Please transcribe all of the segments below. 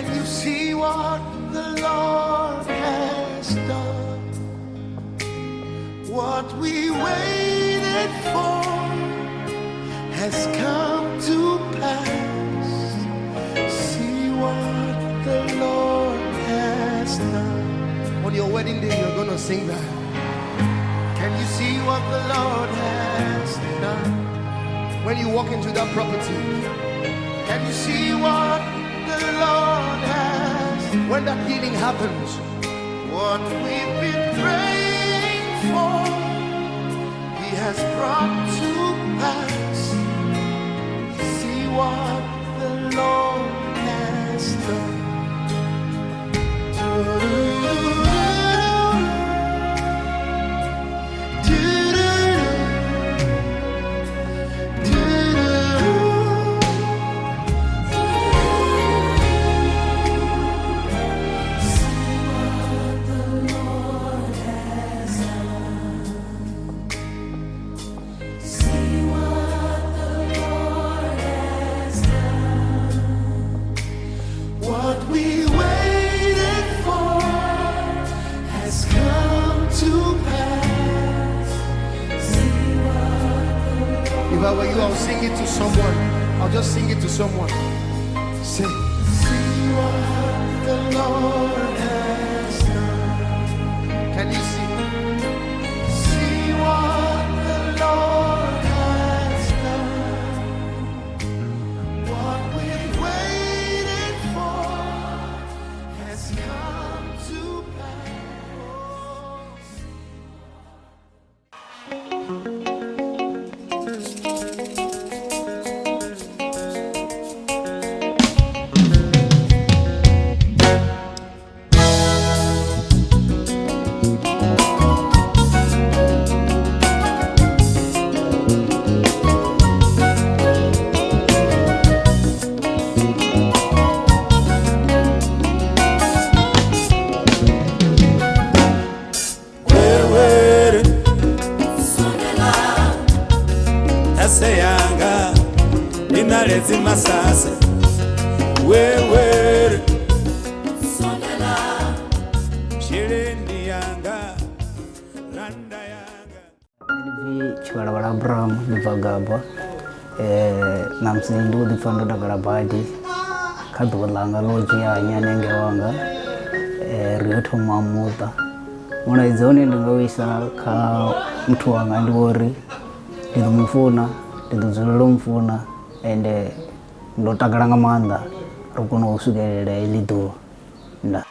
Can you see what the Lord has done? What we waited for has come to pass. See what the Lord has done. On your wedding day, you're gonna sing that. Can you see what the Lord has done? When you walk into that property, can you see what the Lord has? When that healing happens, what we've been praying for, He has brought to pass. See what the Lord has done. See what the Lord has done. What we waited for has come to pass. See what the Lord If I were you, I'll sing it to someone. I'll just sing it to someone. Say, see what the Lord has done. Can you see? See what the Lord has done. What we waited for has come to pass. Wewere Sondela, ase yanga ndinaledzi masase wewere sondela, sheleni yanga randa yanga. Ndi pfi Tshibalabala Abraham, ndi bva Gaba. Ṋamusi ndi khou ḓi pfha ndo takala badi kha ḓuvha ḽanga ḽo dzhia nyanenge wanga. Ri yo thoma muṱa. Mulaedza une ndi nga u isa kha muthu wanga ndi wo uri ndi ḓo mufuna, ndi ḓo dzulela u mufuna, ende ndo takala nga maanḓa ro kona u swikelela heḽi ḓuvha. Ndaa.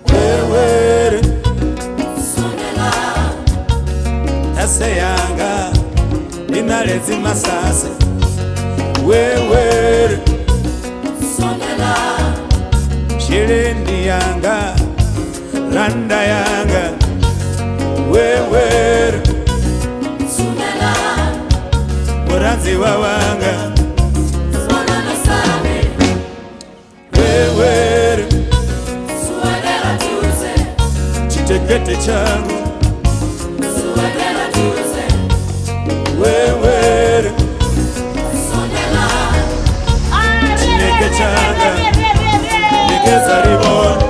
Wewere sondela, ase yanga ndinaledzi masase wewere sondela, sheleni yanga randa yanga wewere sondela, muranziwa wanga Swanana sami, wewere suadela tuze, chitekete changu suadela tuze, wewere sondela, chineke changa nikezaribona.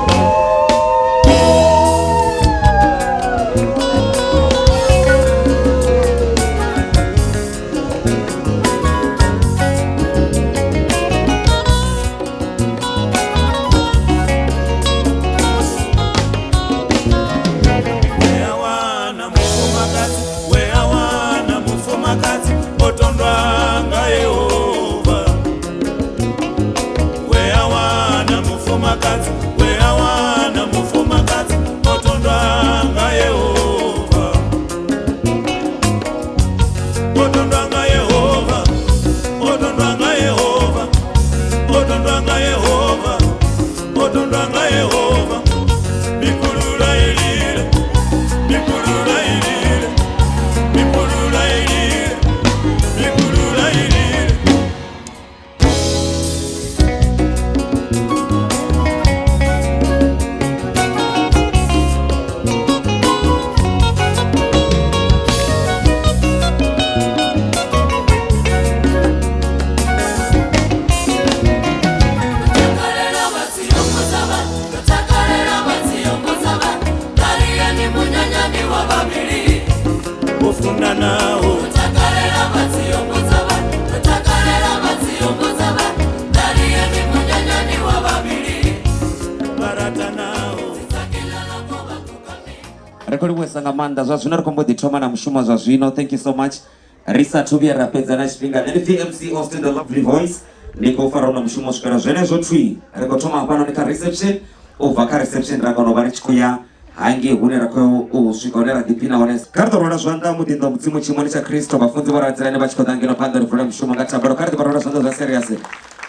Ri khou livhuwesa nga maanḓa zwa zwino ri khou mbo ḓi thoma na mushumo zwa zwino. Thank you so much. Ri sathu vhuya ra fhedza na tshifhinga. Nṋe ndi pfi MC Austin the Lovely Voice. Ndi khou fara uno mushumo u swikela zwenezwo thwi. Ri khou thoma hafhanoni kha reception. U bva kha reception ra kona u vha ri tshi khou ya hangei hune ra khou u swika hune ra ḓiphina hone. Kha ri ḓo rwela zwanḓa muḓinḓa wa Mudzimu tshiimoni tsha Kristo. Vhafunzi vho Radzilani vha tshi khou ḓa ngeno phanḓa ri vule mushumo nga thabelo. Kha ri ḓo vha rwela zwanḓa zwa serious.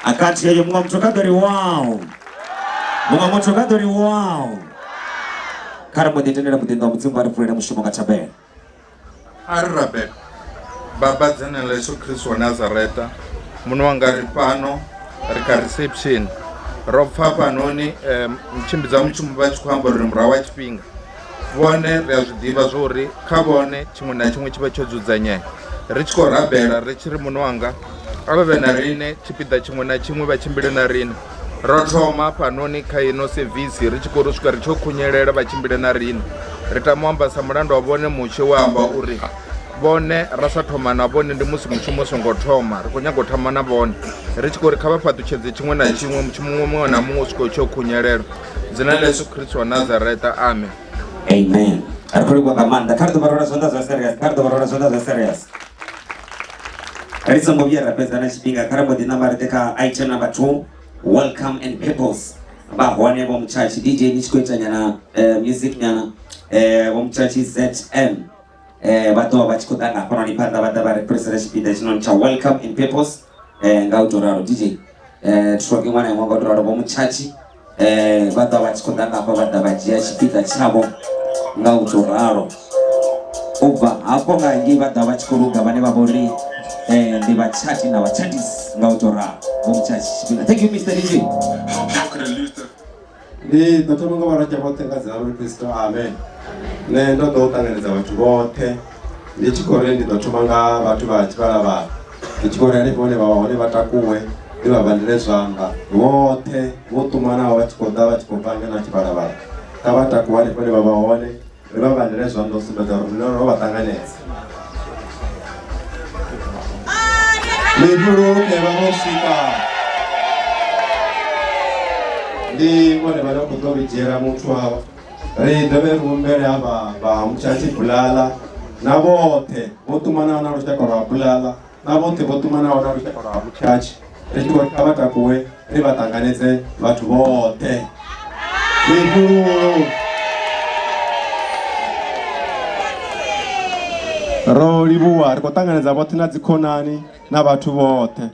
Akhanthu yeyo muṅwe muthu kha ḓo ri wow. Muṅwe muthu kha ḓo ri wow. Kha ri mbo ḓi tendela muḓinḓa wa Mudzimu vha ri vulele mushumo nga thabelo. A ri rabele. Baba dzina ḽa Yesu Kristo wa Nazareta, muṋe wanga ri fhano ri kha reception ro pfa fhanoni mutshimbidzi wa mushumo vha tshi khou amba uri murahu ha tshifhinga vhone ri a zwi ḓivha zwa uri kha vhone tshiṅwe na tshiṅwe tshi vha tsho dzudzanyea ri tshi khou rabela ri tshi ri muṋe wanga a vha vhe na riṋe tshipiḓa tshiṅwe na tshiṅwe vha tshimbile na riṋe ro thoma fhanoni kha ino sevisi ri tshi khou ri swika ri tsho khunyelela vha tshimbile na riṋe ri tama u amba sa mulandu wa vhone mushe wa amba uri vhone ra sa thoma na vhone ndi musi mushumo u songo thoma ri khou nyaga u thoma na vhone ri tshi khou ri kha vha fhaṱutshedze tshiṅwe na tshiṅwe mushumo muṅwe na muṅwe u swika u tshi o khunyelela dzina ḽa Yesu Kristo wa Nazareta amen. Amen. Ri khou livhuwa nga maanḓa. Kha ri ḓo vha rwela zwanḓa zwa serious. Kha ri ḓo vha rwela zwanḓa zwa serious. Ri songo vhuya ra fhedza na tshifhinga kha ri mbo ḓi namba ri ḓe kha item number 2 welcome and purpose vha hone vho mutshatshi DJ ni tshi khou ita nyana music nyana vho mutshatshi ZM vha ḓo vha vha tshi khou ḓa nga hafhanoni phanḓa vha ḓa vha ri fhirisela tshipiḓa tshinoni tsha welcome and purpose nga u tou ralo DJ track iṅwe na iṅwe nga u tou ralo vho mutshatshi vha ḓo vha tshi khou ḓa nga hafha vha ḓa vha dzhia tshipiḓa tshavho nga u tou ralo u bva hafho nga ngei vha ḓa vha tshi khou luga vhane vha vhori ndi vhatshati na vhatshatisi nga u tou ralo vho mutshatshi tshifhinga thank you Mr DJ. Ndi ḓo thoma nga vha vhoṱhe nga dzina ḽa Kristo amen. Nṋe ndo ḓo u ṱanganedza vhathu vhoṱhe ndi tshi khou ri ndi ḓo thoma nga vhathu vha tshivhalavhala ndi tshi khou ri hanefho hune vha vha hone vha takuwe ndi vha vhandele zwanḓa vhoṱhe vho ṱumanaho vha tshi khou ḓa vha tshi khou bva ngeno tshivhalavhala kha vha takuwe hanefho hune vha vha hone ri vha vhandele zwanḓa u sumbedza uri rine ro vha ṱanganedza. Mifhululu vha vho swika ndi vhone vhane vha khou ḓo ri dzhiela muthu wavho ri dovhe ri humbele havha vha Mutshatshi Bulala na vhoṱhe vho ṱumanaho na lushaka lwa Bulala na vhoṱhe vho ṱumanaho na lushaka lwa Mutshatshi ri tshi khou ri kha vha takuwe ri vha ṱanganedze vhathu vhoṱhe mifhululu ro livhuwa ri khou ṱanganedza vhoṱhe na dzikhonani na vhathu vhoṱhe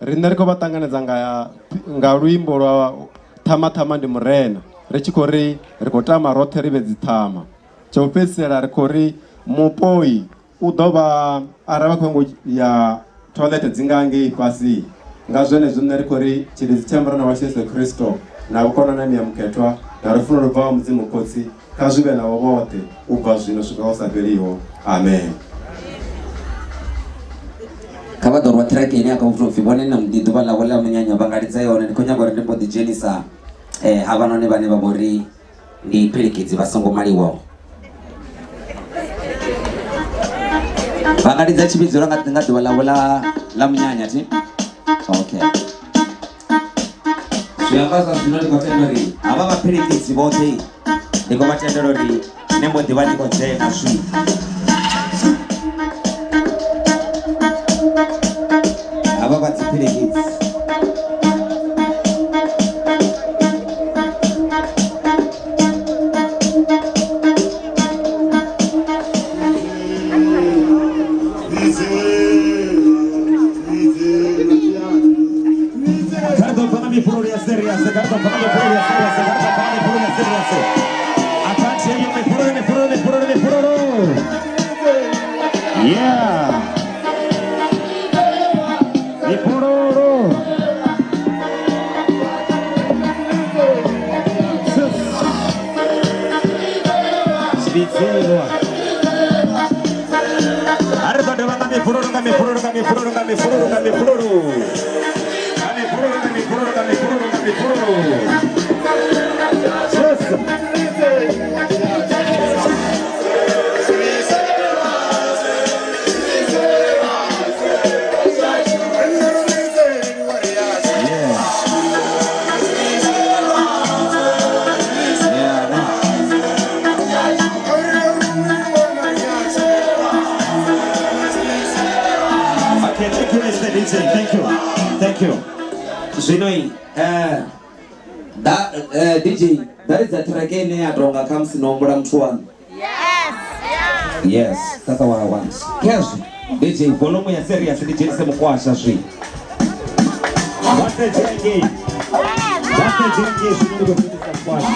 riṋe ri khou vha ṱanganedza nga nga luimbo lwa ṱhama ṱhama ndi murena ri tshi khou ri ri khou tama roṱhe ri vhe dziṱhama tsha u fhedzisela ri khou ri mupoi U ḓo vha arali vha khou nyaga u ya toilet dzi nga ngei fhasi. Nga zwenezwo nṋe ri khou ri tshilidzi tsha Murena washu Yesu Kristo na vhukonani ha Muya Mukhethwa na lufuno lu bvaho ha Mudzimu Khotsi kha zwi vhe navho vhoṱhe u bva zwino u swika hu sa fheliho. Amen. Kha vha ḓo rwa track ine ya khou tou pfhi vhone na ndi ḓuvha ḽavho ḽa munyanya vha nga lidza yone ndi khou nyaga uri ndi mbo ḓi dzhenisa havhanoni vhane vha vho ri ndi phelekedzi vha songo maliwaho vha nga lidza tshivhidzo nga nga ḓuvha ḽavho ḽa ḽa munyanya thi okay zwi amba zwa zwino ndi khou tenda uri havha vhaphelekedzi vhoṱhe ndi khou vha tendela uri nṋe mbo ḓi vha ndi khou dzhena zwino havha vha dziphelekedzi Kha ri ḓo bva nga mifhululu ya serious, kha ri ḓo bva nga mifhululu ya serious, kha ri ḓo bva nga mifhululu ya serious. Akhanthu yeyo mifhululu, mifhululu, mifhululu, mifhululu. Yeah. Mifhululu. Tshivhidzelwa. A ri ḓo dovha nga mifhululu, nga mifhululu, nga mifhululu, nga mifhululu, nga mifhululu. Nga mifhululu, nga mifhululu, nga mifhululu, nga mifhululu. Yes. Yeah. Yeah, no. Zwino da DJ ḓa lidza track ine ya tonga khamusi no humbula muthu waṋu. Yes, that's what I want. Khezwi DJ volume ya serious ndi dzhenise mukwasha zwino. Vha sedze ngei. Vha sedze ngei zwino ndi khou dzhenisa mukwasha.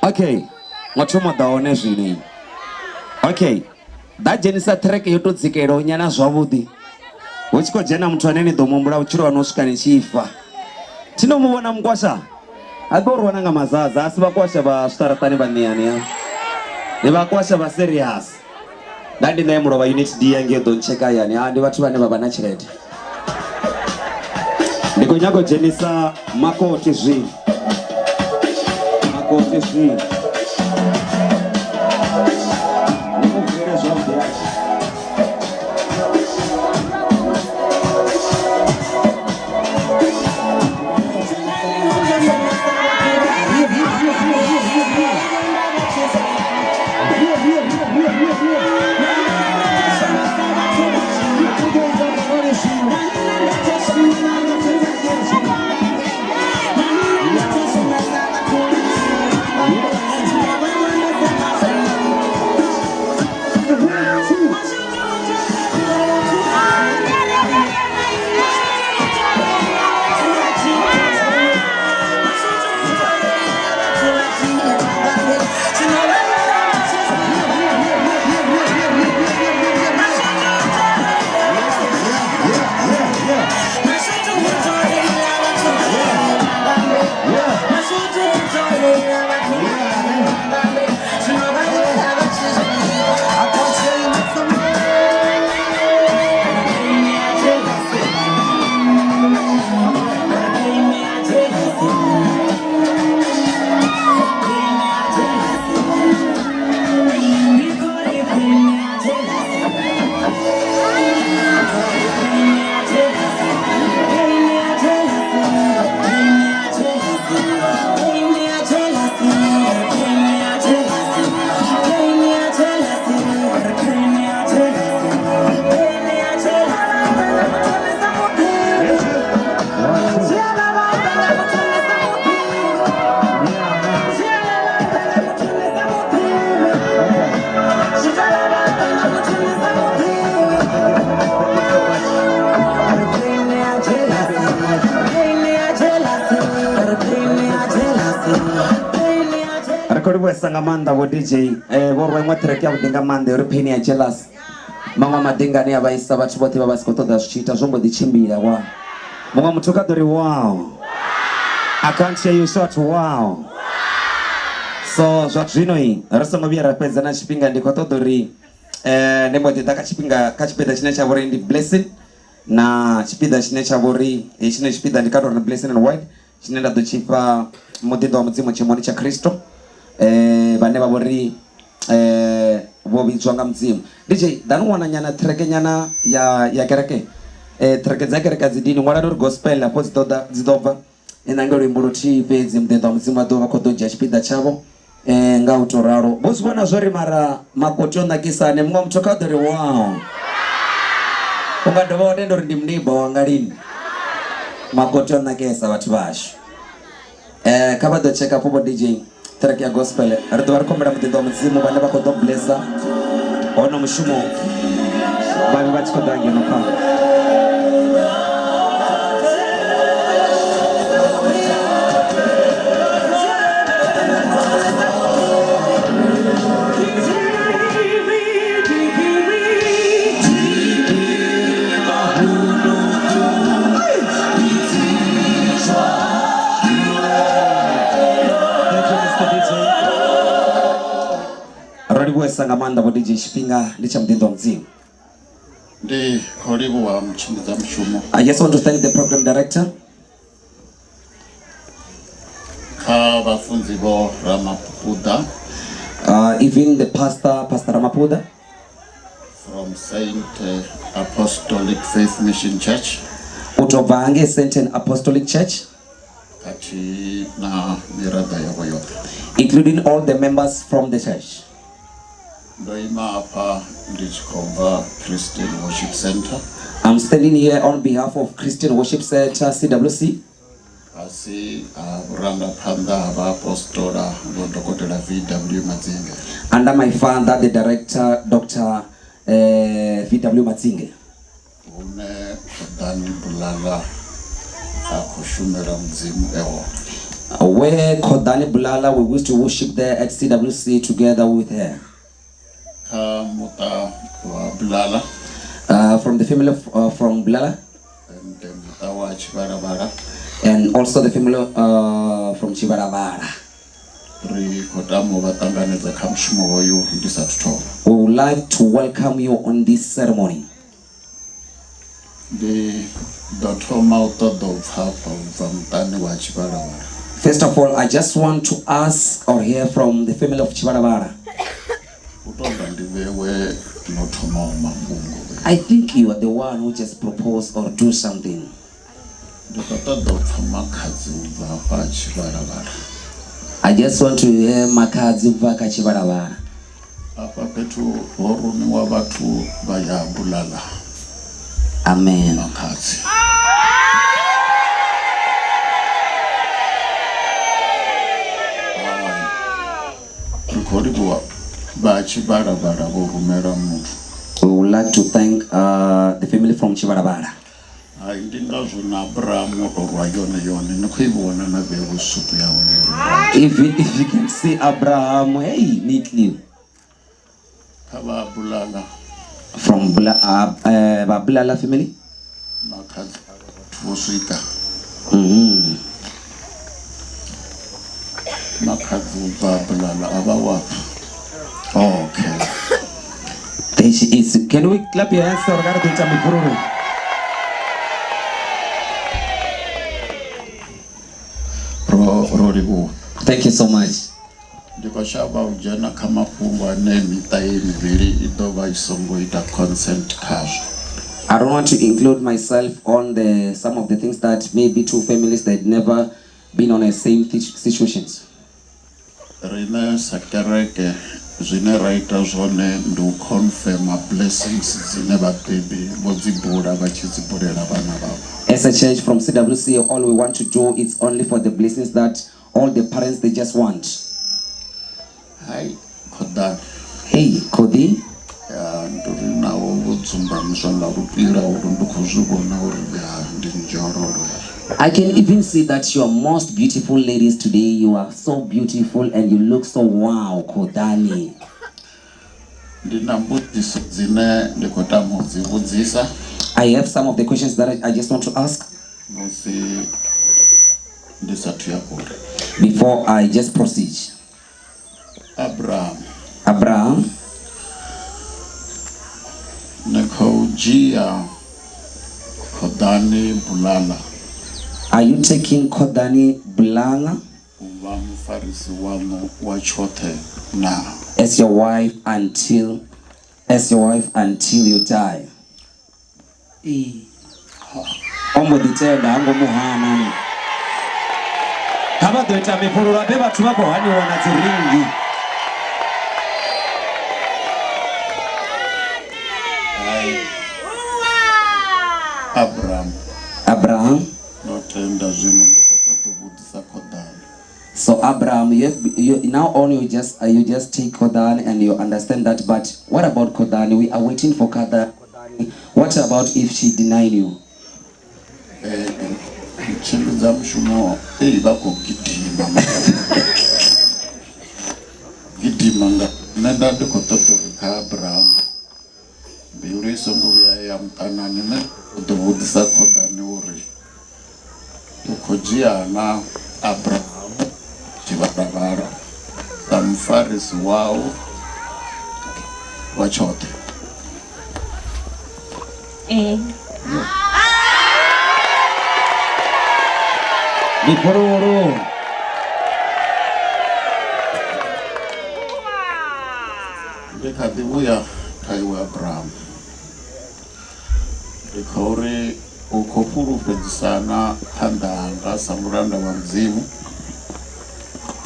Okay, ngo thoma ḓa hone zwino. Okay, ḓa dzhenisa track yo to dzikelaho nyana zwavhuḓi. Hu tshi khou dzhena muthu ane ni ḓo muhumbula vhutshilo haṋu u swika ni tshi fa. Thi no mu vhona mukwasha? A ḓo rwana nga mazaza, a si vhakwasha vha zwiṱaraṱani vha ṋeani ha. Ndi vhakwasha vha serious. Nda ndi ṋee mulovha unit D ya ngei ḓo ntsheka hayani. Ha ndi vhathu vhane vha vha na tshelede. Ndi khou nyaga u dzhenisa makoti zwino. Makoti zwino. Ndi mu vulele zwavhuḓi hashu. Ri khou livhuwesa nga maanḓa vho DJ vho rwa iṅwe track ya vhuḓi nga maanḓa uri pain ya jealous. Maṅwe maḓinga ane a vhaisa vhathu vhoṱhe vha vha si khou ṱoḓa zwi tshi ita zwo mbo ḓi tshimbila wa. Muṅwe muthu kha ḓo ri wow. I can't hear you shout wow. So zwa zwino ri songo vhuya ra fhedza na tshifhinga, ndi khou ṱoḓa uri ndi mbo ḓi ḓa kha tshifhinga kha tshipiḓa tshine tsha vha uri ndi blessing na tshipiḓa tshine tsha vha uri hetshino tshipiḓa ndi kha tou ri blessing and white tshine nda ḓo tshi fha muḓinḓa wa Mudzimu tshiimoni tsha Kristo vhane vha vhori vho vhidzwa nga Mudzimu. DJ ḓani wana nyana track nyana ya kereke. Track dza kereke a dzi dini, ṅwalani uri gospel afho dzi ḓo dzi ḓo bva. Ni nange luimbo luthihi fhedzi, muḓinḓa wa Mudzimu a ḓo vha khou ḓo dzhia tshipiḓa tshavho nga u to ralo. Vho zwi vhona zwori mara makoti o nakisane, muṅwe muthu kha ḓo ri wow. U nga dovha wa tenda uri ndi muneiba wanga lini. Makoti o nakesa vhathu vhashu. Kha vha ḓo tsheka afho vho DJ track ya gospel. Ri ḓo vha ri khou humbela muḓinḓa wa Mudzimu vhane vha khou ḓo blessa hono mushumo vha vhe vha tshi khou ḓa ngeno phanḓa. Ro livhuwesa nga maanḓa vho DJ, tshifhinga ndi tsha muḓinḓa wa Mudzimu. Ndi khou livhuwa mutshimbidza mushumo. I just want to thank the program director. Kha vhafunzi vho Ramapuda. Even the pastor, Pastor Ramapuda. From Saint Apostolic Faith Mission Church. U tou bva hangei Saint Apostolic Church. Khathihi na miraḓo yavho yoṱhe. Including all the members from the church. Ndo ima hafha ndi tshi khou bva Christian Worship Center. I'm standing here on behalf of Christian Worship Center CWC. Fhasi ha vhurangaphanḓa ha vhaapostola vho Dokotela VW Madzinge. Under my father, the director Dr. VW Madzinge. Hune Khoḓani Bulala a khou shumela Mudzimu e hone. Where Khoḓani Bulala we used to worship there at CWC together with her. Kha muṱa wa Bulala. From the family of from Bulala. And muṱa wa Tshivhalavhala. And also the family from Tshivhalavhala. Ri khou tama u vha ṱanganedza kha mushumo hoyu ndi sathu thoma. We would like to welcome you on this ceremony. Ndi ḓo thoma u ṱoḓa u pfa afha u bva muṱani wa Tshivhalavhala. First of all, I just want to ask or hear from the family of Tshivhalavhala. U tou nga ndi vhewe no thomaho mafhungo. I think you are the one who just propose or do something. Ndi khou ṱoḓa u pfa makhadzi u bva hafha Tshivhalavhala. I just want to hear makhadzi u bva kha Tshivhalavhala. Afha fhethu ho rumiwa vhathu vha ya Bulala. Amen. Makhadzi. Ri khou livhuwa vha Tshivhalavhala vho rumela muthu. We would like to thank the family from Tshivhalavhala. Hai, ndi ngazwo na Abrahamu o tou rwa yone yone. Ni khou i vhona na vheiwe sutu ya hone uri right. If you can see Abraham, hey, neatly. Kha vha Bulala. From vha Bulala family. Makhadzi vhathu vho swika. Makhadzi vha Bulala a vha wapfa. Okay. There she is. Can we clap your hands or ri ḓo ita mifhululu? Ro livhuwa. Thank you so much. Ndi khou shavha u dzhena kha mafhungo ane miṱa iyi mivhili i ḓo vha i songo ita consent khazwo. I don't want to include myself on the some of the things that maybe two families that never been on the same situations. Riṋe sa kereke zwine ra ita zwone ndi u confirma blessings dzine vhabebi vho dzi bula vha tshi dzi bulela vhana vhavho. As a church from CWC, all we want to do is only for the blessings that all the parents they just want. Hai, Khoḓani. Hey, Khodi. Ya, ndi uri naho vho dzumbamiswa nga lupila uri ndi khou zwi vhona uri ya ndi nzhololo. I can even see that you are most beautiful ladies today. You are so beautiful and you look so wow, Khoḓani. Ndi na mbudziso dzine ndi khou tama u dzi vhudzisa. I have some of the questions that I just want to ask. Musi ndi sathu ya kule. Before I just proceed. Abraham. Abraham. Ni khou dzhia Khoḓani Bulala. Are you taking Khoḓani Bulala? U vha mufarisi waṋu wa tshoṱhe na? As your wife until, as your wife until you die. Ee. O mbo ḓi tenda, ha ngo mu hana. Kha vha ḓo ita mifhulula be vhathu vha khou haniwa na dzi ringi. Abraham. Abraham. Ndo tenda zwino ndi khou ṱoḓa u vhudzisa Khoḓani. So Abraham, you have, you, now on you just you just take Khoḓani and you understand that. But what about Khoḓani? We are waiting for Khoḓani. What about if she deny you? Tshimbidza mushumo ei vha khou gidima gidima nga nṋe nda ndi khou ṱoḓa uri kha Abraham mbilu i songo vhuya ya muṱanani nṋe u ḓo vhudzisa Khoḓani uri u khou dzhia na Abraham Tshivhalavhala sa mufarisi wau wa tshoṱhe. Ee. Ndi fhululu. Ndi kha ḓi vhuya kha iwe Abraham, ndi khou ri u khou fhulufhedzisana phanḓa hanga sa mulanda wa Mudzimu,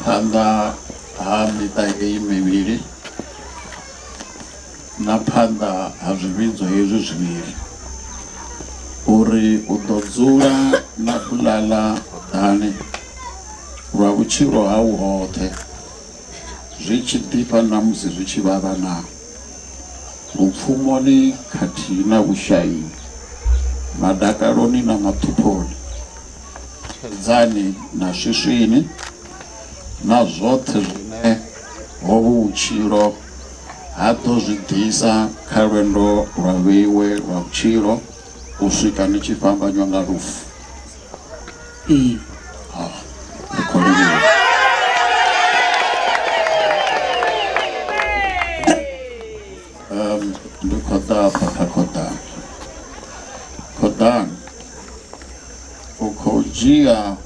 phanḓa ha miṱa heyi mivhili na phanḓa ha zwivhidzo hezwi zwivhili, uri u ḓo dzula na Bulala Khoḓani lwa vhutshilo hau hoṱhe, zwi tshi ḓifha na musi zwi tshi vhavha na lupfumoni khathihi na vhushaini, madakaloni na maṱhuphoni, tshedzani na swiswini, na zwoṱhe zwine hovhu vhutshilo ha ḓo zwi ḓisa kha lwendo lwa vheiwe lwa vhutshilo u swika ni tshi fhambanywa nga lufu. Ee. Ha, ri khou livhuwa. Ndi khou ḓa hafha kha Khoḓani. Khoḓani, u khou dzhia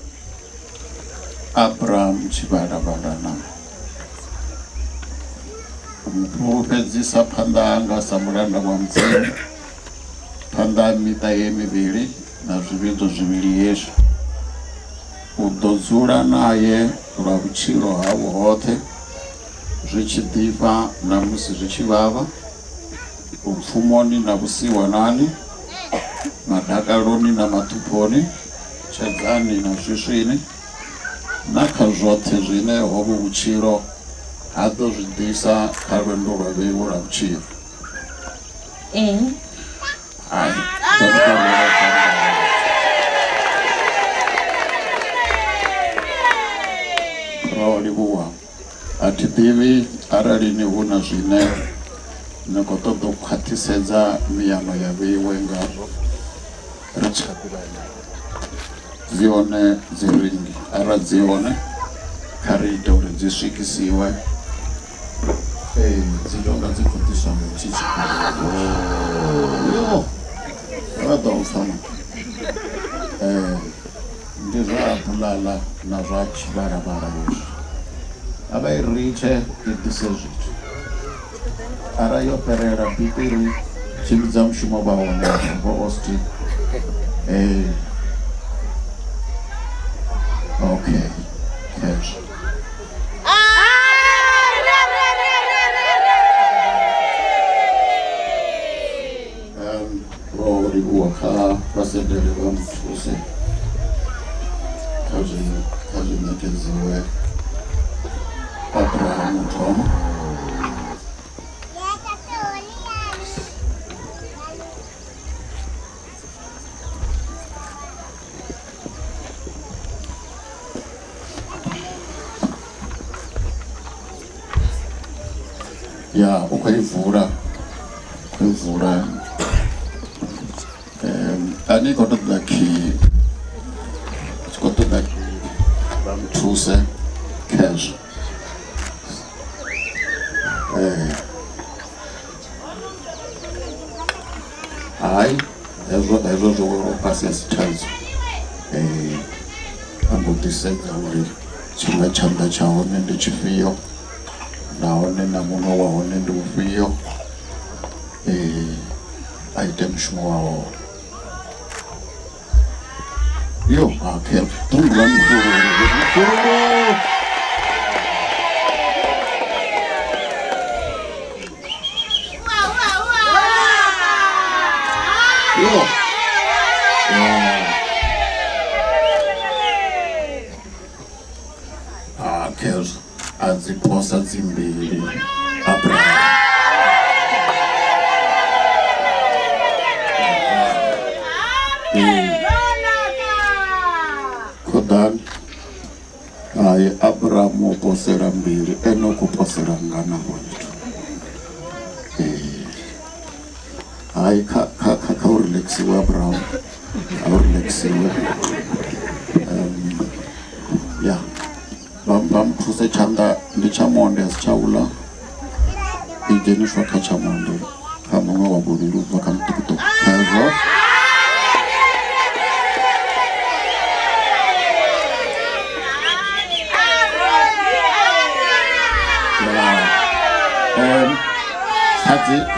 Abraham Tshivhalavhala na u mu fhulufhedzisa phanḓa hanga sa mulanda wa Mudzimu, phanḓa ha miṱa ye mivhili na zwivhidzo zwivhili hezwi. U ḓo dzula naye lwa vhutshilo hau hoṱhe, zwi tshi ḓifha na musi zwi tshi vhavha, lupfumoni na vhusiwanani, madakaloni na maṱhuphoni, tshedzani na swiswini, na kha zwoṱhe zwine hovhu vhutshilo ha ḓo zwi ḓisa kha lwendo lwa vheiwe lwa vhutshilo. Ee. Hai, ḓo ri ṱolela zwanḓa. Ro livhuwa. A thi ḓivhi arali ni hu na zwine ni khou ṱoḓa u khwaṱhisedza miyano ya vheiwe ngazwo ri tshi kha ḓi vha henefha. Dzi hone dzi ringi, arali dzi hone kha ri ite uri dzi swikisiwe. Ee, dzi tonga dzi khou ḓiswa nga hetshi tshifhinga. Yo, vha ḓo pfa man. Ndi zwa Bulala na zwa Tshivhalavhala hezwi. A vha i ritshe i ḓise zwithu. Arali yo fhirela bipiri tshimbidza mushumo vha hone afha vho Austin. Ee. Okay. Khezwo. Ro livhuwa kha vhasendele vha muthuse kha zwi kha zwi ṋekedziwe Abraham u thoma. Ya u khou i vula, khou i vula. A ni khou ṱoḓa khiyi, tshi khou ṱoḓa khiyi vha nthuse khezwo. Hai hezwo hezwo zwo welaho fhasi a si thaidzo, a mbo ḓi sedza uri tshiṅwe tshanḓa tsha hone ndi tshifhio nahone na munwe wa hone ndi ufhio a ite mushumo wa hone. Yo, okay. Ṱhungula mufhululu. Yo. Yeah. mbudzi mbili Abraham. Khoḓani hai Abrahamu o posela mbili ene u khou posela ngana vhathu. Hai kha kha kha kha u relaxiwe Abraham, a u relaxiwe. Ya vha mthuse tshanḓa ndi tsha monde a si tsha uḽa, i dzheniswa kha tsha monde kha muṅwe wa vhuvhili u bva kha muṱukuṱuku khezwo.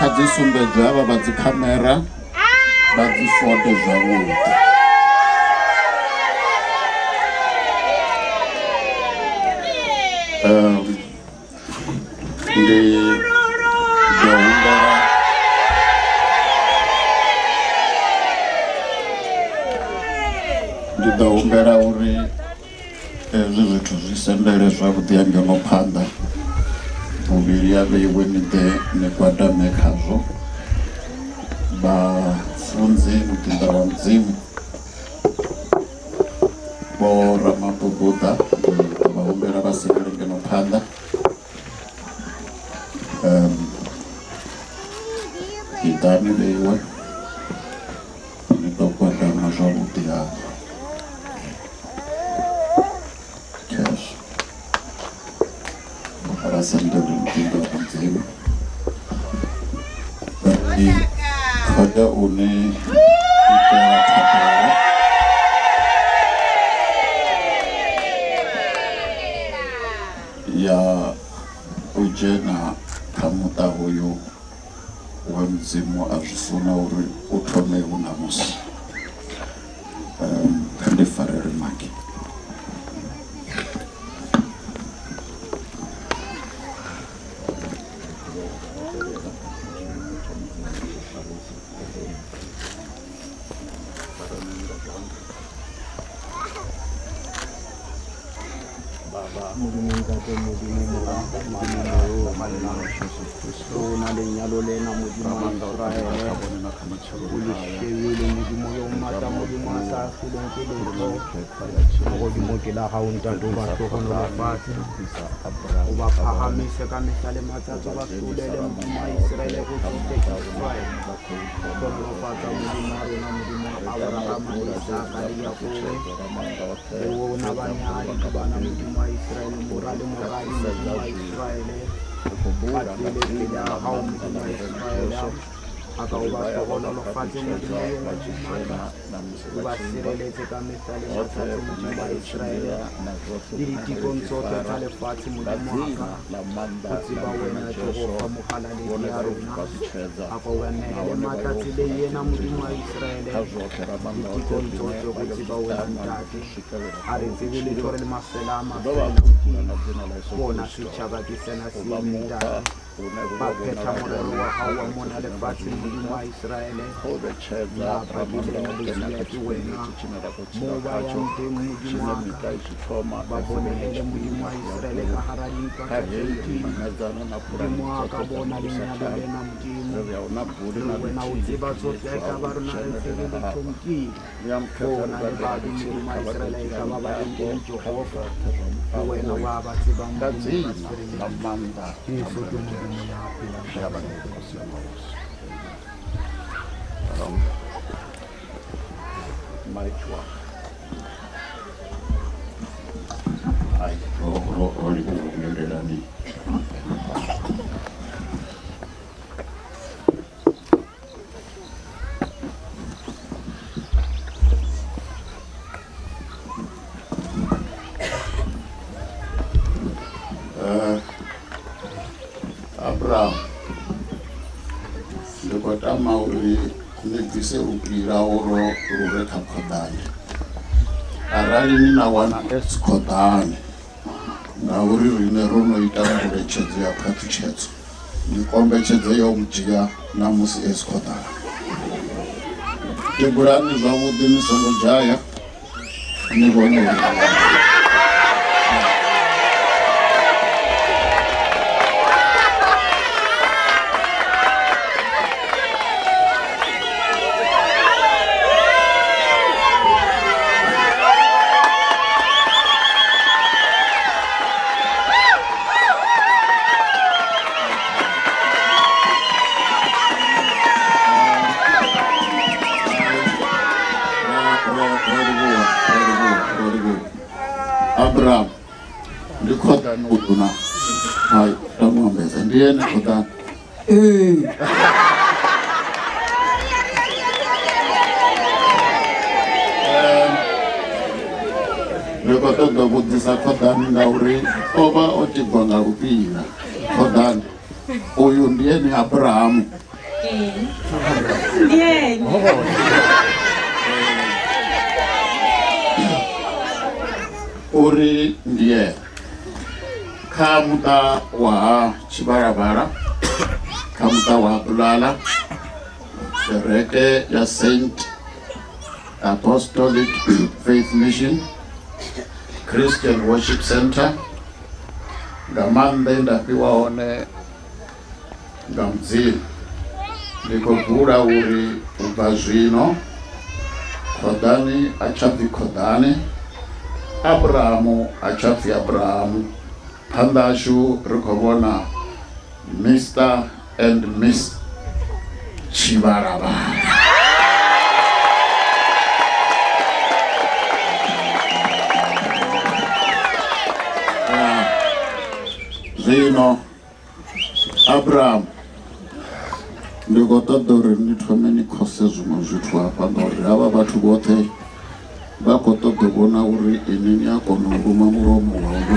Kha dzi sumbedzwe havha vha dzi khamera vha dzi fode zwavhuḓi. Ndi ḓo humbela ndi ḓo humbela uri hezwi zwithu zwi sendele zwavhuḓi ya ngeno phanḓa, vhuvhili ha vheiwe ni ḓe ni gwadame khazwo. Vhafunzi muḓinḓa wa Mudzimu Vho Ramabubuḓa ndi ḓo vha humbela vha sendele ngeno phanḓa. Iḓani vheiwe ni ḓo gwadama zwavhuḓi hafha. Khezwo vha sendele muḓinḓa wa Mudzimu. Ri khou ya u ni itela thabelo. Ya u dzhena kha muṱa hoyu we Mudzimu a zwi funa uri u thome hu ṋamusi. Kha ndi farele maki. Modimo Ntate, Modimo Mora, Modimo Moya, o na lenyalo lena Modimo wa Israele, o le shebile Modimo yo matla, Modimo a sa hloleng ke letho. Lehodimo ke la hao Ntate, o ba hlohonolofatse, o ba phahamise ka mehla le matsatsi, o ba hlolele Modimo wa Israele ho tsohle Israele. Hlohonolofatsa Modimo wa rona, Modimo wa Abrahama, Isaka le Jakobe, rona banyadi le bana Modimo wa Israele, mora le moradi Modimo wa Israele, ba tlele pele a hao Modimo wa Israele. A ka o ba hlohonolofatse Modimo yo matla, o ba sireletse ka mehla le matsatsi Modimo wa Israele, le ditikong tsohle tsa lefatshe Modimo wa ka, ho tseba wena Jehova mohalaledi ya rona. A ka o ba nehele matla tseleng ena Modimo wa Israele, ditikong tsohle ho tseba wena Ntate. Ha re tsebe letho re le mafela a mafela Modimo, bona setjhaba ke sena se eme Ntate. Ba phetha morero wa hao wa mona lefatsheng Modimo wa Israele, ya pakileng le ke wena moo ba yang teng Modimo wa ka, ba bonehele Modimo wa Israele ka hara dintwa tsa teng. Modimo wa ka, bona lenyalo lena Modimo, le wena o tseba tsohle, e ka ba rona re tsebe letho Modimo. Bona le babi Modimo wa Israele, e ka ba ba leng teng Jehova, le wena wa ba tsebang Modimo ba sireletse. Jesu ke Modimo ya phelang. Hai ro livhuwa vhuendelani. Abraham, ndi khou tama uri ni bvise lupila uro lu re kha khoḓani, arali ni na wana es khoḓani, ngauri riṋe ro no ita mbuletshedzo ya phaṱhutshedzo, ni kombetshedze yo mu dzhia na musi es khoḓani. Tebulani zwavhuḓi ni songo dzhaya, ni vhone uri. Abraham ndi khoḓani uyu na hai nda mu ambedza ndi ene khoḓani. Ee. Ndi khou ṱoḓa u vhudzisa khoḓani ngauri o vha o tigwa nga lupila. Khoḓani uyu ndi ene Abrahamu. Ee. Ndi ene. Uri ndi ene kha muṱa wa ha Tshivhalavhala, kha muṱa wa Bulala, kereke ya Saint Apostolic Faith Mission Christian Worship Center, nga maanḓa e nda fhiwa hone nga Mudzimu. Ndi khou bula uri u bva zwino khoḓani a tsha pfi khoḓani, Abrahamu a tsha pfi Abrahamu. Phanḓa hashu ri khou vhona Mr and Miss Tshivhalavhala. Zwino Abraham ndi khou ṱoḓa uri ni thome ni khose zwiṅwe zwithu hafha ngauri havha vhathu vhoṱhe vha khou ṱoḓa u vhona uri ini ni a kona u luma mulomo wa u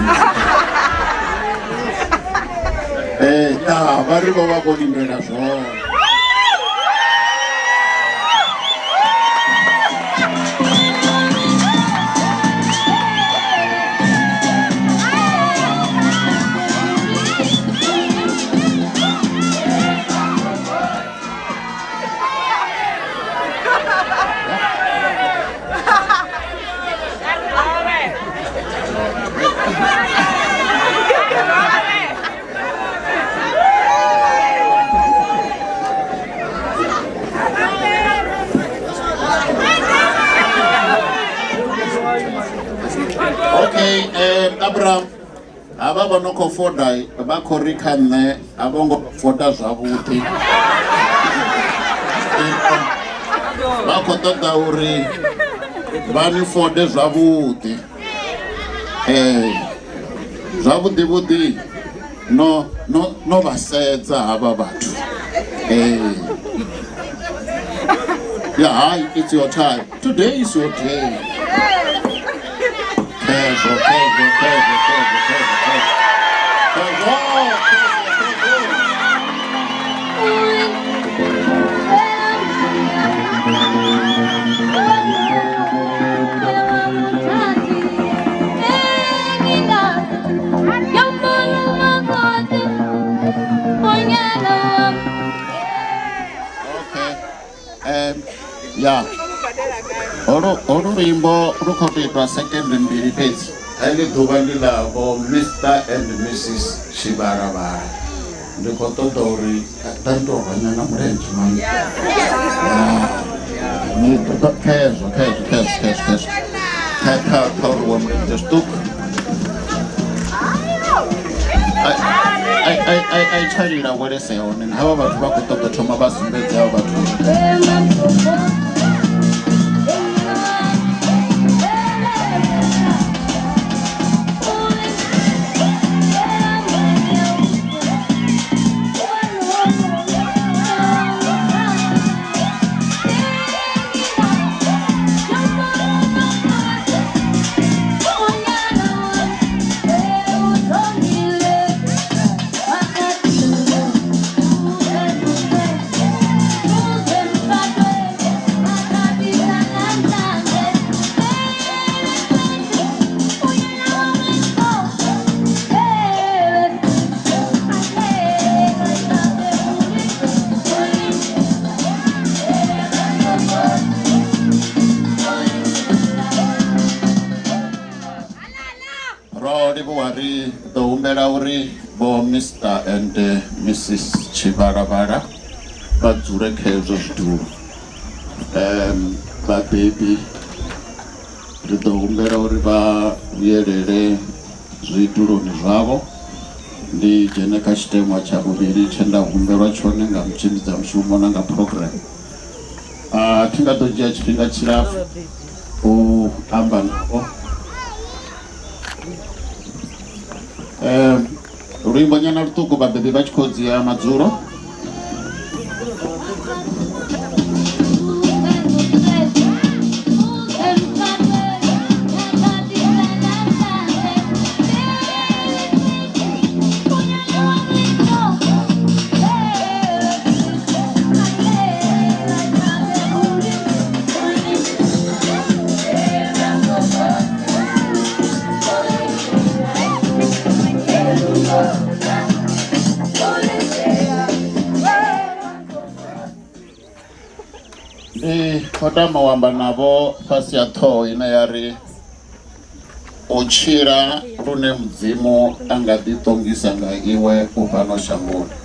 ee ya vha ri vho vha vho lindela zwone. Okay, Abraham, havha vho no khou foda vha khou ri kha nṋe a vho ngo foda zwavhuḓi. Vha khou ṱoḓa uri vha ni fode zwavhuḓi. Zwavhuḓi vhuḓi no no no vha sedza havha vhathu. Yeah, hi, it's your time. Today is your day. Khezwo, khezwo, khezwo, khezwo, khezwo, khezwo. Khezwo, khezwo, khezwo. Okay. Ya. Holu holu luimbo lu khou tou itwa second mbili fhedzi. Heḽi ḓuvha ndi ḽa vho Mr and Mrs Tshivhalavhala. Ndi khou ṱoḓa uri ḓa ni tou rwanyana mulenzhe mani. Ni ṱoḓa khezwo khezwo khezwo khezwo khezwo. Kha kha kha uri wa mulenzhe zwiṱuku. Ai ai ai ai tsha lila welese hone. Havha vhathu vha khou ṱoḓa thoma vha sumbedze havha vhathu. Ro livhuwa ri ḓo humbela uri vho Mr and Mrs Tshivhalavhala vha dzule kha hezwo zwidulo. Vhabebi ri ḓo humbela uri vha vhuyelele zwiduloni zwavho. Ndi dzhene kha tshiteṅwa tsha vhuvhili tshe nda humbelwa tshone nga mutshimbidza mushumo na nga program. A thi nga ḓo dzhia tshifhinga tshilapfu u amba navho. Luimbonyana luṱuku vhabebi vha tshi khou dzhia madzulo. Ndi khou tama u amba navho fhasi ya ṱhoho ine ya ri u tshila lune Mudzimu a nga ḓiṱongisa nga iwe u fhano shangoni.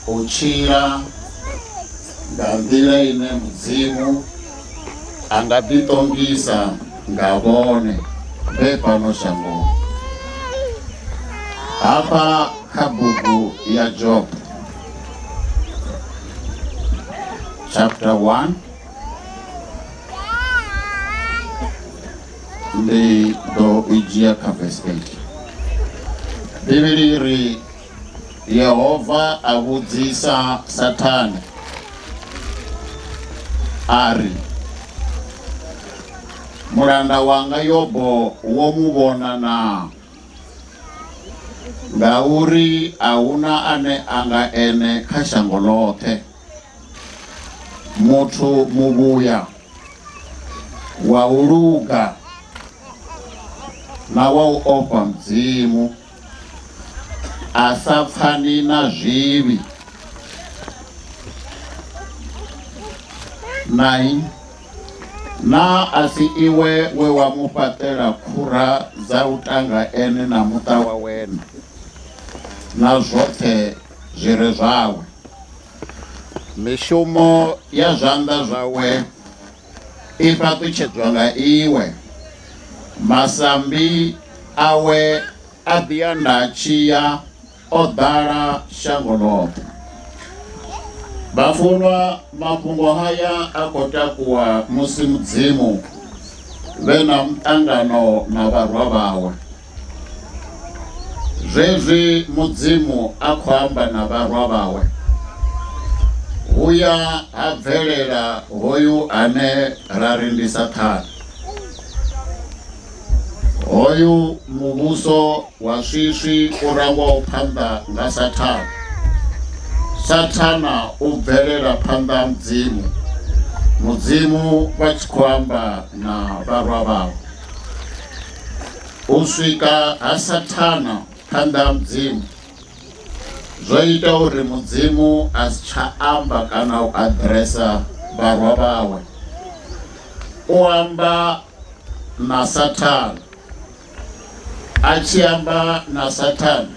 U tshila nga nḓila ine Mudzimu a nga ḓiṱongisa nga vhone vhe fhano shangoni. Hafha kha bugu ya Job chapter 1 ndi ḓo i dzhia kha verse 8. Bivhili i ri Yehova a vhudzisa Sathane a ri, Mulanda wanga Yobo wo mu vhona naa? Ngauri a hu na ane a nga ene kha shango ḽoṱhe, muthu muvhuya, wa u luga na wa u ofha Mudzimu. A sa pfani na zwivhi. 9 Naa a si iwe we wa mu fhaṱela khura dza u tanga ene na muṱa wawe na zwoṱhe zwi re zwawe? Mishumo ya zwanḓa zwawe i fhaṱutshedzwa nga iwe, masambi awe a ḓi anda a tshi ya, o ḓala shango ḽoṱhe. Vhafunwa, mafhungo haya a khou takuwa musi Mudzimu vhe na muṱangano na vharwa vhawe. Zwezwi Mudzimu a khou amba na vharwa vhawe, hu ya ha bvelela hoyu ane ra ri ndi Saṱhane. Hoyu muvhuso wa swiswi u rangwaho phanḓa nga Sathana. Sathana u bvelela phanḓa ha Mudzimu, Mudzimu vha tshi khou amba na vharwa vhawe. U swika ha Sathana phanḓa ha Mudzimu zwo ita uri Mudzimu a si tsha amba kana u aḓiresa vharwa vhawe. U amba na Sathane. A tshi amba na Sathane,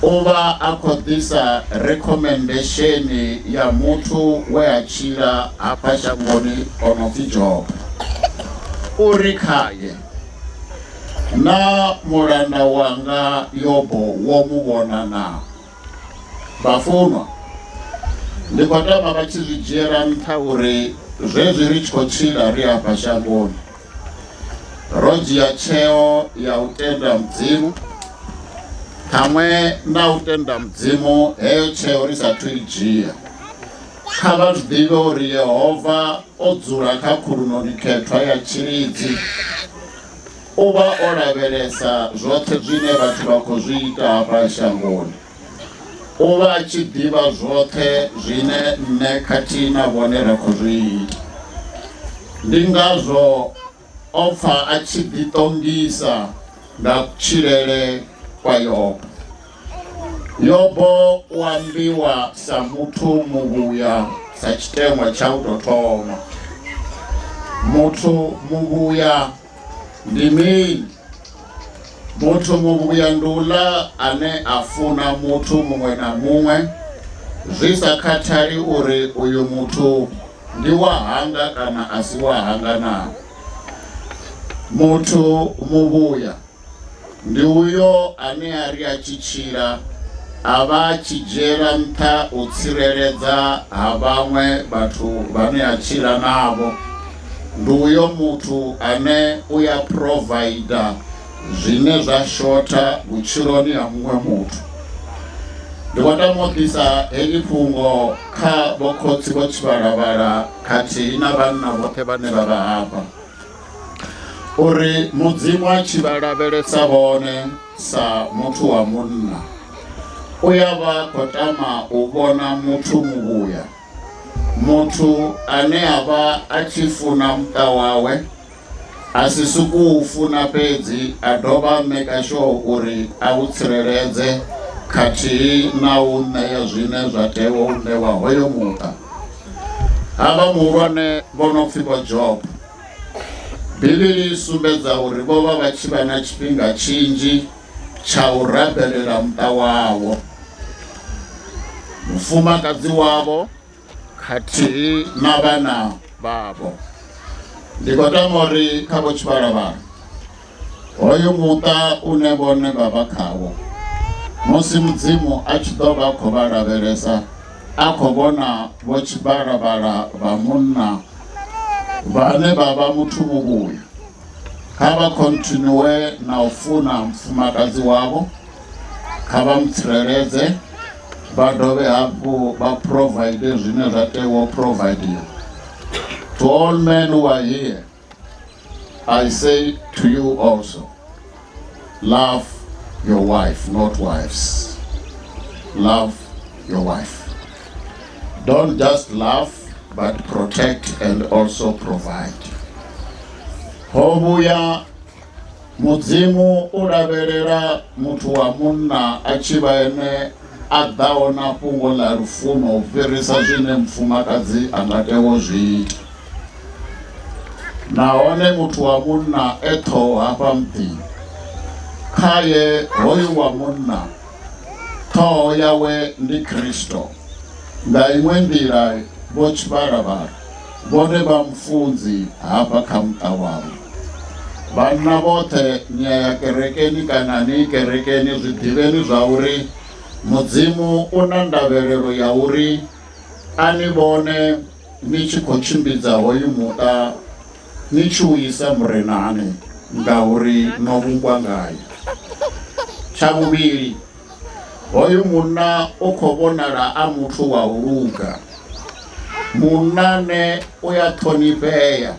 u vha a khou ḓisa recommendation ya muthu we a tshila hafha shangoni o no pfi Jobo. U ri khaye, Na mulanda wanga Yobo wo mu vhona naa? Vhafunwa, ndi khou tama vha tshi zwi dzhiela nṱha uri zwezwi ri tshi khou tshila ri afha shangoni, ro dzhia tsheo ya u tenda Mudzimu, ṱhaṅwe na u tenda Mudzimu heyo tsheo ri sathu i dzhia. Kha vha zwi ḓivhe uri Yehova o dzula kha khulunoni khethwa ya tshilidzi. U vha o lavhelesa zwoṱhe zwine vhathu vha khou zwi ita hafha shangoni. U vha a tshi ḓivha zwoṱhe zwine nṋe khathihi na vhone ra khou zwi ita. Ndi ngazwo o pfa a tshi ḓiṱongisa nga kutshilele kwa Yobo. Yobo u ambiwa sa muthu muvhuya sa tshiteṅwa tsha u tou thoma. Muthu muvhuya ndi mini? Muthu muvhuya ndi uḽa ane a funa muthu muṅwe na muṅwe zwi sa khathali uri uyu muthu ndi wa hanga kana a si wa hanga naa. Muthu muvhuya ndi uyo ane a ri a tshi tshila a vha a tshi dzhiela nṱha u tsireledza ha vhaṅwe vhathu vhane a tshila navho. Ndi uyo muthu ane u ya provider zwine zwa shotha vhutshiloni ha muṅwe muthu. Ndi khou tama u ḓisa heḽi fhungo kha vhokhotsi vho Tshivhalavhala khathihi na vhanna vhoṱhe vhane vha vha hafha uri Mudzimu a tshi vha lavhelesa vhone sa muthu wa munna u ya vha khou tama u vhona muthu muvhuya, muthu ane a vha a tshi funa muṱa wawe, a si sokou funa fhedzi a dovha a maker sure uri a u tsireledze khathihi na u ṋea zwine zwa tea u ṋewa hoyo muṱa. Havha muhulwane vho no pfi Vho Job, Bivhili i sumbedza uri vho vha vha tshi vha na tshifhinga tshinzhi tsha u rabelela muṱa wavho, mufumakadzi wavho khathihi na vhana vhavho. Ndi khou tama uri kha Vho Tshivhalavhala, hoyu muṱa une vhone vha vha khawo, musi Mudzimu a tshi ḓo vha khou vha lavhelesa, a khou vhona Vho Tshivhalavhala vha munna vhane vha vha muthu muvhuya, kha vha khontinuwe na u funa mufumakadzi wavho, kha vha mu tsireledze, vha dovhe hafhu vha provide zwine zwa tea u provide. To all men who are here, I say to you also, love your wife, not wives. Love your wife. Don't just love, but protect and also provide. Ho vhuya Mudzimu u lavhelela muthu wa munna a tshi vha ene a ḓaho na fhungo ḽa lufuno u fhirisa zwine mufumakadzi a nga tea u zwi ita. Nahone muthu wa munna e ṱhoho hafha muḓini, khaye hoyu wa munna ṱhoho yawe ndi Kristo. Nga iṅwe nḓila Vho Tshivhalavhala vhone vha mufunzi hafha kha muṱa wavho. Vhanna vhoṱhe ni a ya kerekeni kana a ni yi kerekeni, zwi ḓivheni zwauri Mudzimu u na ndavhelelo ya uri a ni vhone ni tshi khou tshimbidza hoyu muṱa ni tshi u isa Murenani, ngauri no vhumbwa ngae. Tsha vhuvhili, hoyu munna u khou vhonala a muthu wa u luga. Munna ane u ya ṱhonifhea,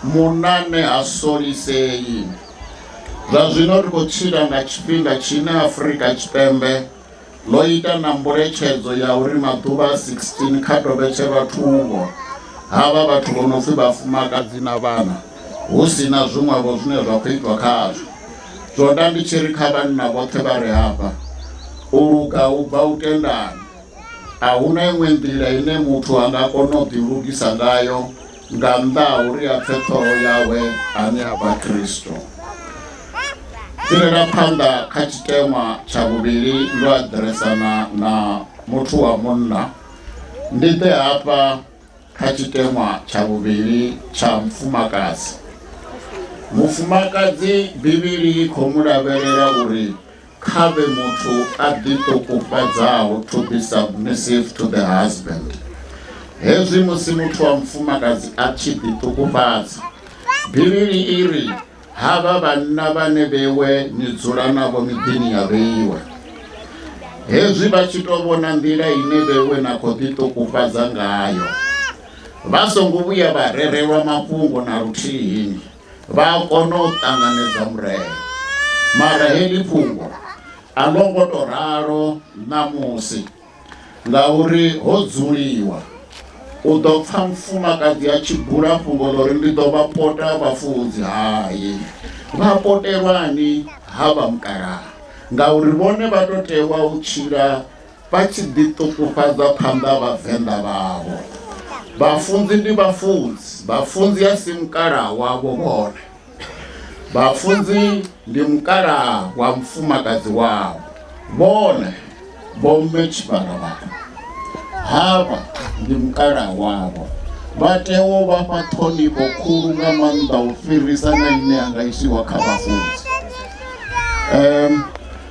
munna ane ha solisei. Zwa zwino ri khou tshila nga tshifhinga tshine Afrika Tshipembe ḽo ita na mbuletshedzo ya uri maḓuvha a 16 kha to vhetshelwa thungo havha vhathu vho no pfi vhafumakadzi na vhana hu si na zwiṅwevho zwine zwa khou itwa khazwo. Zwo nda ndi tshi ri kha vhanna vhoṱhe vha re hafha, u luga hu bva u tendani. A hu na iṅwe nḓila ine muthu a nga kona u ḓilugisa ngayo nga nnḓa ha uri a pfe ṱhoho yawe ane a vha Kristo. Fhirela phanḓa kha tshiteṅwa tsha vhuvhili ndo aḓiresana na muthu wa munna. Ndi ḓe hafha kha tshiteṅwa tsha vhuvhili tsha mufumakadzi. Mufumakadzi Bivhili i khou mu lavhelela uri Kha vhe muthu a ḓiṱukufhadzaho, to be submissive to the husband. Hezwi musi muthu wa mufumakadzi a tshi ḓiṱukufhadza, Bivhili i ri, Havha vhanna vhane vhewe ni dzula navho miḓini ya vheiwe. Hezwi vha tshi tou vhona nḓila ine vhewe na khou ḓiṱukufhadza ngayo, vha songo vhuya vha rerelwa mafhungo na luthihi. Vha a kona u ṱanganedza Murena. Mara heḽi fhungo a ḽo ngo tou ralo ṋamusi, ngauri ho dzuliwa. U ḓo pfa mufumakadzi a tshi bula fhungo ḽa uri ndi ḓo vha pota vhafunzi. Hai, vha potelwani ha vha mukalaha? Ngauri vhone vha tou tewa u tshila vha tshi ḓiṱukufhadza phanḓa ha Vhavenḓa vhavho. Vhafunzi ndi vhafunzi, vhafunzi a si mukalaha wavho vhone. Vhafunzi ndi mukalaha wa mufumakadzi wavho vhone, Vho Mme Tshivhalavhala. Havha ndi mukalaha wavho. Vha tea u vha fha ṱhonifho khulu nga maanḓa u fhirisa na ine ya nga isiwa kha vhafunzi.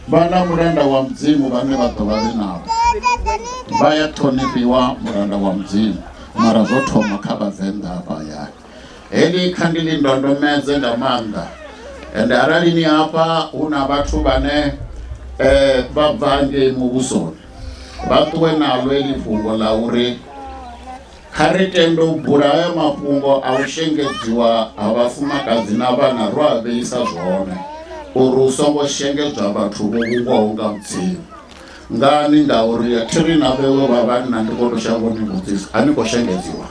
Vha na mulanda wa Mudzimu vhane vha ḓo vha vhe navho. Vha ya ṱhonifhiwa mulanda wa Mudzimu, mara zwo thoma kha Vhavenḓa hafha hayani. Heḽi kha ndi ḽi ndondomedze nga maanḓa, ende arali ni hafha hu na vhathu vhane vha bva ngei muvhusoni, vha ṱuwe naḽo heḽi fhungo ḽa uri kha ri tende u bula haya mafhungo a u shengedziwa ha vhafumakadzi na vhana ro a vheisa zwone, uri hu songo shengedzwa vhathu vho vhungwaho nga Mudzimu. Ngani? Ngauri thi ri na vhewe vha vhanna ndi khou tou shavha u ni vhudzisa, a ni khou shengedziwa?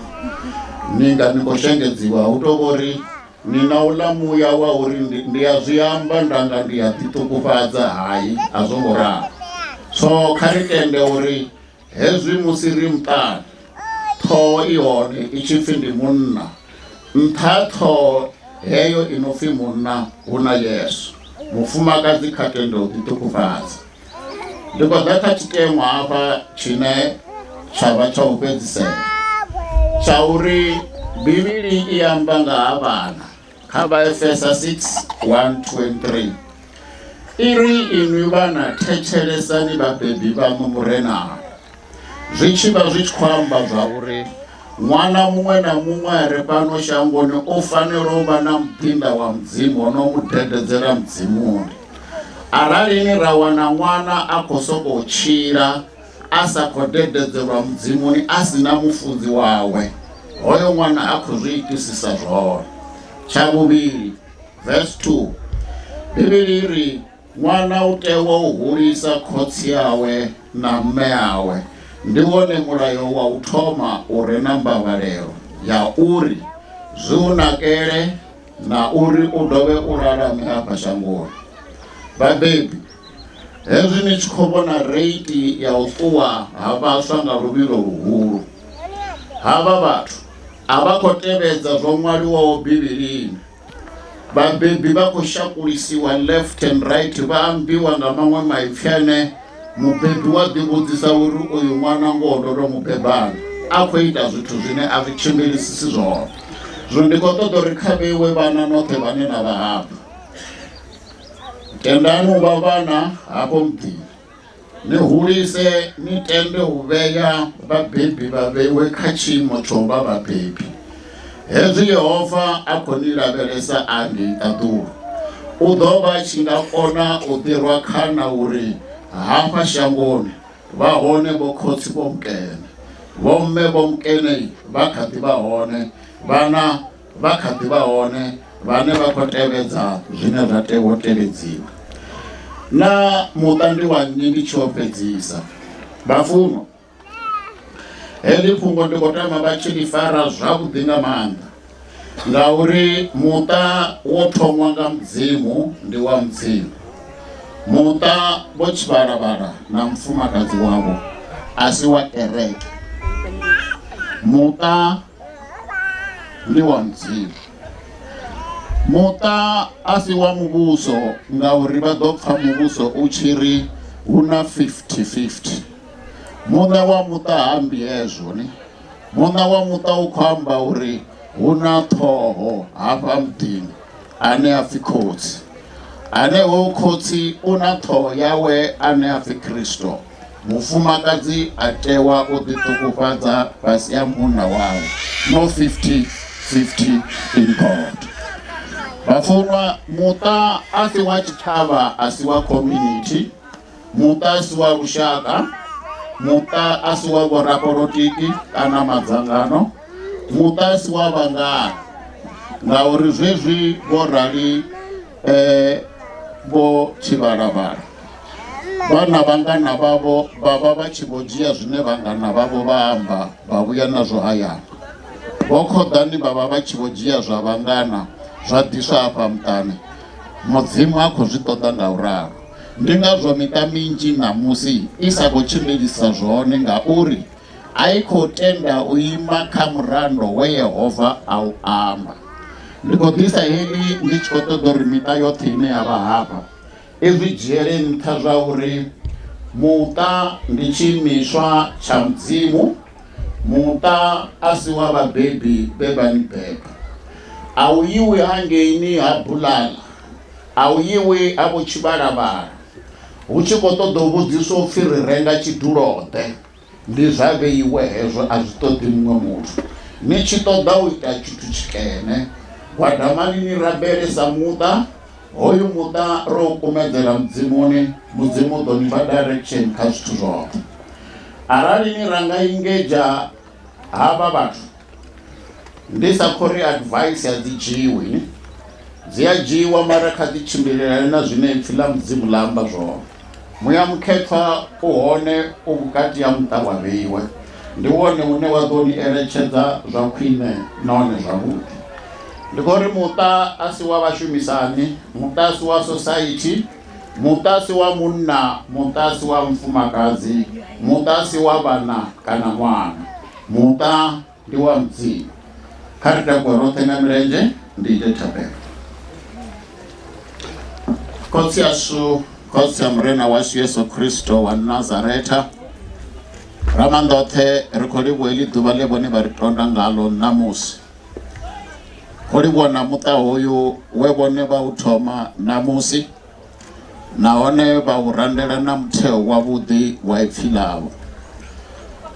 Ni nga ni khou shengedziwa, hu tou vhori ni na uḽa muya wa uri ndi a zwi amba nda nga ndi a ḓiṱukufhadza. Hai, a zwo ngo ralo. So kha ri tende uri hezwi musi ri muṱani, ṱhoho i hone i tshi pfi ndi munna, nṱha ha ṱhoho heyo i no pfi munna hu na Yesu. Mufumakadzi kha tende u ḓiṱukufhadza. Ndi khou ḓa kha tshiteṅwa hafha tshine tsha vha tsha u fhedzisela, tsha uri Bivhili i amba nga ha vhana kha Vhaefesa 6 1 2 and 3. I ri, inwi vhana thetshelesani vhabebi vhaṋu Murenani. Zwi tshi vha zwi tshi khou amba zwa uri ṅwana muṅwe na muṅwe a re fhano shangoni u fanela u vha na muḓinḓa wa Mudzimu o no mu dededzela Mudzimuni. Arali ni ra wana ṅwana a khou sokou tshila a sa khou dededzelwa Mudzimuni a si na mufunzi wawe, hoyo ṅwana a khou zwi itisisa zwone. Tsha vhuvhili, verse 2, Bivhili i ri, Ṅwana u tewa u hulisa khotsi awe na mme awe. Ndi wone mulayo wa u thoma u re na mbavhalelo ya uri zwi u nakele na uri u dovhe u lalame hafha shangoni. Vhabebi, hezwi ni tshi khou vhona reiti ya u ṱuwa ha vhaswa nga luvhilo luhulu, havha vhathu a vha khou tevhedza zwo ṅwaliwaho Bivhilini. Vhabebi vha khou shakulisiwa left and right, vha ambiwa nga maṅwe maipfi ane mubebi wa ḓivhudzisa uri uyu ṅwana ngoho ndo to mubebana, a khou ita zwithu zwine a zwi tshimbilisisi zwone. Zwino ndi khou ṱoḓa uri kha vheiwe vhana noṱhe vhane na vha hafha, tendani u vha vhana hafho muḓini, ni hulise, ni tende u vhea vhabebi vha vheiwe kha tshiimo tsha u vha vhabebi. Hezwi Yehova a khou ni lavhelesa a ngei ṱaḓulu, u ḓo vha a tshi nga kona u ḓirwa khana uri hafha shangoni vha hone vhokhotsi vho mukene, vhomme vho mukene vha kha ḓi vha hone, vhana vha kha ḓi vha hone vhane vha khou tevhedza zwine zwa tea u tevhedziwa. Na muṱa ndi wa nnyi ndi tshi o fhedzisa? Vhafunwa, heḽi fhungo ndi khou tama vha tshi ḽi fara zwavhuḓi nga maanḓa, ngauri muṱa wo thoṅwa nga Mudzimu ndi wa Mudzimu. Muṱa vho Tshivhalavhala na mufumakadzi wavho a si wa kereke. Muṱa ndi wa Mudzimu. Muṱa a si wa muvhuso ngauri vha ḓo pfa muvhuso u tshi ri hu na 50-50. Muṋe wa muṱa ha ambi hezwo ni. Muṋe wa muṱa u khou amba uri hu na ṱhoho hafha muḓini ane a pfi Khotsi. Ane hoyu Khotsi u na ṱhoho yawe ane a pfi Kristo. Mufumakadzi a tewa u ḓiṱukufhadza fhasi ha munna wawe. No 50 50 in God. Vhafunwa, muṱa a si wa tshitshavha, a si wa community, muṱa a si wa lushaka, muṱa a si wa vhorapolotiki kana madzangano, muṱa a si wa vhangana, ngauri zwezwi vho rali vho Tshivhalavhala vhana vhangana vhavho vha vha vha tshi vho dzhia zwine vhangana vhavho vha amba vha vhuya nazwo hayani. Vho Khoḓani vha vha vha tshi vho dzhia zwa vhangana zwa ḓiswa hafha muṱani. Mudzimu ha khou zwi ṱoḓa nga u ralo. Ndi ngazwo miṱa minzhi ṋamusi i sa khou tshimbilisa zwone ngauri a i khou tenda u ima kha murando we Yehova a u amba. Ndi khou ḓisa heḽi ndi tshi khou ṱoḓa uri miṱa yoṱhe ine ya vha hafha i zwi dzhiele nṱha zwa uri muṱa ndi tshiimiswa tsha Mudzimu, muṱa a si wa vhabebi vhe vha ni beba. A u yiwi hangeini ha Bulala, a u yiwi ha Vho Tshivhalavhala hu tshi khou ṱoḓa u vhudziswa u pfi ri renga tshidulo-ḓe. Ndi zwa vheiwe hezwo, a zwi ṱoḓi muṅwe muthu. Ni tshi ṱoḓa u ita tshithu tshikene, gwadamani ni rabele sa muṱa. Hoyu muṱa ro u kumedzela Mudzimuni, Mudzimu u ḓo ni fha direction kha zwithu zwoṱhe. Arali ni ranga engage havha vhathu, ndi sa khou ri advice a dzi dzhiwi ni, dzi a dzhiiwa mara kha dzi tshimbilelane na zwine ipfi ḽa Mudzimu ḽa amba zwone. Muya mukhethwa u hone u vhukati ha muṱa wa vheiwe, ndi wone une wa ḓo ni eletshedza zwa khwine nahone zwavhuḓi. Ndi khou ri muṱa a si wa vhashumisani, muṱa a si wa society, muṱa a si wa munna, muṱa a si wa mufumakadzi, muṱa a si wa vhana kana ṅwana. Muṱa ndi wa Mudzimu. Kha ri takuwe roṱhe nga milenzhe ndi ite thabelo. Khotsi ashu, Khotsi a Murena washu Yesu Kristo wa Nazaretha, Ramaanḓaoṱhe, ri khou livhuwa heḽi ḓuvha ḽe vhone vha ri tonda ngaḽo ṋamusi. Khou livhuwa na muṱa hoyu we vhone vha u thoma ṋamusi, nahone vha u randela na mutheo wavhuḓi wa ipfi ḽavho.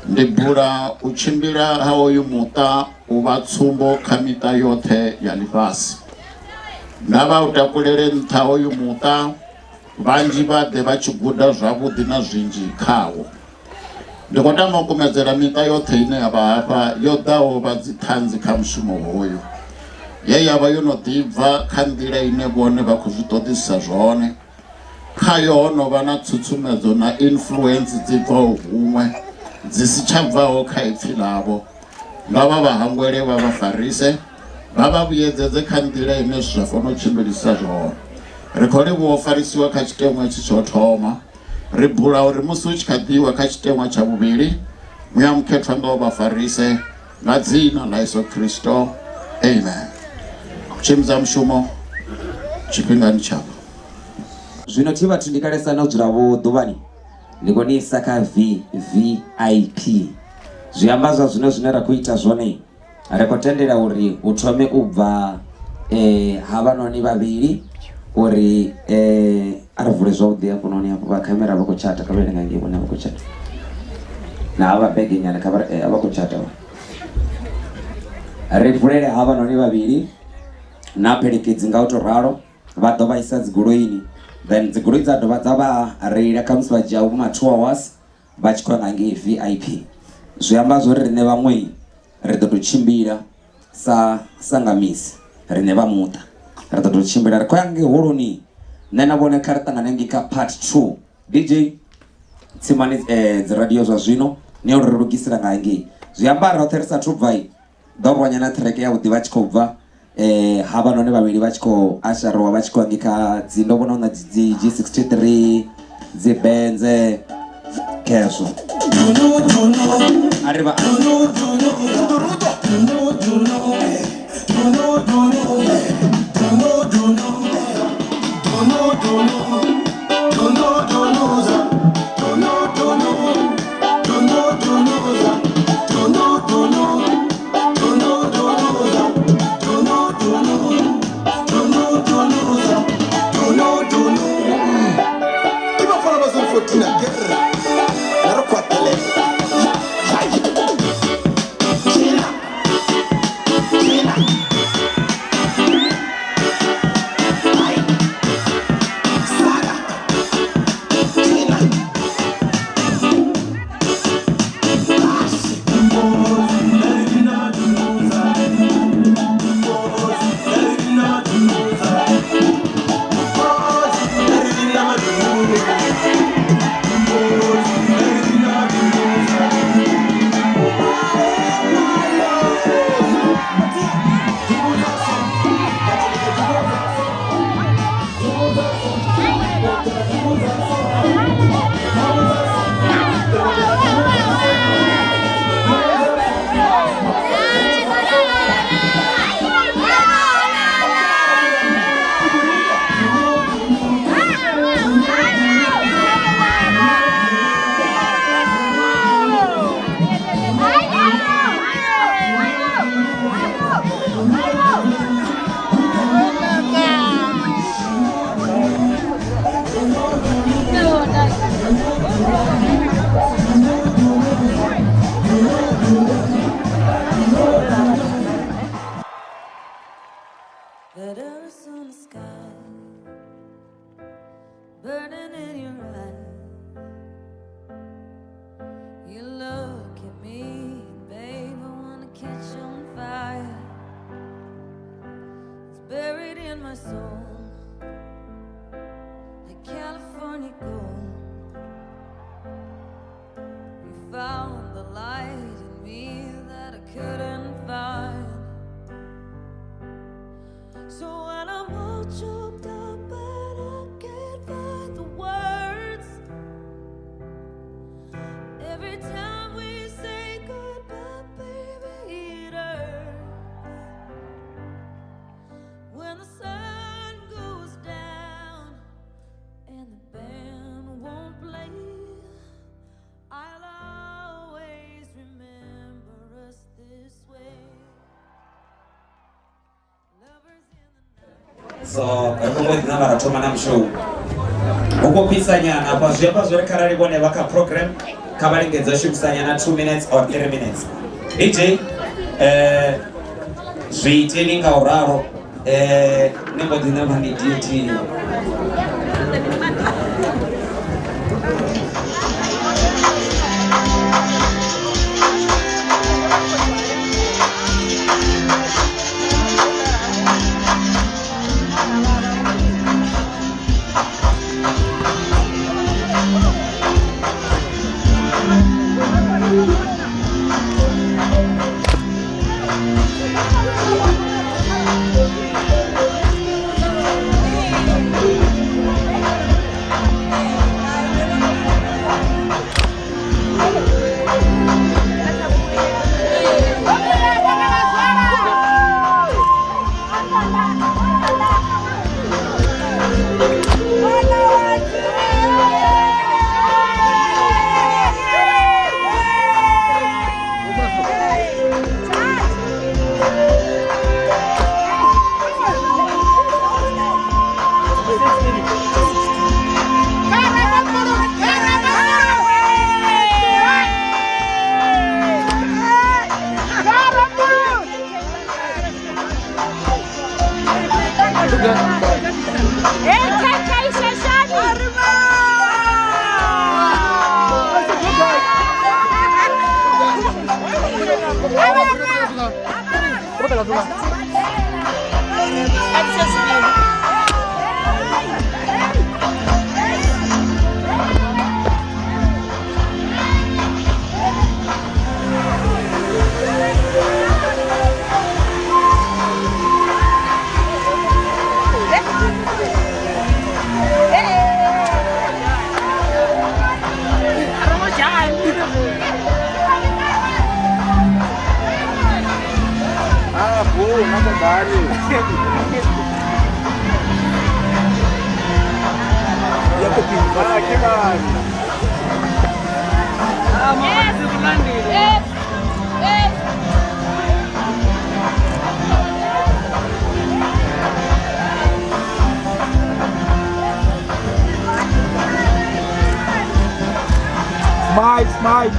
Ndi bula u tshimbila ha hoyu muṱa u vha tsumbo kha miṱa yoṱhe ya ḽifhasi. Nda vha u takulele nṱha hoyu muṱa, vhanzhi vha ḓe vha tshi guda zwavhuḓi na zwinzhi khawo. Ndi khou tama u kumedzela miṱa yoṱhe ine ya vha hafha yo ḓaho vha dziṱhanzi kha mushumo hoyu, ye ya vha yo no ḓi bva kha nḓila ine vhone vha khou zwi ṱoḓisisa zwone. Khayo ho no vha na tsutsumedzo na influence dzi bvaho huṅwe, dzi si tsha bvaho kha ipfi ḽavho. Nga vha vha hangwele vha vha farise, vha vha vhuyedzedze kha nḓila ine zwithu zwa fanela u tshimbilisa zwone. Ri khou livhuwa u farisiwa kha tshiteṅwa itshi tsha u thoma. Ri bula uri musi hu tshi kha ḓiwa kha tshiteṅwa tsha vhuvhili, Muya Mukhethwa nga u vha farise nga dzina ḽa Yesu Kristo. Amen. Tshimbidza mushumo tshifhingani tshavho. Zwino thi vhathu ndi kalesa no dzula vho ḓuvhani ndi khou ni isa kha VVIP. Zwi amba zwa zwino zwine ra khou ita zwone ri khou tendela uri hu thome u bva havhanoni vhavhili uri a ri vule zwavhuḓi hafhanoni hafho vha khamera vha khou tshata kha vha nga ngei vhone vha khou tshata na havha bege nyana kha vha vha khou tshata ri vulele havhanoni vhavhili na phelekedzi nga u to ralo vha ḓo vha isa dzigoloini then dzigoloi dza dovha dza vha reila khamusi vha dzhia vho ma 2 hours vha tshi khou ya nga ngei VIP. Zwi amba zwori riṋe vhaṅwe ri ḓo tou tshimbila sa sa nga misi riṋe vha muṱa ri ḓo tou tshimbila ri khou ya ngei holoni nṋe na vhone kha ri ṱangane ngei kha part 2 DJ tsimani dzi radio zwa zwino ni yo ri lugisela nga ngei zwi amba roṱhe ri sathu bva ḓo rwanya na ṱhireke ya vhuḓi vha tshi khou bva havhanoni vhavhili vha tshi khou asharowa vha tshi khou ngei kha dzi ndo vhona hu na dzi G63 dzi Benze khezwo a ri vha Every time we say goodbye, baby, it hurts. When the sun goes down and the band won't play, I'll always remember us this way. Lovers in the So ri khou mbo ḓi namba ra thoma na mushumo. Hu khou fhisanyana afha, zwi amba zwori kharali vhone vha kha program kha vha lingedze u shumisanyana 2 minutes or 3 minutes. DJ zwi iteni nga u ralo, ni mbo ḓi namba ni DT. Smile, smile.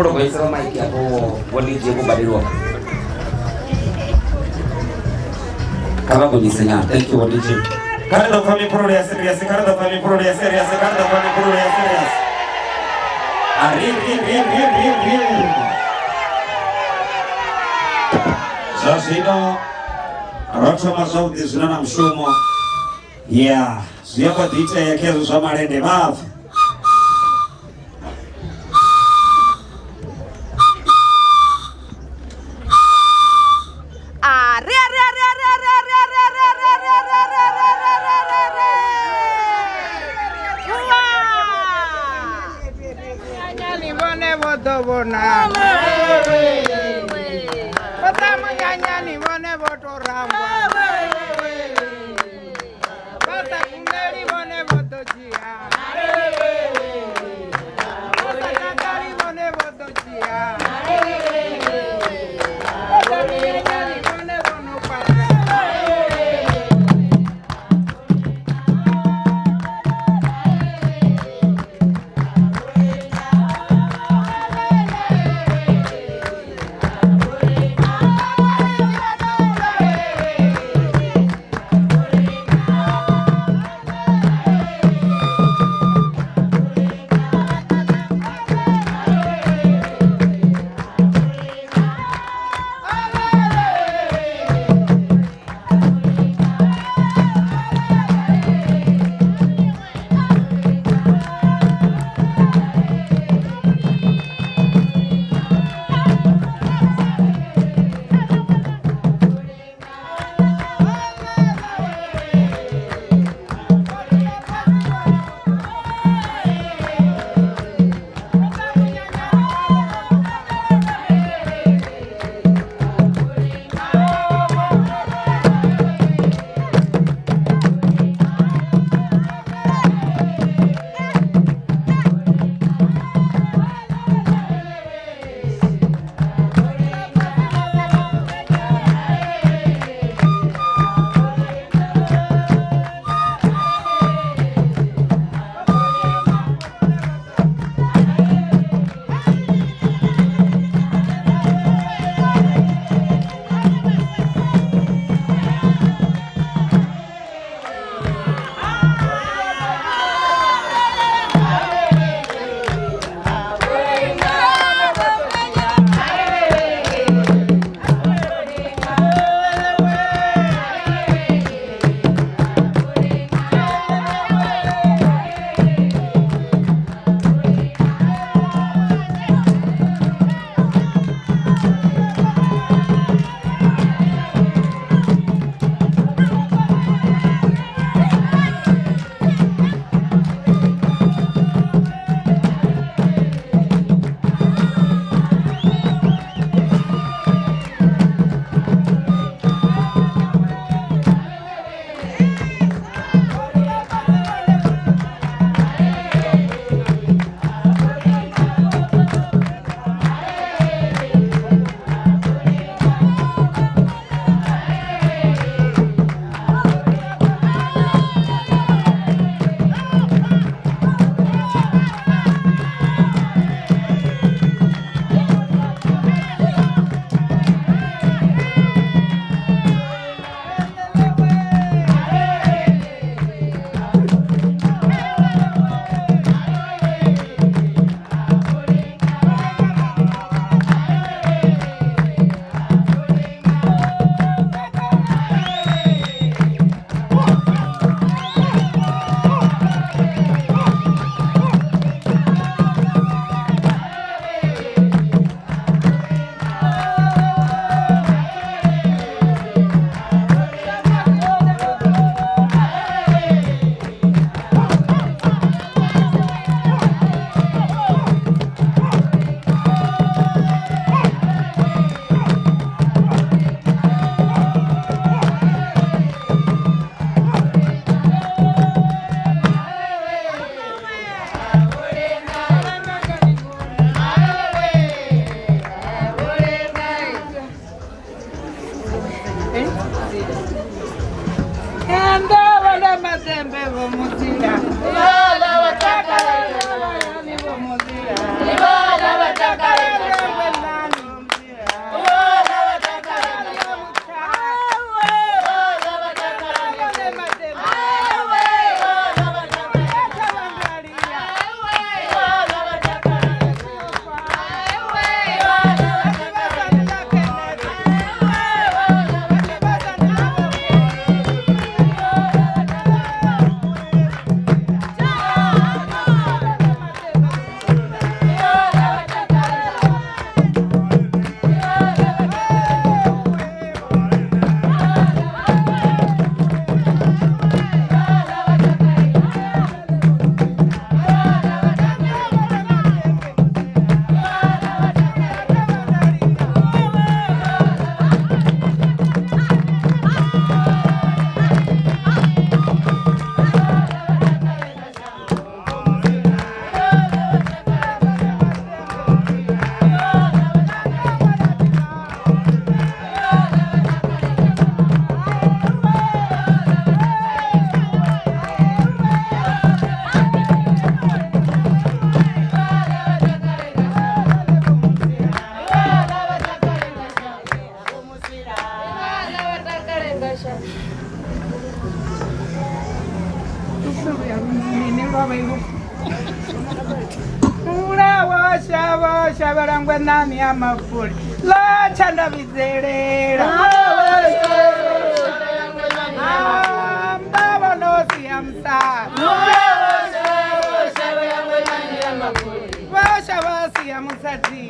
Khou humbela u gonyisela maiki afho vho DJ vho badeliwa. Kha vha gonyise nyana. Thank you vho DJ. Kha ri ḓo pfa mipfululo ya serious, kha ri ḓo pfa mipfululo ya serious, kha ri ḓo pfa mipfululo ya serious. A ri ri ri ri ri ri. Zwa zwino ro thoma zwavhuḓi zwino na mushumo. Ya, zwi a mbo ḓi itea khezwo zwa malende vha pfa. A re a re a re a re a re a re a re a re a re a re a re a re a re a re a re a re. Hua! Munyanyani vhone vho ḓo vhona. Vho ḓa munyanyani vhone vho tou rangwa. Vha sa bvumeli vhone vho ḓo dzhia. Vha sa takali vhone vho ḓo dzhia. Vho ḓa munyanyani vhone vho no fara. Mulawo shavho shavhela ngwenani ya mafuli ḽa tsha nda vhidzelela amba vho no sia musadzi vho shavha sia musadzi.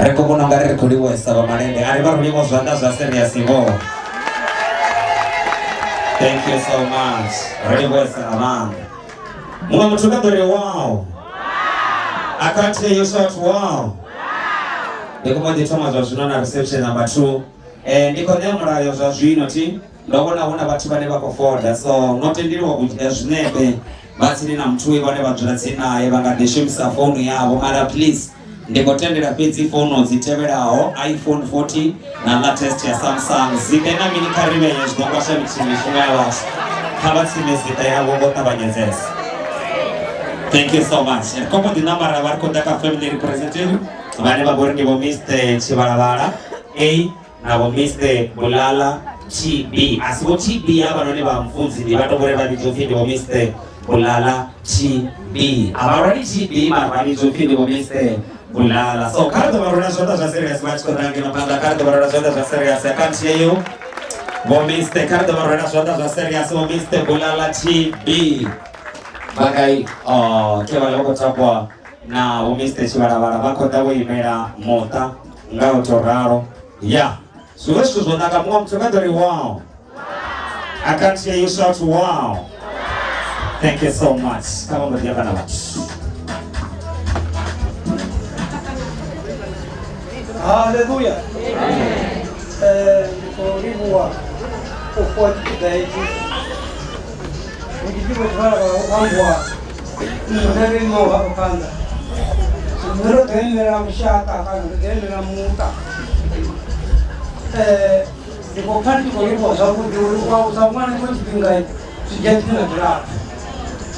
Ri khou vhona ungari ri khou livhuwesa vha malende, a ri vha rulivho zwanḓa zwa serious vho. Thank you so much. Ri livhuwesa nga maanḓa. Muṅwe muthu kha ḓo ri wow. I can't hear you shout wow. Ndi khou mbo ḓi thoma zwa zwino na reception number 2. Ndi khou ṋea mulayo zwa zwino thi. Ndo vhona hu na vhathu vhane vha khou foda, so no tendeliwa u dzhia zwinepe vha tsini na muthu vhane vha dzula tsini naye, vha nga ḓi shumisa founu yavho, mara please ndi khou tendela fhedzi founu dzi tevhelaho iPhone 14 na latest ya Samsung. Zwiḓe na mini kha ri vhee zwi ḓo kwasha mishumo ya vhathu. Kha vha tsime zwiḓe yavho ngo ṱavhanyedzesa. Thank you so much. Ri khou mbo ḓi nambara vha ri khou ḓa kha family representative vhane vha vhori ndi vho Mr Tshivhalavhala A na vho Mr Bulala TB. A si vho TB havhanoni vha mfunzi, ndi vha to vhori vha vhidzwa upfhi ndi vho Mr Bulala TB. A vha lwali TB mara vha vhidzwa upfhi ndi vho Mr Bulala. So kha ri ḓo vha rwela zwanḓa zwa serious vha tshi khou ḓa ngeno phanḓa, kha ri ḓo vha rwela zwanḓa zwa serious. I can't hear you. Vho Mr, kha ri ḓo vha rwela zwanḓa zwa serious vho Mr Bulala TB. Vha gai? Oh, ke vhaḽa vha khou takuwa na vho Mr Tshivhalavhala vha khou ḓa vho imela muṱa nga u tou ralo. Ya, zwiṅwe zwithu zwo naka. Muṅwe muthu kha ḓo ri wow. I can't hear you shout wow. Thank you so much. Kha vha mbo ḓi amba na vhathu. Haleluya. Ndi khou livhuwa u fhiwa tshipiḓa hetshi. Ndi tshi khou tshivhala vha ambiwa nṋe ndo imaho hafha phanḓa. Nṋe ndo ḓo imela lushaka kana ndo ḓo imela muṱa. Ndi khou pfa ndi tshi khou livhuwa zwavhuḓi uri u alusa ṅwana tshiṅwe tshifhinga zwi dzhia tshifhinga tshilapfhu.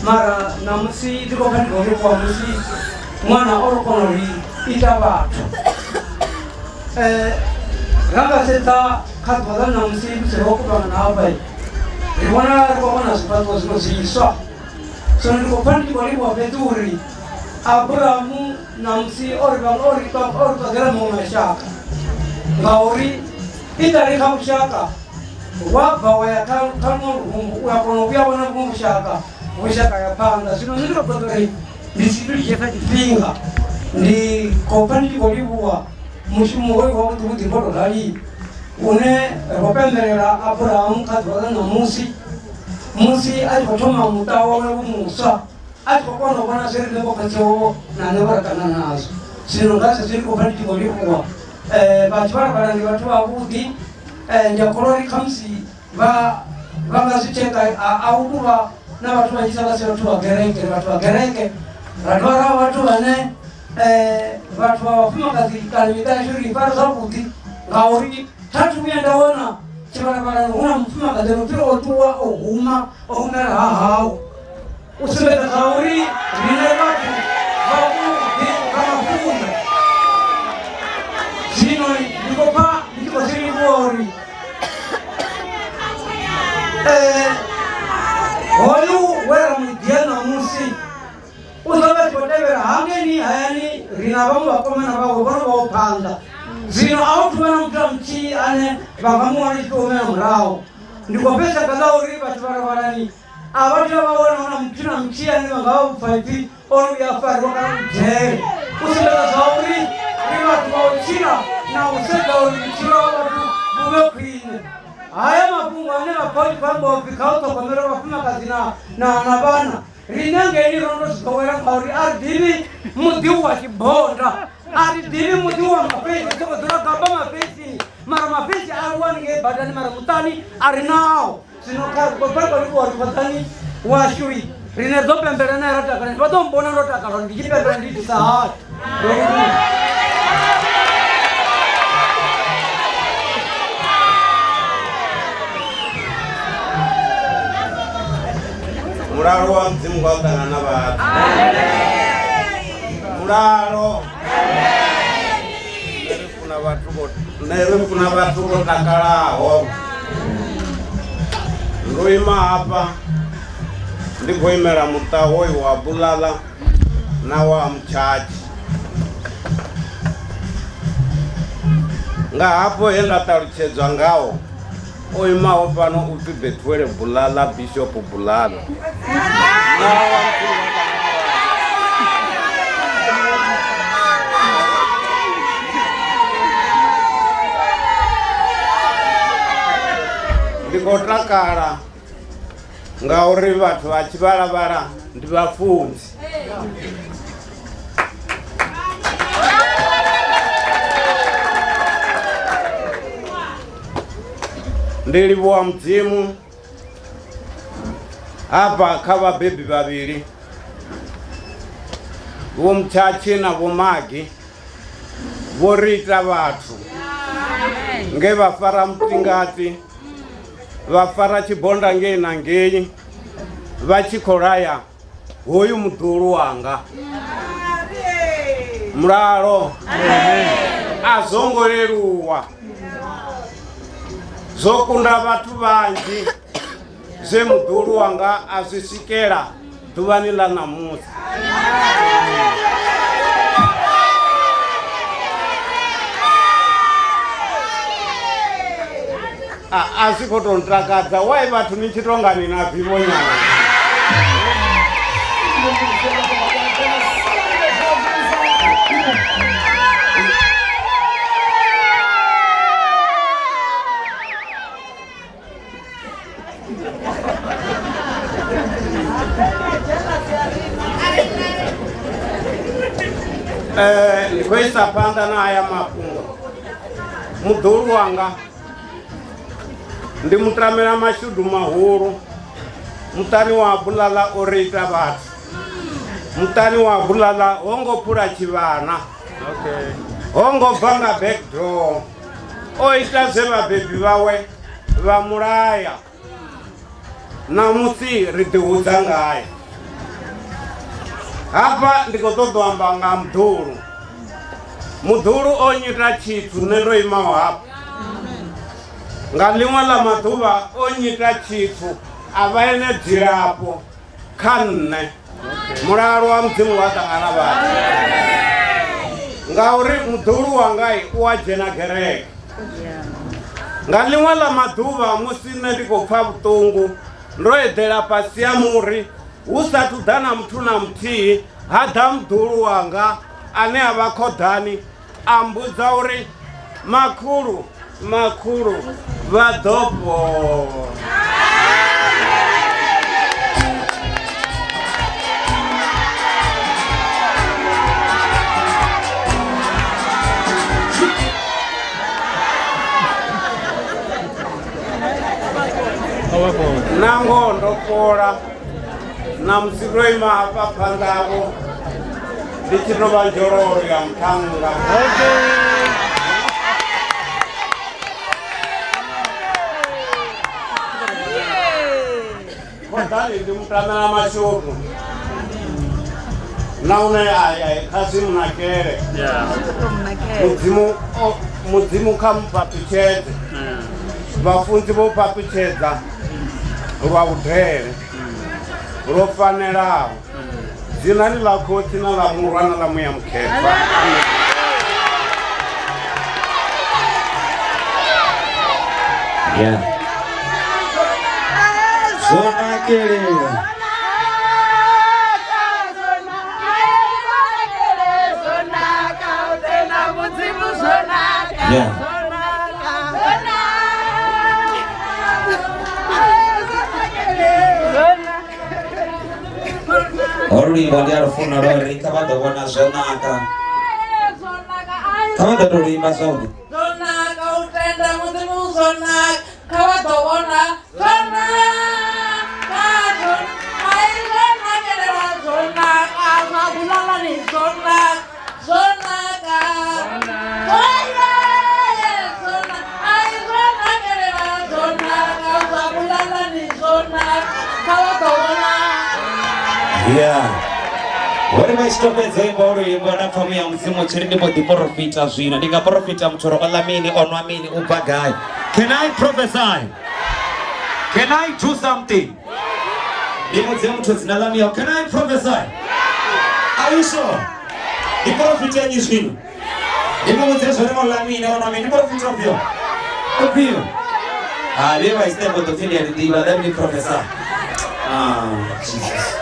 Mara ṋamusi ndi khou pfa ndi khou livhuwa musi ṅwana o ri kona uri ita vhathu. Ra nga sedza kha ḓuvha ḽa ṋamusi musi ro kuvhangana hafha, ri vhona ri khou vhona zwifhaṱuwo zwiṅwe zwiswa. So ndi khou pfa ndi tshi khou livhuwa fhedzi uri Abrahamu ṋamusi o ri o ri o ri ṱoḓela muṅwe mashaka, ngauri iṱali kha vhushaka wa bva wa ya kha luṅwe lurumbu u a kona u vhuya vhona vhuṅwe vhushaka, vhushaka ya phanḓa. Zwino nṋe ndi khou ṱoḓa uri ndi si to dzhia tshifhinga, ndi khou pfa ndi tshi khou livhuwa mushumo hoyu wavhuḓi vhuḓi ngo tou rali une ri khou pembelela Abrahamu kha ḓuvha ḽa ṋamusi musi a tshi khou thoma muṱa wawe muswa. A tshi khou kona u vhona zwe riṋe vho khotsi awe na nṋe vho ra ṱangana nazwo. Zwino nga zwezwi ndi khou pfa ndi tshi khou livhuwa vhathu vha Rabala ndi vhathu vhavhuḓi. Ndi a kholwa uri khamusi vha vha nga zwi tsheka a hu tou vha na vhathu vhanzhisa vha si vhathu vha gereke, ri vhathu vha gereke ra dovha ra vha vhathu vhane vhathu vha vhafumakadzi kana miṱa yashu ri i fara zwavhuḓi ngauri tha thu vhuya nda wana tshivhalabalani hu na mufumakadzi ano pfhi o ṱuwa o huma o humela ha hawe u sumbedza zwa uri riṋe vhathu vhavhuḓi vha mafunda. Zwino ndi khou pfa ndi tshi khou zwi livhuwa uri hoyu we ra mu dzhia ṋamusi u ḓo vha tshi khou tevhela hangeini hayani ri na vhaṅwe vhakomana vhawe vho no vhaho phanḓa. Zwino a hu thuvha na muthu na muthihi ane vha nga mu wana tshi khou humela murahu. Ndi khou pfesesa nga ḽa uri vhathu vha Rabhalani a vha tea vha wana hu na muthu na muthihi ane vha nga vha vhupfa ipfi o no vhuya a fariwa kana u dzhele u sumbedza zwa uri ri vhathu vha u tshila na u sedza uri vhutshilo ha vhathu vhu vhe khwine. Haya mafhungo ane vha pfa hu tshi khou ambiwa upfi kha hu ṱhogomelwe vhafumakadzi na, na, na vhana riṋe ngeini ro no zwi ḓowela ngauri a ri ḓivhi muḓi wa tshibonda a ri ḓivhi muḓi wa mafeisi ri sokou dzula gamba mafeisini mara mafeisi a ri wani ngei badani mara muṱani a ri nao. Zwino kha ri khou pfa livhuwa uri khoḓani washu riṋe ri ḓo pembela naye ra takala vha ḓo mbona ndo takala uri ndi tshi pembela ndi itisa hani. Ndo livhuwa. Mulalo wa Mudzimu nga u ṱangana na vhathu. Mulalo. Nṋe ri funa vhathu vho nṋe ri funa vhathu vho takalaho. Ndo ima hafha ndi khou imela muṱa hoyu wa Bulala na wa Mutshatshi. Nga hafho he nda ṱalutshedzwa ngaho o imaho fhano u pfi Bethuele Bulala, Bishop Bulala. Mulalo wa Mudzimu wa ṱangana na vhathu. Ndi khou takala ngauri vhathu vha tshivhalavhala ndi vhafunzi. Ndi livhuwa Mudzimu hafha kha vhabebi vhavhili Vho Mutshatshi na Vho Magi vho ri ita vhathu nge vha fara mutingati vha fara tshibonda ngei na ngei vha tshi khou laya hoyu muḓulu wanga. Mulalo a zwo ngo leluwa, zwo kunda vhathu vhanzhi zwe muḓulu wanga a zwi swikela ḓuvhani ḽa ṋamusi. A zwi khou tou ntakadza wai vhathu ni tshi tou nga ni na vivho nyana. Ndi khou isa phanḓa na haya mafhungo. Muḓulu wanga ndi mutamela mashudu mahulu muṱani wa Bulala o ri ita vhathu. Muṱani wa Bulala ho ngo phula tshivhana, ho ngo bva nga back door, o ita zwe vhabebi vhawe vha mulaya. Ṋamusi ri ḓihudza ngae. Hafha ndi khou ṱoḓa u amba nga muḓulu. Muḓulu o nyita tshithu nṋe ndo imaho hafha. Nga ḽiṅwe ḽa maḓuvha o nyita tshithu a vha ene dzilafho kha nṋe. Mulalo wa Mudzimu wa ṱangana vhathu. Ngauri muḓulu wanga u a dzhena gereke. Nga ḽiṅwe ḽa maḓuvha musi nṋe ndi khou pfa vhuṱungu ndo eḓela fhasi ha muri hu sathu ḓa na muthu na muthihi ha ḓa muḓulu wanga ane a vha khoḓani a mbudza uri makhulu makhulu vha ḓo fhola. Na ngoho ndo fhola ṋamusi ndo ima hafha phanḓa havho ndi tshi tou vha nzhololo ya muṱhannga. Khoḓani ndi mutamela mashudu na une aya kha zwi munakele mudzimu mudzimu kha mufhaṱutshedze vhafunzi vho fhaṱutshedza lwa vhudele lwo fanelaho dzinani ḽa khotsi na ḽa murwa na ḽa muya mukhethwa. Yeah. Zwo nakelela. Yeah. Holu luimbo ndi a lufuna lwa uri kha vha ḓo vhona zwo naka. Kha vha ḓo tou luimba zwavhuḓi. Zwo naka u tenda Mudzimu zwo naka kha vha ḓo vhona zwo naka zwo ai zwo nakelela zwo naka zwa vhulalani zwo naka zwo naka zwo naka ai zwo nakelela zwo naka zwa vhulalani zwo naka kha vha ḓo vhona. Yeah. Vhori vha tshi to fhedza u imba luimbo nda pfa muya mudzimu tshi ri ndi mbo ḓi porofita zwino ndi nga porofita muthu uri o ḽa mini o nwa mini u bva gai. Can I prophesy? Can I do something? Ndi vhudze muthu dzina ḽa miyaho. Can I prophesy? Are you sure? Ndi porofite nnyi zwino? Ndi mu vhudze zwori o ḽa mini o nwa mini ndi porofita ufhio? Ufhio? Ah, vhe vha istembo ḓo pfi ndi a ḽi ḓivha. Let me prophesy. Ah, Jesus.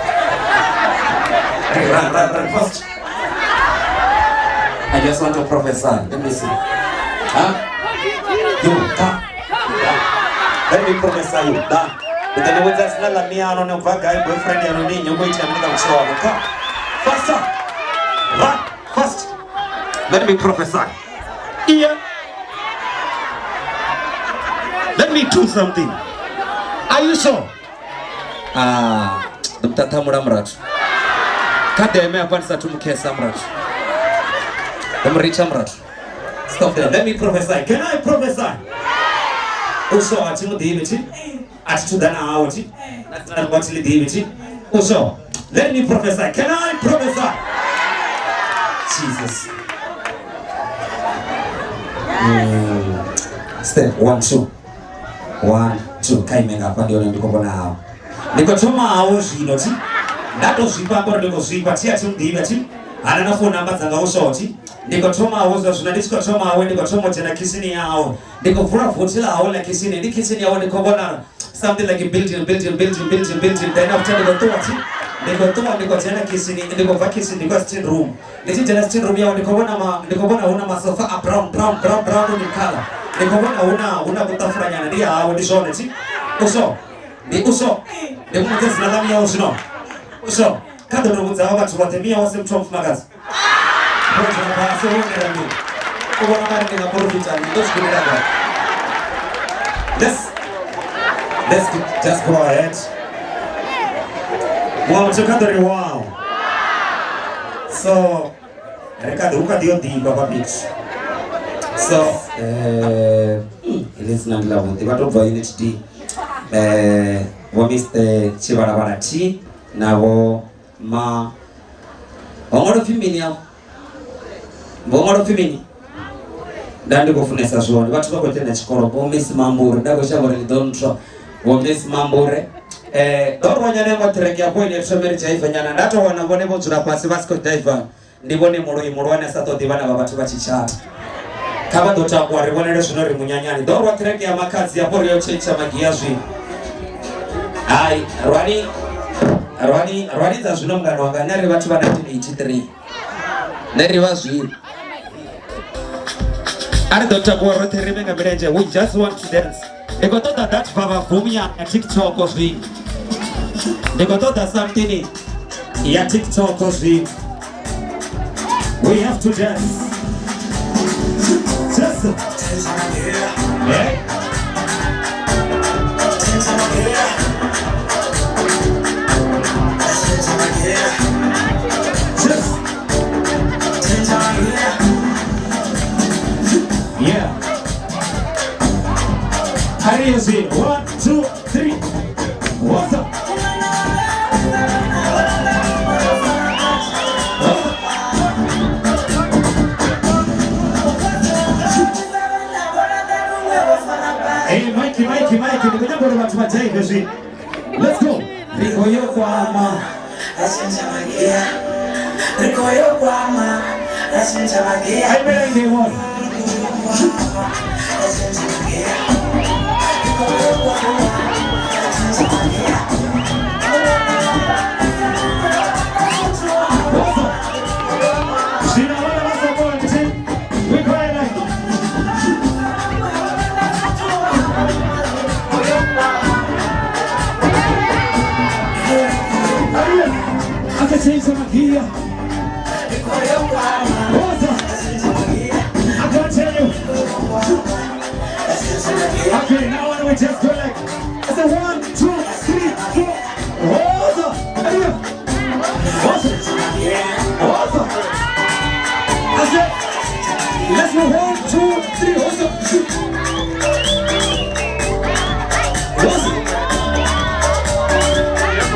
Run, run, run fast. I just want to prophesy. Let me see. Huh? You, come. Let me prophesy you. Da. Ndi ḓo ni vhudza dzina ḽa miano ni bva gai boyfriend yanu ndi nnyi u khou itea mini nga vhutshilo haṋu. Come. Faster. Run. Fast. Let me prophesy. Yeah. Let me do something. Are you sure? Ah, ndo muṱaṱhamula murathu. Kha deme hafha ndi sathu mukhesa murathu. Ndo mu ritsha murathu. Stop there. Let me prophesy. Can I prophesy? U sure a thi mu ḓivhi thi? A thi thu ḓa na hawe thi? Na dzina ḽanga thi ḽi ḓivhi thi? U sure? Let me prophesy. Can I prophesy? Jesus. Step 1 2. 1 2 kha ime ngafha ndi hone ndi khou vhona hawo. Ndi khou thoma hawo zwino thi. Nda to zwifha ngori ndi khou zwifha thi a thi muḓivhi thi. Hana na phone number dzanga u sure thi. Ndi khou thoma hawo zwa zwino ndi tshi khou thoma hawe ndi khou thoma u dzhena khisini yawe. Ndi khou vula vothi ḽa hawe ḽa khisini ndi khisini yawe ndi khou vhona something like a building building building building building then after ndi khou ṱuwa thi ndi khou ṱuwa ndi khou dzhena khisini ndi khou bva khisini ndi khou ya sitting room ndi tshi dzhena sitting room yawe ndi khou vhona ma ndi khou vhona hu na masofa a brown brown brown brown in color ndi khou vhona hu na hu na kuṱafulanyana ndi hawe ndi zwone thi uso ndi uso ndi muvhudze dzina ḽa miyawe zwino uso kha ḓo tou vhudza vhathu vhoṱhe miyawe si muthu wa mufumakadzi fhasi ho imela mini u vhona ungari ndi nga porofita ndi ḓo zwi gudela gai let's just go ahead muṅwe muthu kha ḓo ri wow so ri kha ḓi hu kha ḓi yo ḓivha kwa fhethu so heḽi dzina ndi ḽavhuḓi vha tou bva unit d vho Mr Tshivhalavhala T na vho ma ho ṅwalwa pfi mini afho ho ṅwalwa pfi mini nda ndi khou funesa zwone vhathu vha khou dzhena tshikolo vho miss mambure nda khou shavha uri ḽi ḓo ntswa vho miss mambure ndo rwa nyana iṅwe track afho ine thome ri dzhaiva nyana nda to wana vhone vho dzula fhasi vha si khou dzhaiva ndi vhone muloi muhulwane a sa ṱoḓi vhana vha vhathu vha tshi tshata kha vha ḓo takuwa ri vhonele zwino ri munyanyani ḓo rwa track ya makhadzi afho ri yo tshentsha magia zwino hai rwani rwani rwani dza zwino mungano wanga nṋe ri vhathu vha 1983 nṋe ri vha zwino a ri ḓo takuwa roṱhe ri vhe nga milenzhe we just want to dance ndi khou ṱoḓa that vavavoom ya tiktok zwino ndi khou ṱoḓa something ya tiktok zwino we have to dance just yeah. Ariezi, 1, 2, 3. What's up? Hey, Mikey, Mikey, Mikey, ndi khou nyanga uri vhathu vha dzhaive zwino. Let's go. Ri khou yo kwama ra tshintsha magia. Ri khou yo kwama ra tshintsha magia. Ai mela ngei hone. Ra tshintsha magia. Ri khou yo kwama ra tshintsha magia. Zwino vhana vha sa koni thi. We cry like. Akatshintsha magia. What's up? I can't tell you. Okay, now why don't we just go like, I said 1, 2, 3, 4. What's up? What's up? What's up? I said, let's go 1, 2, 3. What's up? What's up? Yeah.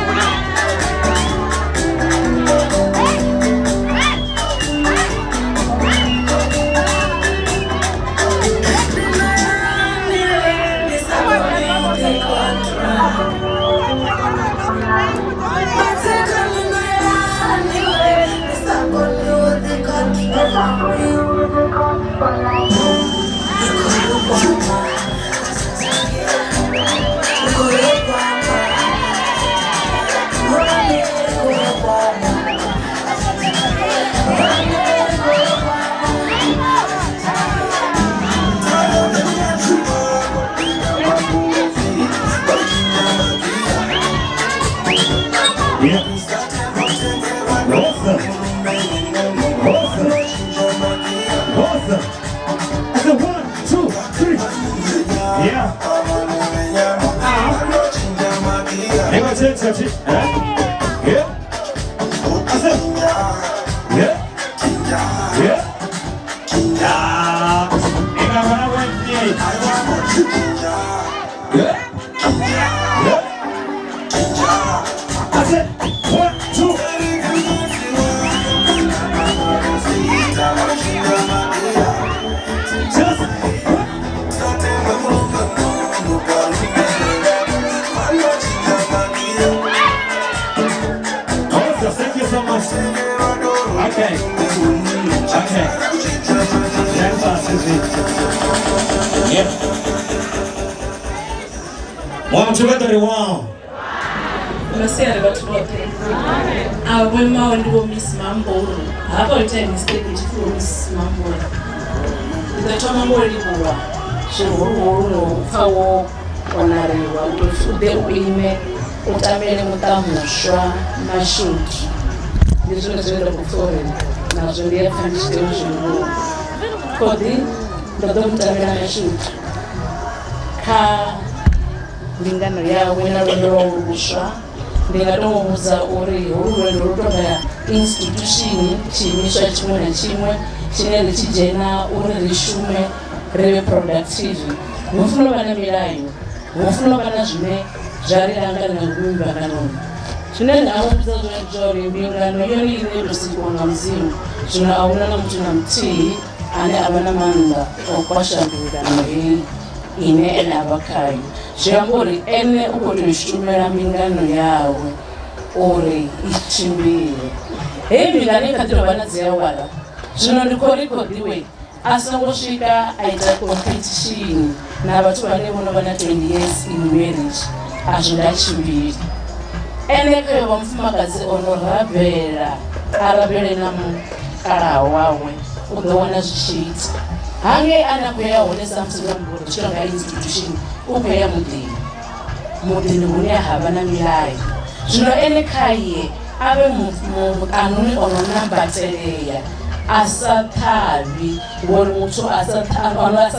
What's up? What's up? What's up? I said 1, 2, 3. Yeah. Yeah. I said, yeah. Yeah. Yeah. Yeah. Yeah. I said 1, 2. Just awesome, thank you so much. Okay. Okay. That's us, yeah. 1, 2, 3, 1. Masiare vhathu vhoṱhe a vho imaho ndi vho Miss Mamboro. Hafha ho itea mistake hu tshi pfi vho Miss Mamboro. Ndi ḓo thoma ngo livhuwa zwihuluhulu no pfha wo onariwa uri u ḓe u ime u tamele muṱa muswa mashudu. Ndi zwone zwine nda khou pfha uri nazwo ndi ya pfha ndi tshi tea u zwi livhuwa. Khoḓi ndo ḓo mutamela mashudu kha mbingano yawe na lwendo lwawe luswa. Ndi nga to muvhudza uri holu lwendo lu tonga institution tshiimiswa tshiṅwe na tshiṅwe tshine ri tshi dzhena uri ri shume ri vhe productive. Hu funa u vha na milayo, hu funa u vha na zwine zwa ri langa na ngomu mbinganoni. Zwine nda nga muvhudza zwone ndi zwa uri mbingano yone iṋe yo tou sikiwa nga Mudzimu, zwino a huna na muthu na muthihi ane a vha na maanḓa o kwasha mbingano heyi ine ene a vha khayo. Zwi amba uri ene u khou tea u shumela mbingano yawe uri i tshimbile. Heyi mbingano i kha ḓi tou vha na dzi awara, zwino ndi khou ri khoḓiwe a songo swika a ita competition na vhathu vhane vho no vha na 20 years in marriage, a zwi nga tshimbili. Ene khayo vha mufumakadzi o no rabela, a rabele na mukalaha wawe, u ḓo wana zwi tshi ita. Hangei ane a khou ya hone sa musi ndo tshi tonga institution, u khou ya muḓini, muḓini hune ha vha na milayo. Zwino ene khaye a vhe muṱanuni o no nambatelea, a sa ṱhavhi, ngori muthu a sa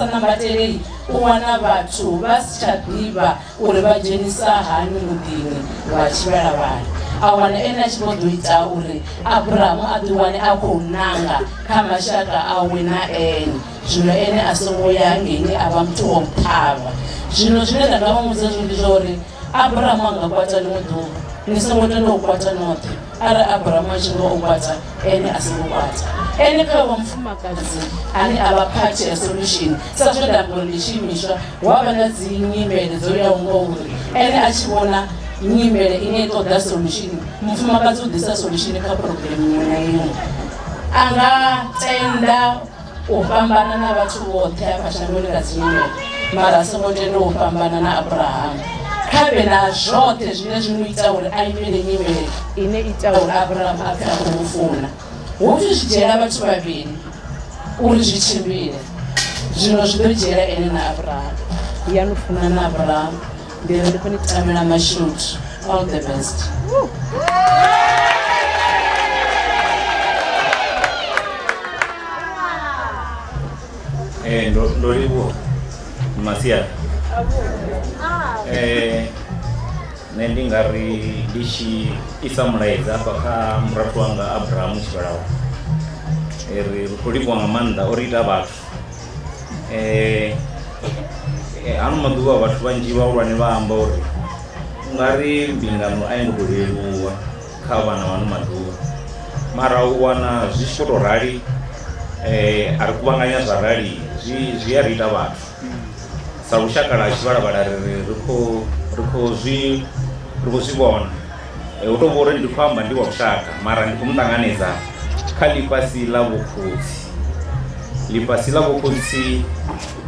nambatelei u wana vhathu vha si tsha ḓivha uri vha dzhenisa hani muḓini wa tshivhalavhala. A wana ene a tshi vho ḓo ita uri Abrahamu a ḓi wane a khou nanga kha mashaka awe na ene. Zwino ene a songo ya hangeini a vha muthu wa u ṱhavha. Zwino zwine nda nga vha vhudza zwone ndi zwa uri Abrahamu a nga kwata ḽiṅwe ḓuvha, ni songo tenda u kwata noṱhe. Arali Abrahamu a tshi nga o kwata, ene a songo kwata. Ene kha vha mufumakadzi ane a vha part ya solution. Sa zwe nda amba uri ndi tshiimiswa, hu a vha na dzi nyimele dzo yaho nga uri ene a tshi vhona nyimele ine i ṱoḓa solution, mufumakadzi u ḓisa solution kha problem iṅwe na iṅwe. A nga tenda u fhambana na vhathu vhoṱhe hafha shangoni nga dzi nyimele, mara a songo tenda u fhambana na Abrahamu. Kha vhe na zwoṱhe zwine zwi mu ita uri a imele nyimele ine ita uri Abrahamu a pfe a khou mu funa. Hu pfi zwi dzhiela vhathu vhavhili uri zwi tshimbile, zwino zwi ḓo dzhiela ene na Abrahamu. Ya no funa na Abrahamu, ndi ri ndi khou ni tamela mashudu. All the best. Ndo ndo livhuwa masiari. Nṋe ndi nga ri ndi tshi isa mulaedza hafha kha murathu wanga Abrahamu Tshivhalaho, ri ri khou livhuwa nga maanḓa o ri ita vhathu. Hano maḓuvha vhathu vhanzhi vhahulwane vha amba uri u nga ri mbingano a i ngo tou leluwa kha vhana vha ano maḓuvha, mara u wana zwi tshi khou tou rali a ri kuvhanganya zwa rali zwi zwi a ri ita vhathu. Sa lushaka lwa tshivhalavhala ri ri ri khou ri khou zwi ri khou zwi vhona hu tou vha uri ndi khou amba ndi wa lushaka mara ndi khou mu ṱanganedza kha ḽifhasi ḽa vhokhotsi. Ḽifhasi ḽa vhokhotsi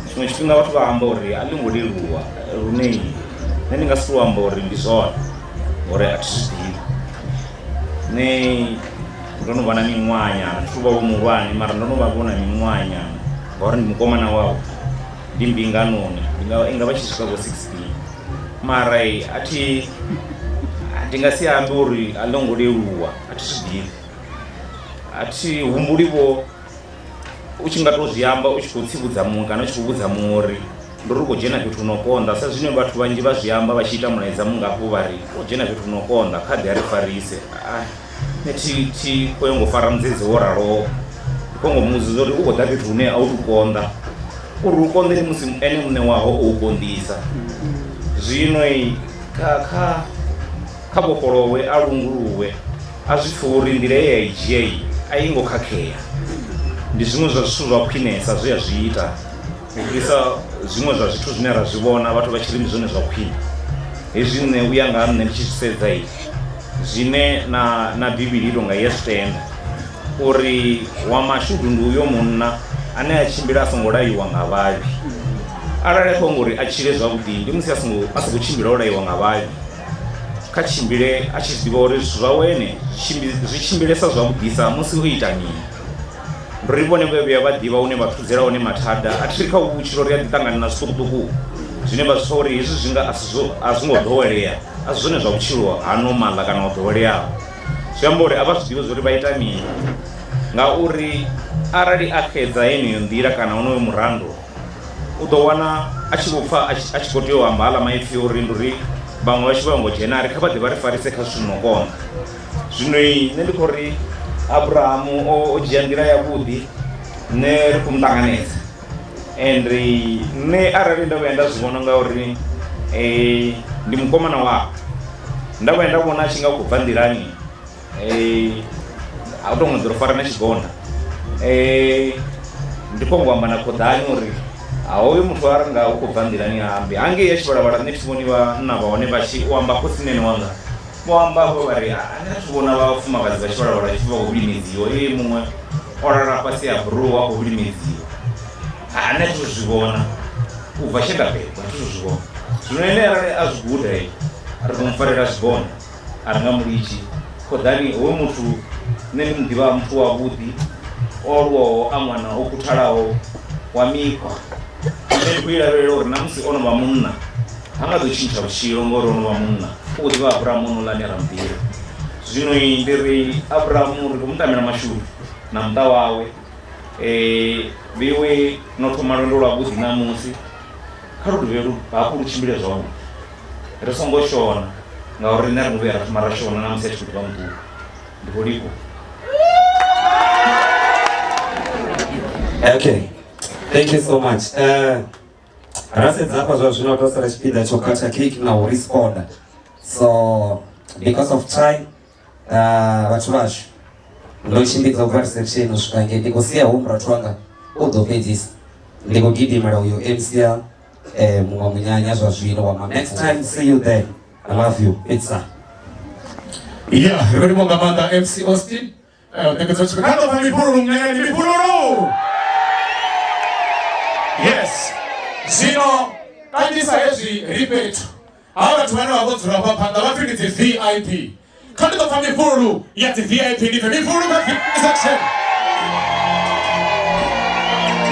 tshiṅwe tshifhinga vhathu vha amba uri a ḽi ngo leluwa lune nṋe ndi nga si tou amba uri ndi zwone ngori a thi zwi ḓivhi. Nṋe ndo no vha na miṅwaha nyana thi tu vha vho muhulwane mara ndo no vha vho na miṅwaha nyana ngauri ndi mukomana wavho ndi mbinganoni ndi nga i nga vha tshi swika vho 16 mara a thi ndi nga si ambe uri a ḽo ngo leluwa a thi zwi ḓivhi a thi humbuli vho u tshi nga to zwi amba u tshi khou tsivhudza muṅwe kana u tshi khou vhudza muṅwe uri ndo ri khou dzhena fhethu hu no konḓa sa zwine vhathu vhanzhi vha zwi amba vha tshi ita mulaedza mungafho vha ri u dzhena fhethu hu no konḓa kha ḓi a ri farise. Nṋe thi thi khou ngo fara mudzedze wo raloho, ndi khou ngo muvhudza uri u khou ḓa fhethu hune a u tu konḓa uri u konḓe ndi musi ene muṋe waho o u konḓisa. Zwino kha kha kha vhofholowe a lunguluwe a zwi pfhe uri nḓila ye a i dzhia a i ngo khakhea, ndi zwiṅwe zwa zwithu zwa khwinesa zwe a zwi ita u fhirisa zwiṅwe zwa zwithu zwine ra zwi vhona vhathu vha tshi ri ndi zwone zwa khwine. Hezwi nṋe u ya nga ha nṋe ndi tshi zwi sedza zwine na na Bivhili i tonga ya zwi tenda uri wa mashudu ndi uyo munna ane a tshimbila a songo laiwa nga vhavhi. Arali a khou ngori a tshile zwavhuḓi ndi musi a songo a sa khou tshimbila o laiwa nga vhavhi, kha tshimbile a tshi zwi ḓivha uri zwithu zwawe ene zwi tshimbilesa zwavhuḓisa musi o ita mini. Ndi uri vhone vhe vhuya vha ḓivha hune vha thudzela hone mathada a thi ri kha uvhu vhutshilo ri a ḓi ṱangana na zwiṱukuṱuku zwine vha zwi pfha uri hezwi zwi nga a si zwo a zwi ngo ḓowelea a si zwone zwa vhutshilo ha normal kana ho ḓoweleaho. Zwi amba uri a vha zwi ḓivhi zwa uri vha ita mini ngauri arali a xedza yeneyo nḓila kana honoyo murando u ḓo wana a tshi vho pfha a tshi khou tea u amba haaḽa maipfi uri ndi uri vhaṅwe vha tshi vha ngo dzhena a ri kha vha ḓe vha ri farise kha zwithu zwi no konḓa. Zwino nṋe ndi khou ri Abrahamu o dzhia nḓila yavhuḓi nṋe ri khou mu ṱanganedza and nṋe arali nda vhuya nda zwi vhona ngauri ndi mukomana wawe nda vhuya nda vhona a tshi nga u khou bva nḓilani a u tou nga ḓo ri fara na tshigona ndi khou ngo amba na khoḓani uri a hoyu muthu a ri nga u khou bva nḓilani ha ambi hangei ya tshivhalavhala nṋe thi vhoni vhanna vha hone vha tshi u amba khosinene wanga vho amba hafho vha ri a nṋe thi vhona vhafumakadzi vha tshivhalavhala tshi vha khou vhilimedziwa e muṅwe o lala fhasi ha buruwa a khou vhilimedziwa a nṋe thi zwi vhona u bva tshe nda bebwa thi zwi vhona. Zwino ene arali a zwi guda ri ḓo mu farela zwigona a ri nga mu litshi khoḓani hoyu muthu nṋe ndi mu ḓivha muthu wavhuḓi o aluwaho a ṅwana o khuthalaho wa mikhwa nṋe ndi khou i lavhelela uri na musi o no vha munna ha nga ḓo tshintsha vhutshilo ngori o no vha munna u khou ḓivha Abrahamu honouḽa ane ra mu ḓivha. Zwino ndi ri Abrahamu ri khou mu tamela mashudu na muṱa wawe vheiwe no thoma lwendo lwavhuḓi ṋamusi kha lu dovhe lu hafhu lu tshimbile zwavhuḓi ri songo shona ngauri riṋe a ri ngo vhuya ra thoma ra shona na musi a tshi khou ḓi vha muṱuku. Ndi khou livhuwa. Okay. Thank you so much. Ra sedza hafha zwa zwino to sala tshipiḓa tsho khatha cake na u responda. So because of time, vhathu vhashu ndo tshimbidza ubva reception u swika ngei, ndi khou sia hu murathu wanga u ḓo fhedzisa, ndi khou gidimela uyo MC ya muṅwe munyanya zwa zwino wa ma. Next time, see you there. I love you. Fhedzisa. Yeah, ri khou livhuwa nga maanḓa MC Austin. Ṋekedzo tshifhinga. Kha ḓo pfa mifhululu munyanyani, mifhululu. Yes. Zwino kanzhisa hezwi ri fhethu ha vhathu vhane vha vho dzula hafha phanḓa vha pfi ndi dzi VIP. Kha ndi ḓo pfa mifhululu ya dzi VIP, ndi pfe mifhululu kha VIP section.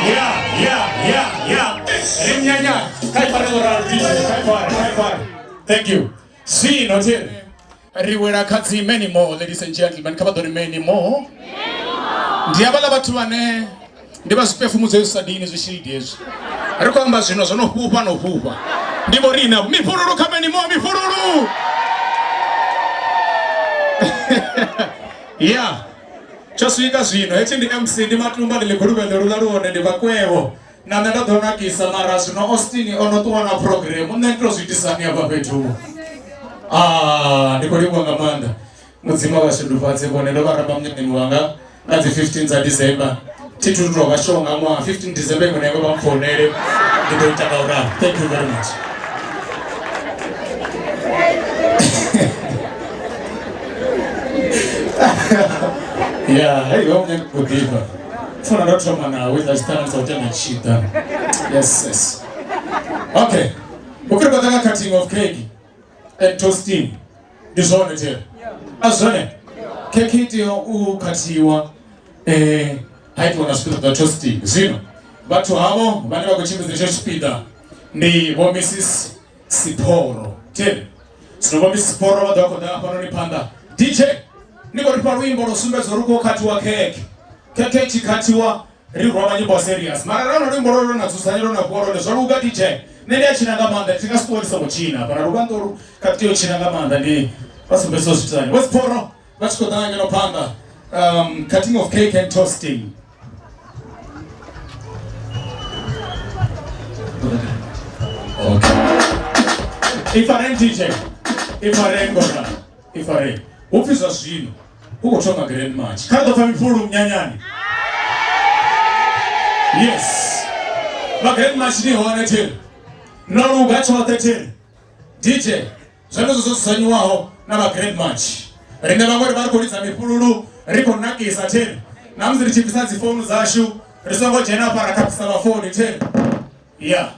Yeah, yeah, yeah, yeah. Ri munyanyani. Kha i fare ngo ralo DJ, kha i fare, kha i fare. Thank you. Zwino thiri ri wela kha dzi many more, ladies and gentlemen. Kha vha ḓo ri many more. Ndi havhaḽa vhathu vhane ndi vha zwipefumu zwe zwi sa dini zwishidi hezwi ri khou amba zwino zwo no fhufha no fhufha, ndi vho riṋe avho. Mifhululu kha many more, mifhululu. Ya tsho swika zwino hetshi ndi MC, ndi matumba, ndi ḽiguluvheḓe luḽa luhone, ndi vhakwevho na nṋe ndo ḓo nakisa. Mara zwino Austin o no ṱuwa na program, nṋe ndi to zwi itisani hafha fhethu. Ndi khou livhuwa nga maanḓa, Mudzimu a vha shudufhadze vhone. Ndo vha ramba munyanyani wanga nga dzi 15 dza December, thi thu tou vha sure nga ṅwaha 15 December iṅwe na iṅwe vha mpfounele, ndi ḓo ita nga u ralo. Thank you very much. Yeah, hey, wa munyanya u ḓifha funa ndo thoma nawe iḽa tshiṱanu sa u tenda tshiḓa. Yes, yes. Okay, u fhiri nga cutting of cake and toasting, ndi zwone there a zwone khekhe i tea u khathiwa, ha itiwa na zwipiḓa zwa toasting. Zwino vhathu havho vhane vha khou tshimbidza hetsho tshipiḓa ndi vho Mrs Siphoro there. Zwino vho Mrs Siphoro vha ḓo vha khou ḓa hafhanoni phanḓa. DJ ni khou ri fha luimbo lwo sumbedza uri khou khathiwa khekhe. Khekhe i tshi khathiwa ri rwa manyimbo a serious, mara ra na luimbo lwo na dzudzanya lwo na fhiwa lwone zwa luga. DJ nṋe ndi a tshina nga maanḓa, thi nga si ṱuwe ndi songo tshina hafha na luvhanḓe olu, kha tea u tshina nga maanḓa. Ndi vha sumbedzisa zwi tani vho Siphoro vha tshi khou ḓa ngeno phanḓa, cutting of cake and toasting. Okay. Ifareni DJ, ifareni ngora, ifareni. Hu pfi zwa zwino hu khou thoma grand march. Kha ri ḓo pfa mifhulu munyanyani. Yes, vha grand march ni hone thiri, no luga tshoṱhe thiri. DJ zwenezwo zwo dzudzanyiwaho na vha grand march, riṋe vhaṅwe ri vha ri khou lidza mifhululu, ri khou nakisa thiri. Na musi ri tshi bvisa dzi founu dzashu ri songo dzhena hafha ra khakhisa vhafoni thiri. Ya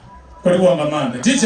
khou livhuwa nga maanḓa DJ.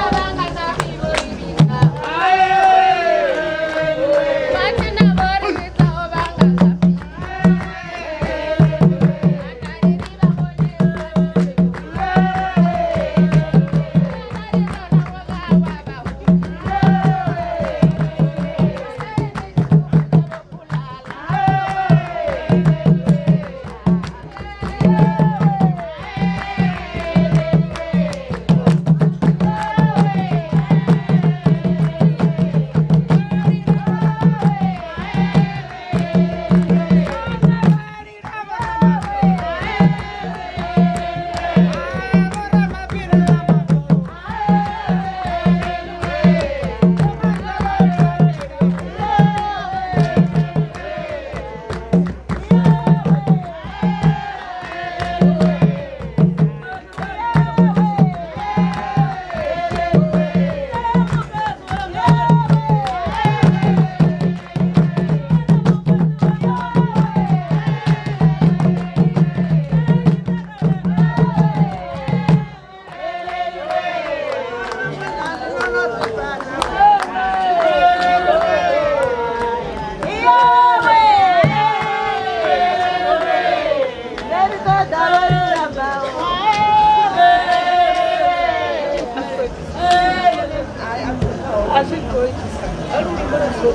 Lwa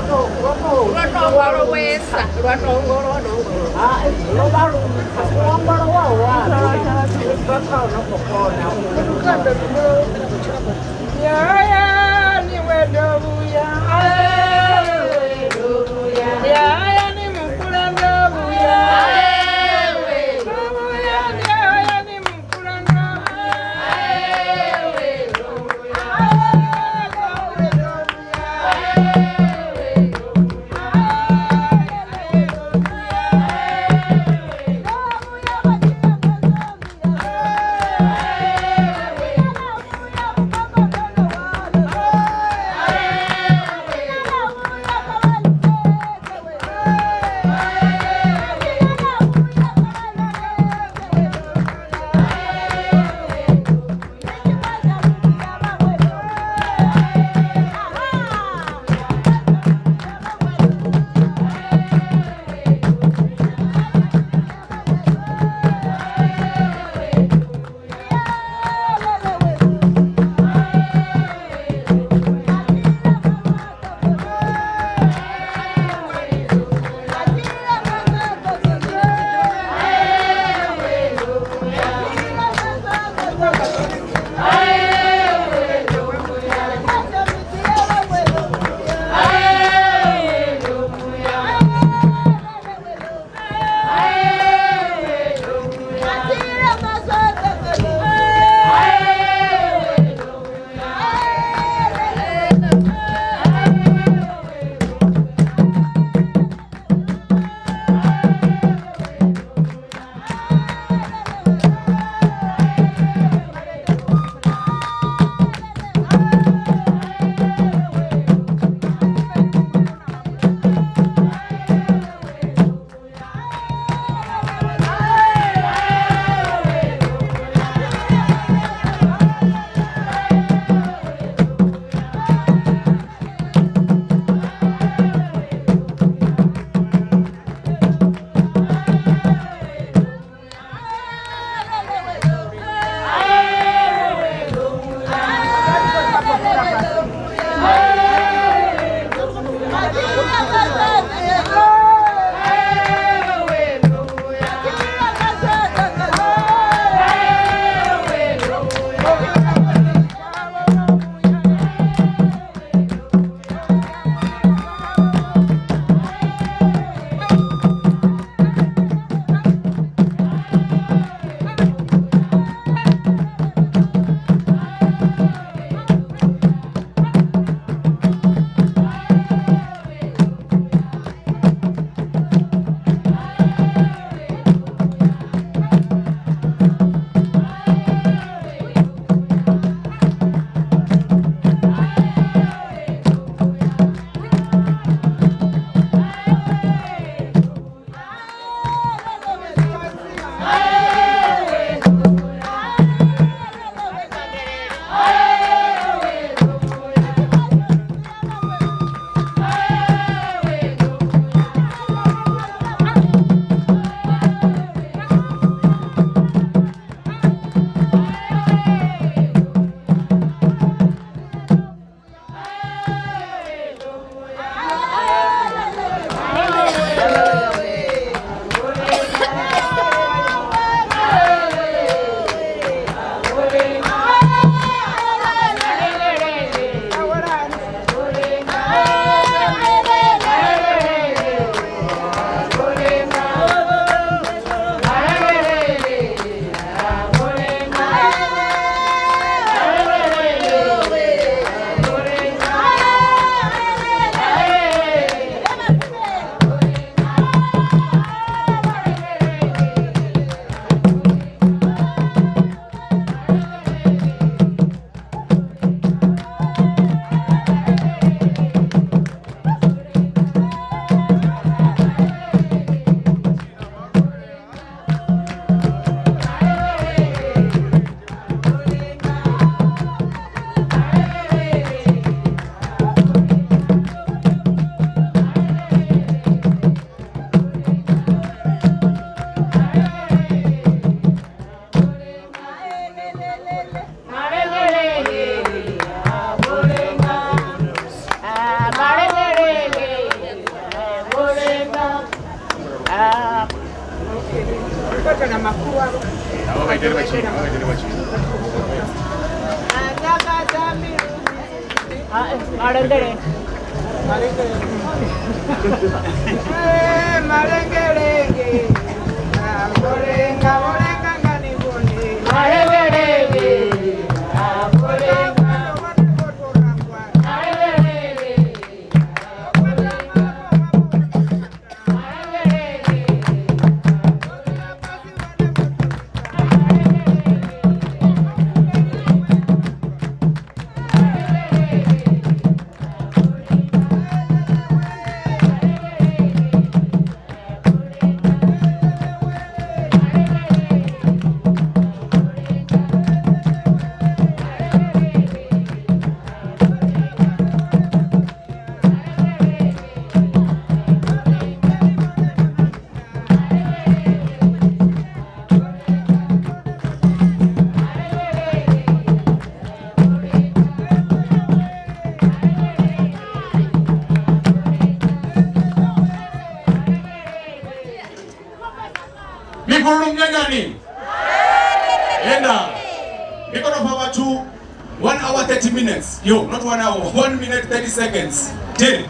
to ongolowesa, lwa to ongolowa. Lo vha lu ongolowa wa bva kha ono khou kona. Yaya ni wedo buya, yaya ni mukula ndo buya, yaya ni mukula ndo Mifhululu mnyanyani. Enda. Niko na vhathu 1 hour 30 minutes. Yo, not 1 hour, 1 minute 30 seconds. Tiri.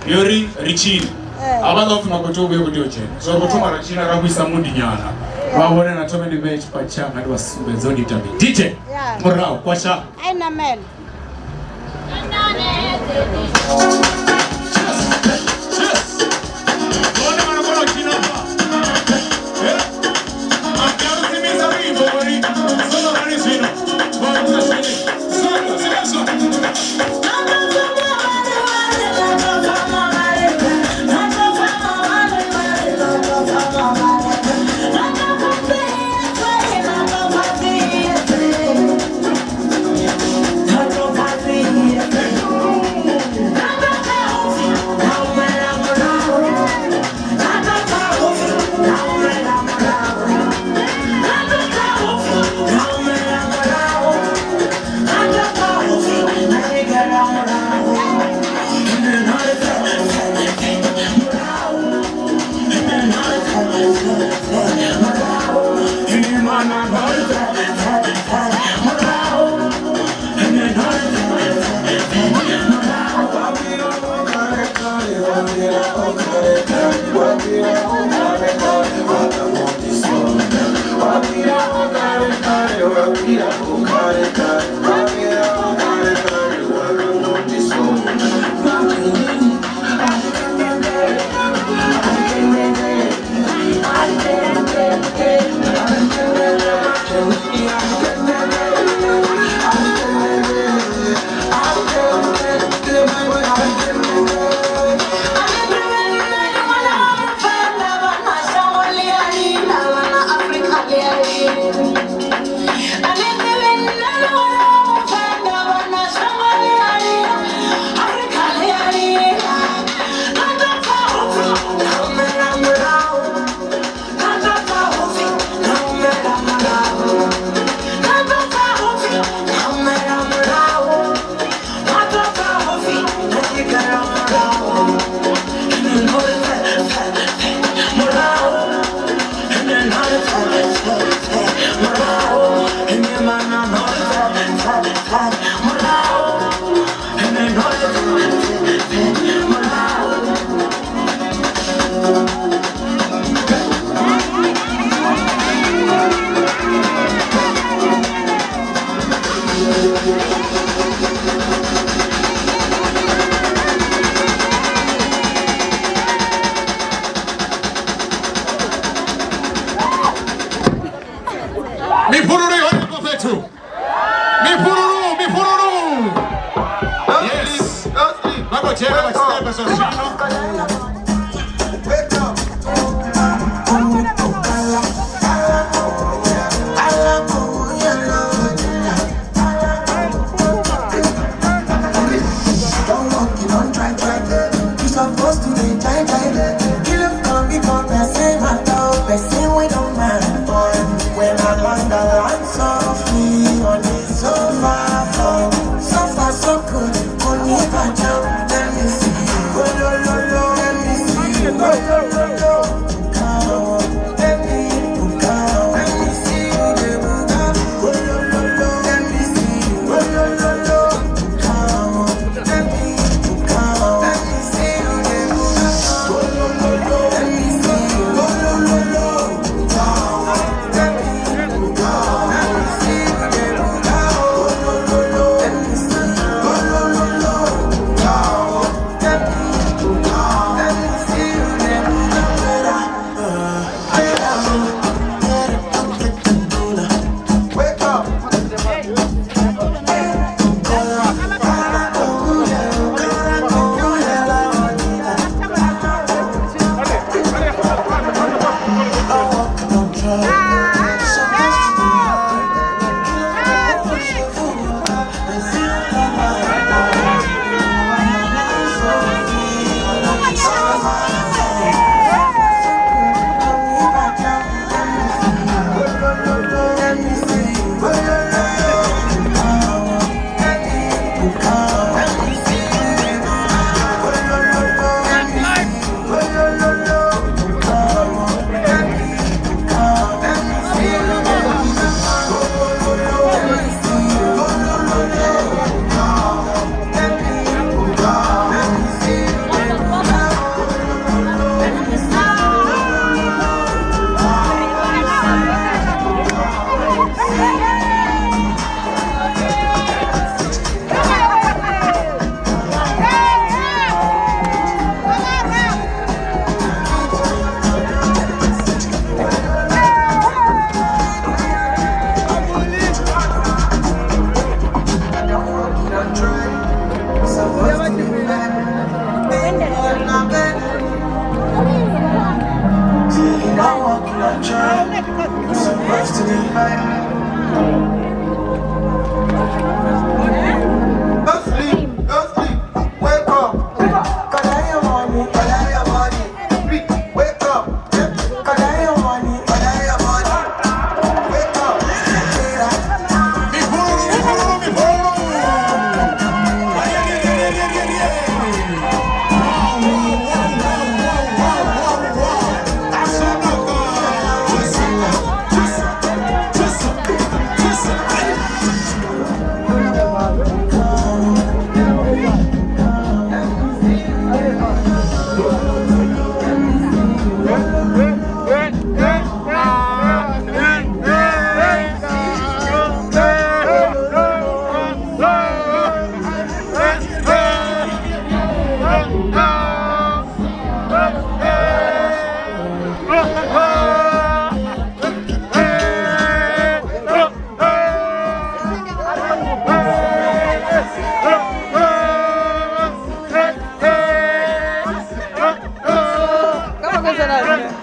Yori richini. Avha ḓo funa khou vhuye vhudio dzhena. So ri thoma ra tshina ra vhuisa mundi nyana. Vha vhone na thome ndi vhe tshipatshi tshanga ndi vha sumbedza ndi ita mini. DJ. Murahu kwasha. Ai namela. Let me see. Thank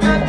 you.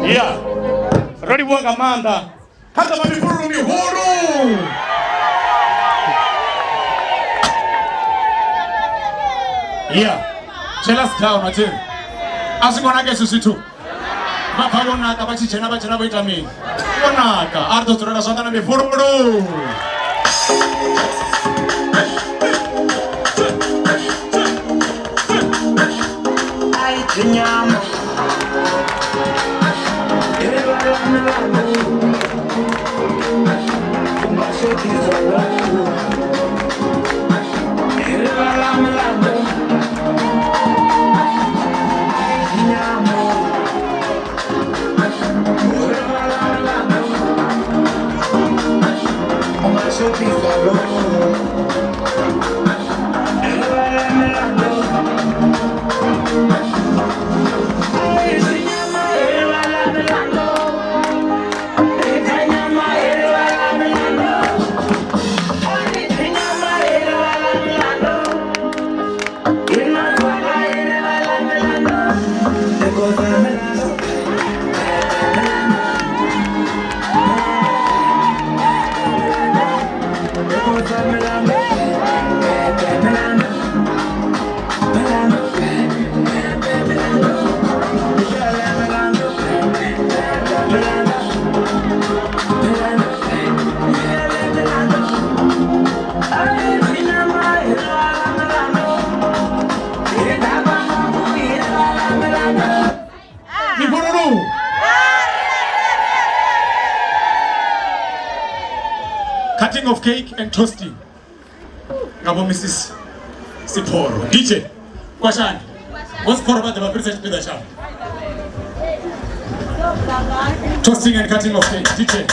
Ya ro livhuwa nga maanḓa kha ḓa mifhululu mihulu. Ya jealous down athi a zwi ngo naka hezwi zwithu vha bva vho naka vha tshi dzhena vha dzhena vho ita mini vho naka a ri ḓo dzulela zwanḓa na mifhululu. Nyama Mifhululu. Cutting of cake and toasting nga vho Mrs Siphoro. DJ Kwashani vho Siphoro vha ḓe vha fhirisa tshipiḓa tshavho. Toasting and cutting of cake. DJ.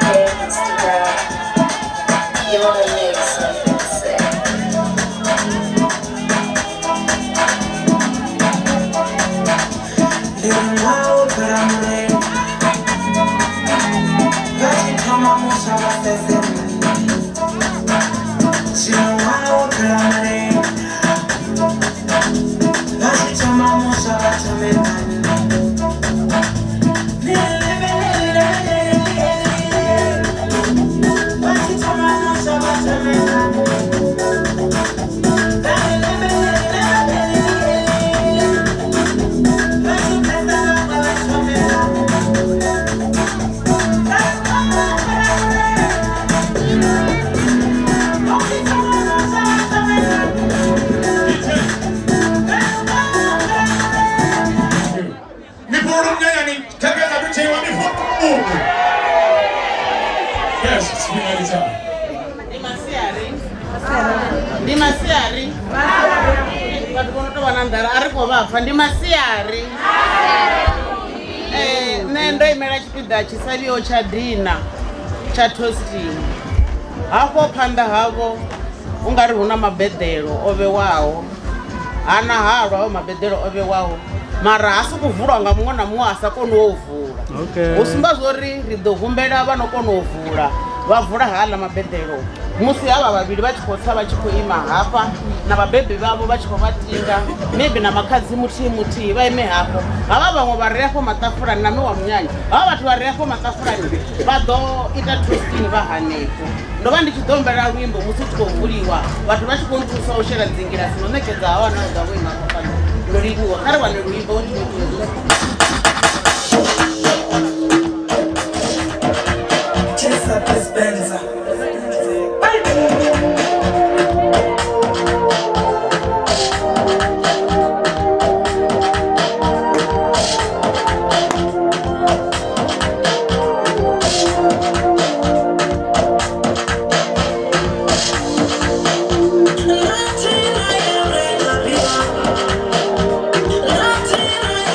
Hey, Instagram. You wanna make something sick? Mifhululu mnyanyani khengedza DJ wa mifhululu. Yes, tshifhinga ndi tshavho. Ndi masiari. Ndi masiari. Vhathu vho no tou vha na nḓala a ri khou vha pfa ndi masiari. Nṋe ndo imela tshipiḓa tshi saliho tsha dina tsha toasting. Hafho phanḓa havho u nga ri hu na mabeḓelo o vhewaho, hana halwa ho mabeḓelo o vhewaho, mara ha sokou vulwa nga muṅwe na muṅwe a sa koni u vula. Okay. Hu sumba zwori ri ḓo humbela vha no kona u vula vha vula haḽa mabeḓelo musi havha vhavhili vha tshi khou tsa vha tshi khou ima hafha na vhabebi vhavho vha tshi khou vha tinga maybe na makhadzi muthihi muthihi vha ime hafho. Havha vhaṅwe vha re afho maṱafulani na mme wa munyanya, havha vhathu vha re afho maṱafulani vha ḓo ita toasting vha hanefho. Ndo vha ndi tshi ḓo humbela luimbo musi hu tshi khou vuliwa vhathu vha tshi khou nthusa u shela dzingilasi no ṋekedza havha na u ḓa vho ima hafho fhano. Ndo livhuwa, kha ri wane luimbo hu tshi khou itiwa hezwo. Chesa Spencer. Nothing I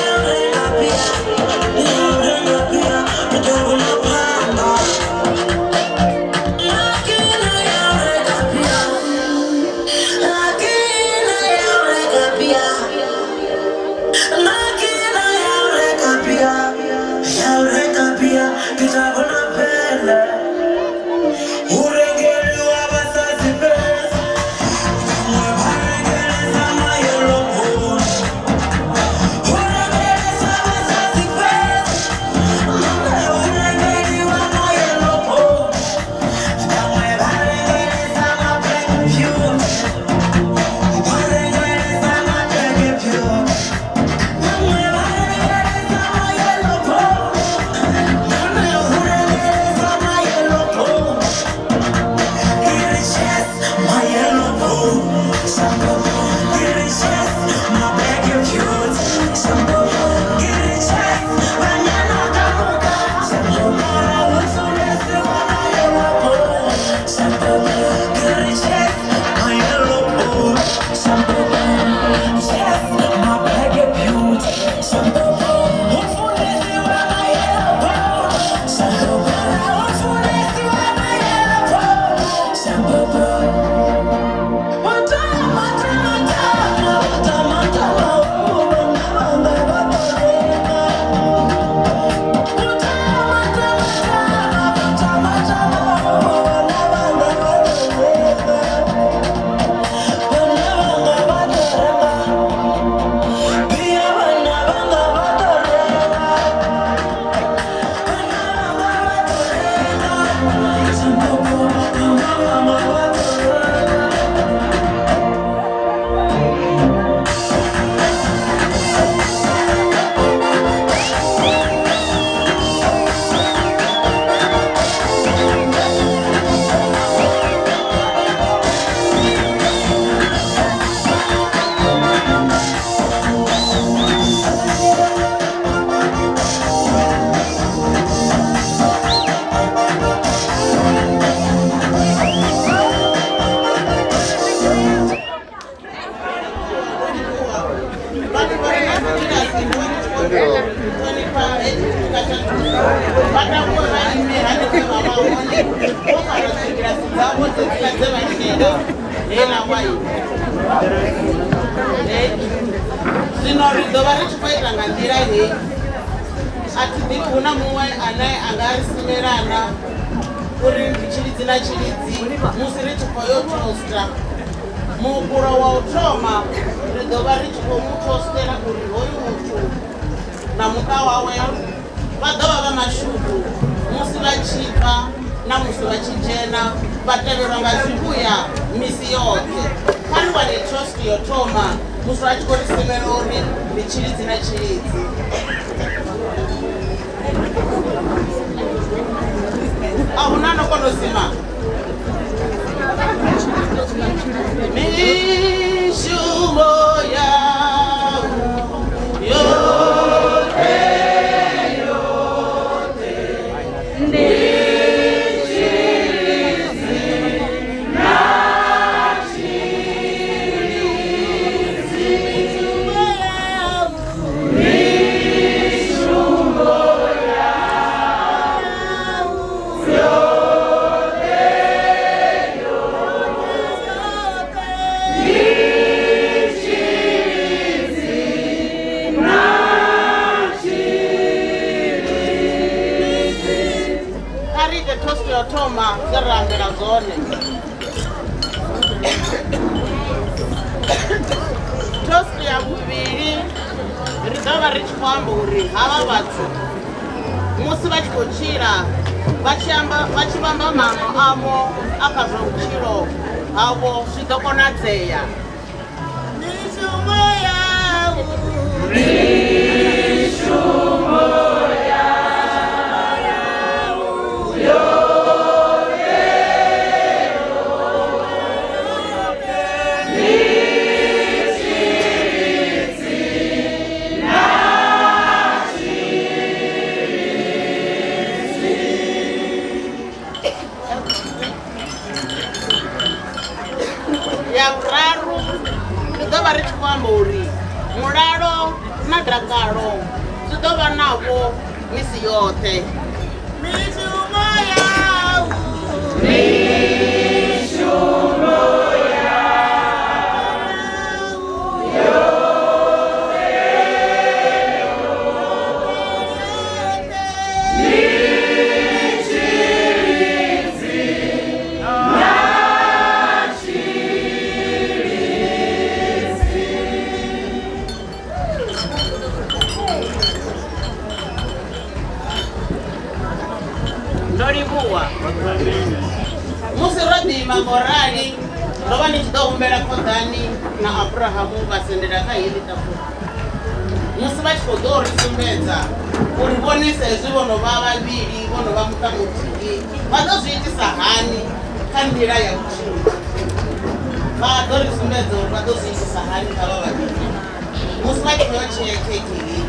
Zwino ri ḓo vha ri tshi khou ita nga nḓila heyi. A thi ḓivhi hu na muṅwe ane a nga ri simelana uri ndi tshilidzi na tshilidzi musi ri tshi khou yo toaster. Mukulo wa u thoma ri ḓo vha ri tshi khou mu toastela uri hoyu muthu na muṱa wawe vha ḓo vha vha mashudu musi vha tshi bva na musi vha tshi dzhena, vha tevhelwa nga zwivhuya misi yoṱhe. Kha ri wane toast yo thoma musi a tshi khou ri simela uri ndi tshilidzi na tshilidzi. A hu na no kona u sima. Mishumo yau yoṱhe yoṱhe ndi tshilidzi na tshilidzi. Mishumo yau yoṱhe yoṱhe ndi tshilidzi na tshilidzi. Kha ri ite toast yo thoma dze ra ambela zwone. Toast ya vhuvhili ri ḓo vha ri tshi khou amba uri havha vhathu musi vha tshi khou tshila vha tshi amba vha tshi vhamba maano avho a kha zwa vhutshilo havho zwi ḓo konadzea. Mishumo yau, mishumo yau yoṱhe yoṱhe ndi tshilidzi na tshilidzi. Ya vhuraru ri ḓo vha ri tshi khou amba uri mulalo na dakalo zwi ḓo vha navho misi yoṱhe. Mishumo yau, mishumo yau yoṱhe yoṱhe ndi tshilidzi na tshilidzi. Ndo livhuwa. Musi ro ḓiima ngorali ndo vha ndi tshi ḓo humbela Khoḓani na Abrahamu vha sendela kha heḽi ṱafula musi vha tshi khou ḓo ri sumbedza uri vhone sa izwi vho no vha vhavhili vho no vha muṱa muthihi vha ḓo zwi itisa hani kha nḓila ya vhutshilo. Vha ḓo ri sumbedza uri vha ḓo zwi itisa hani kha vha vhavhili musi vha tshi khou yo tshea khekhe heyi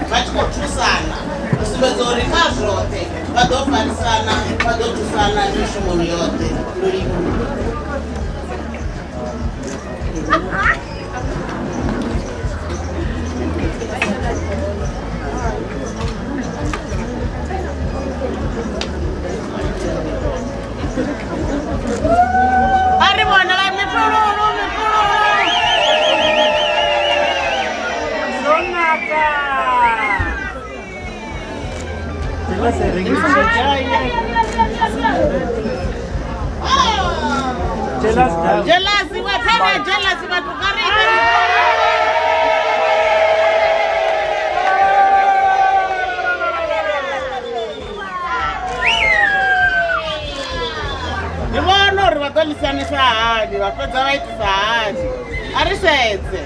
vha tshi khou thusana u sumbedza uri kha zwoṱhe vha ḓo farisana, vha ḓo thusana mishumoni yoṱhe. Ndo livhuwa. Jealousy, we phela jealousy batho ka re Ndi vhona uri vha ḓo lisanisa hani vha fhedza vha itisa hani a ri sedze.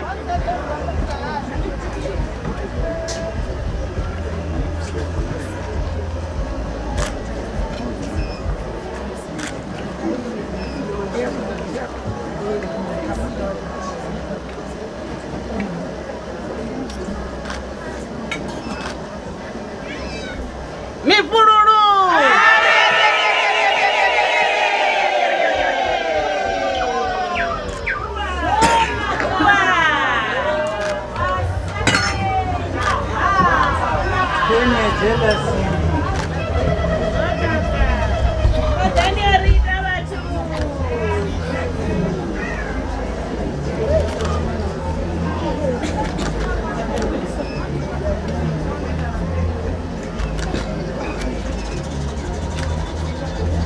Mifhululu.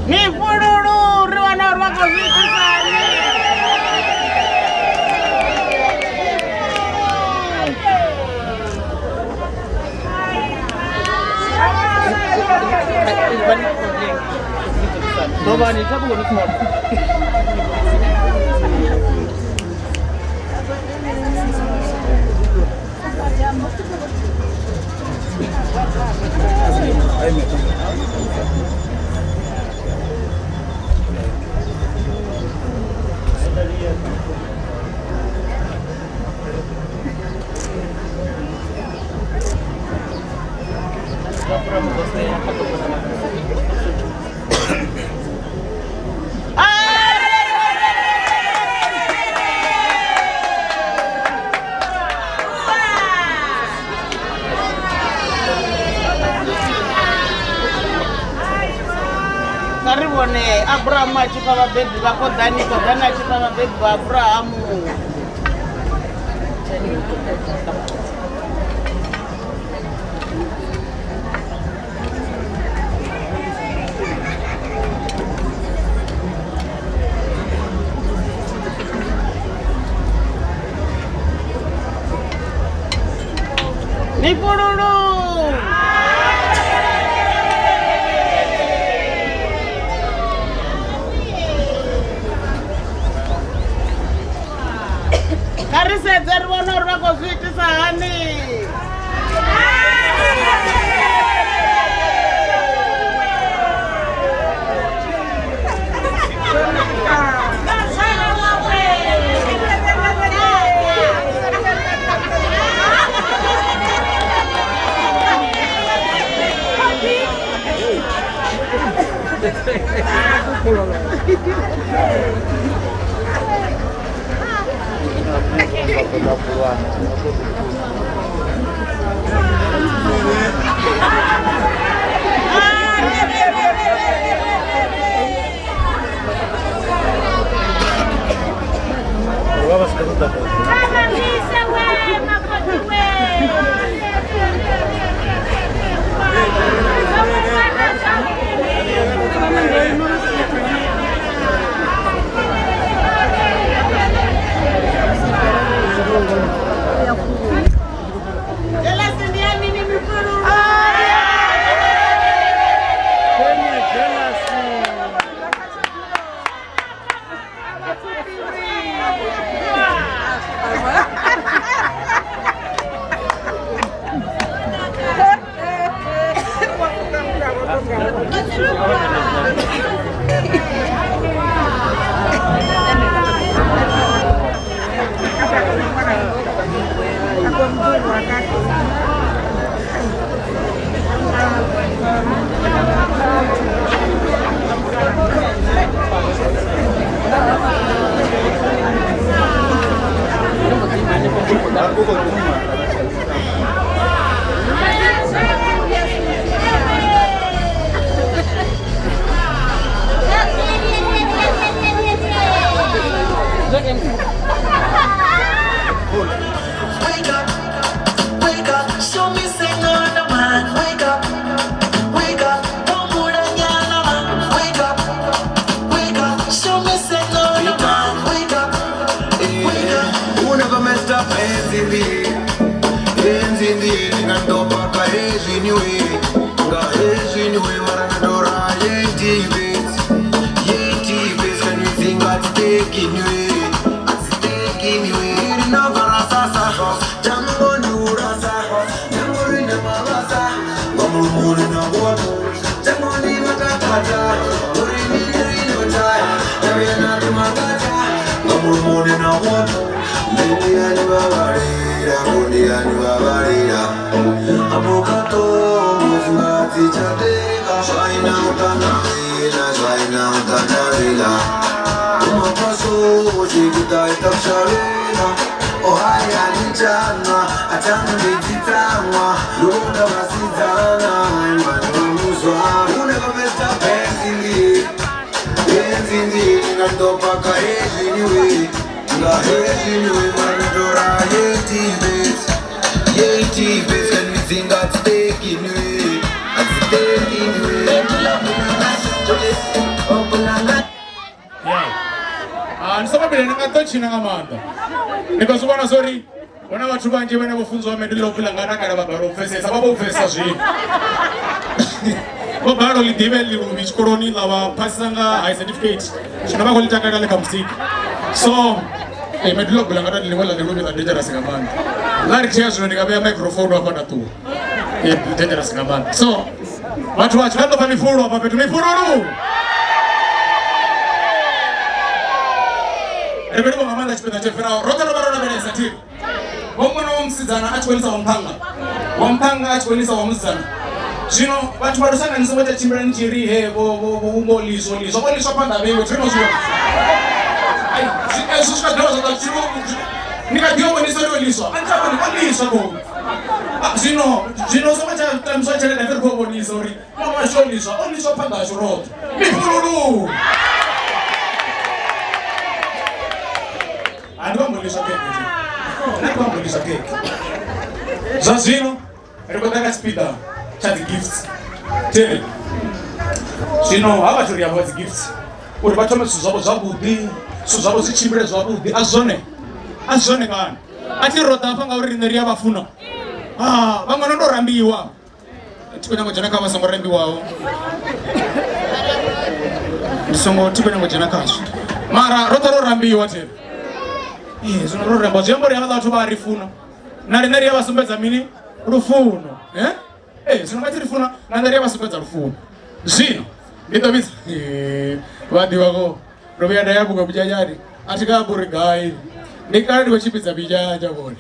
Mifhululu ri wana uri vha khou zwi itisa hani. Kha ri vhone Abrahamu a tshi fha vhabebi vha Khoḓani, Khoḓani a tshi fha vhabebi vha Abrahamu. Mifhululu. Kha ri sedze ri vhone uri vha khou zwi itisa hani. Wake up, wake up. hezwi niwe, nga hezwi niwe mara ndora yetibet, yetibet kanitsinga titekiniwe, atitekinwe rinovarasasa, changondurasa, changorina mabasa, ngomumuni nabona, changondivakakata, urinirinochaya, yavenatumakata, ngomumuni nabona, ndiyanivavarira, kundiyanivavarira, apokato muzingatichateka, zvaina utanavila, zvaina utanavila, umapaso chikutaitakushavila, ohayanichana, achanonditsitsamwa, luda vasidzana, imani vamuzwa, unekavesta benzindi, benzindi, ngandopaka hezviniwe, nga hezviniwe, manidora yetibet, yetibet, kanitsinga dzitekinwe, adzitekinwe. Ndi songo vhila ndi nga ḓo tshina nga maanḓa ndi khou zwi vhona zwori hu na vhathu vhanzhi vhane vho funziwa mendelo vula nga takala vha balelwa u pfesesa vha vho pfesesa zwino vho balelwa ḽi ḓivhe ḽiluvhi tshikoloni ḽa vha phasisa nga high certificate zwino vha khou ḽi takalela ḽi kha muzika so mendelo vula nga ḽiṅwe ḽa ḽiluvhi ḽa dangerous nga maanḓa ḽa ri thea zwino ndi nga vhea microphone hafha nda ṱuwa dangerous nga maanḓa so vhathu vha tshi vha ḓo pfa mifhululu hafha fhethu mifhululu. Ri khou livhuwa nga maanḓa tshipiḓa tsho fhiraho roṱhe ro vha ro lavhelesa thiri vho ṅwana wa musidzana a tshi khou lisa wa muṱhannga wa muṱhannga a tshi khou lisa wa musidzana zwino vhathu vha lushaka ni songo tsha tshimbila ni tshi ri he vho liswa liswa vho liswa phanḓa vheiwe thiri no zwi vhona ezwo zwi kha dovha zwa ḓa ni kha ḓi yo vhonisa uri o liswa a ni tsha vhoni o liswa khou zwino zwino songo tsha tambiswa tshelede ri khou vhonisa uri ṅwana washu o liswa o liswa phanḓa hashu roṱhe mifhululu. Ndi vha mboliswa keke ndi vha mboliswa keke zwa zwino ri khou ḓa kha tshipiḓa tsha dzi gifts thiri zwino ha vhathu ri a vha dzi gifts uri vha thome zwithu zwavho zwavhuḓi zwithu zwavho zwi tshimbile zwavhuḓi a zwone kana a thi ro ḓa hafha ngauri riṋe ri a vha funa vhaṅwe no ndo rambiwa thi khou nyanga u dzhena kha vha songo rambiwaho ndi songo thi khou nyanga u dzhena khazwo mara roṱhe ro rambiwa thiri zwino ro rambiwa zwi amba uri havhaḽa vhathu vha ri funa na riṋe ri a vha sumbedza mini lufuno zwino vha tshi ri funa na nṋe ri a vha sumbedza lufuno zwino ndi ḓo vhidza vha ḓivha ko ndo vhuya nda ya vhuṅwe vhunyanyani a thi nga ambi uri gai ndi kale ndi khou tshimbidza minyanya vhone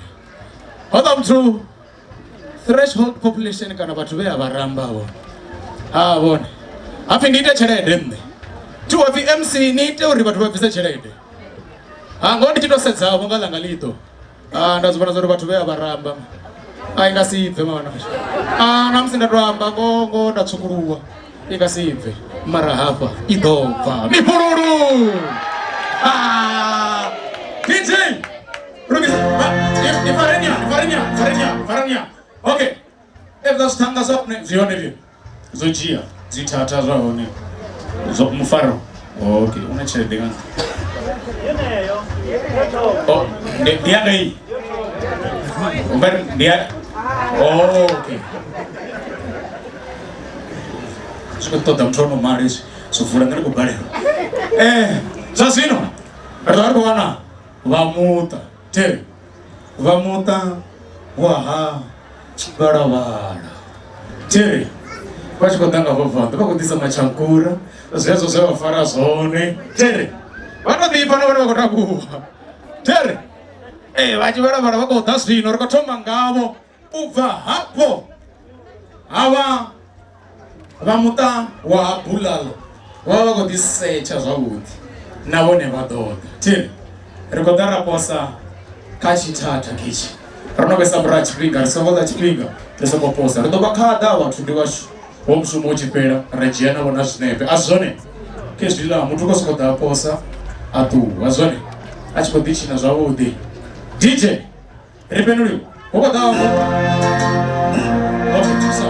hoḽa muthu threshold population kana vhathu vhe a vha ramba vhone ha vhone hapfi ndi ite tshelede nṋe thi wa pfi MC ni ite uri vhathu vha bvise tshelede ha ngoho ndi tshi to sedza vho nga ḽanga ḽiṱo nda zwi vhona zwa uri vhathu vhe a vha ramba a i nga si bve mwana na musi nda to amba ngoho nda tswukuluwa i nga si bve mara hafha i ḓo bva mifhululu. DJ Rugisa, ifarenia. Okay. Evha zwithanga zwa hone zwi hone vyo. Zwo dzhia dzi thatha zwa hone. Zwo mufaro. Okay, una tshelede nga. Oh, ndi ya ngai. Ungari ndi ya. Oh, okay. Zwi khou ṱoḓa muthu ono mala izwi. Zwo vula nṋe ndi khou balelwa. Zwa zwino ri ḓo vha ri khou wana vha muṱa thiri vha muṱa wa ha Tshivhalavhala thiri vha tshi khou ḓa nga vhavenḓa vha khou ḓisa matshankura zwezwo zwe vha fara zwone thiri vha to ḓipfa na vhone vha khou takuwa thiri vha Tshivhalavhala vha khou ḓa zwino ri khou thoma ngavho u bva hafho havha vha muṱa wa ha Bulalo vha vha khou ḓi setsha zwavhuḓi na vhone vha ḓo ḓa thiri ri khou ḓa ra posa kha tshithatha ketshi ro no vhesa murahu tshifhinga ri songo ḽa tshifhinga ri songo posa ri ḓo vha khaḓa vhathu ndi vhashu ho mushumo u tshi fhela ra dzhia navho na zwinepe a zwone khezwiḽa muthu u khou sokou ḓa a posa a ṱuwa zwone a tshi khou ḓi tshina zwavhuḓi. DJ ri fhenduliwe hu khou ḓa okay thusa.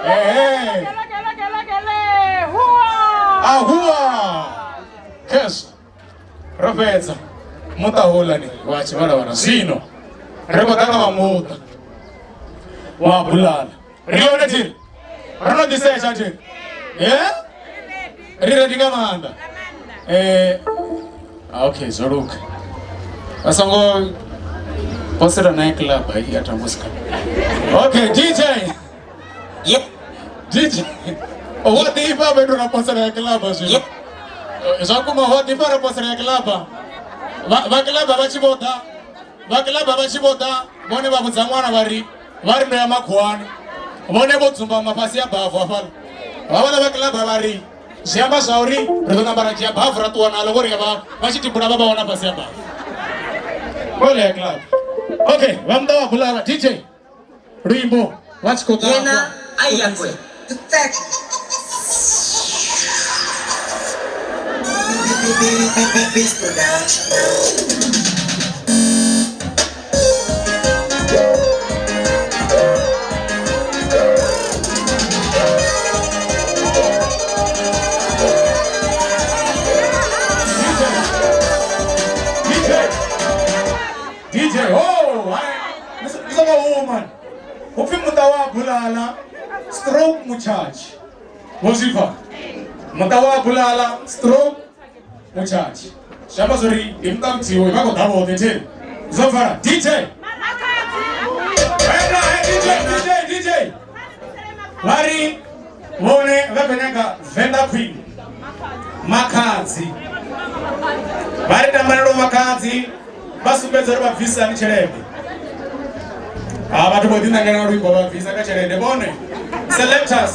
Ehe. Ahua. Khezwo. Ro fhedza muṱa houḽani wa tshivhalavhala zwino ri khou ḓa nga vha muṱa wa bulala ri hone thiri ro no ḓi setsha thiri ye ri redi nga maanḓa okay zwo luga vha songo posela naye club ya tambuska okay DJ Yep. DJ wa ḓifha fhethu ra posela ya club zwino zwa kuma wa ḓifha ra posela ya club vha club vha tshi vho ḓa vha club vha tshi vho ḓa vhone vha vhudza ṅwana vha ri ndo ya makhuwani vhone vho dzumbama fhasi ya bavu hafhaḽa vha vhaḽa vha club vha ri zwi amba zwa uri ri ḓo namba ra dzhia bavu ra ṱuwa naḽo ngori vha tshi tibula vha vha wana fhasi ya bavu vhole ya club okay vha muṱa wa bulala DJ luimbo vha tshi khou ḓa Yena ayakwe. Beast Production. DJ DJ oh hai ni songo huma upfi muṱa wa bulala stroke mutshatshi vho zwi pfa muṱa wa bulala stroke mutshatshi zwi amba zwori ndi muṱa muthihi vha khou ḓa vhoṱhe theni zwo pfala DJ Wena, hey, DJ DJ DJ vha ri vhone vha khou nyaga Venḓa Queen Makhadzi vha ri tambalelo Makhadzi vha sumbedza uri vha bvisani tshelede ha vhathu vho ḓinangela luimbo vha bvisa kha tshelede vhone selectors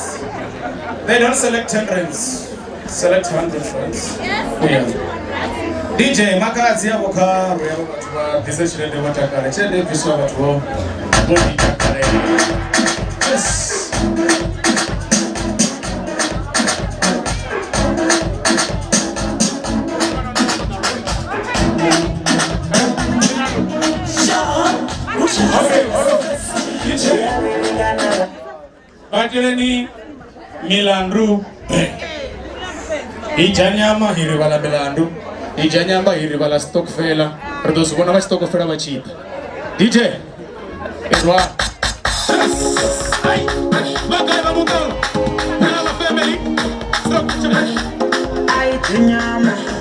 they don't select 10 rands select 100 rands yeah. DJ Makhadzi avho kha ro vhathu vha bvise tshelede vho takala tshelede i bviswa vhathu vho ḓi takalela yes. Bateleni milandu ija nyama hi rivala milandu ija nyama hi rivala stokfela ri ḓo zwi vhona vha tshitokofela vha tshi ḓa DJ irwa vha muṱa Bulala family Nyama.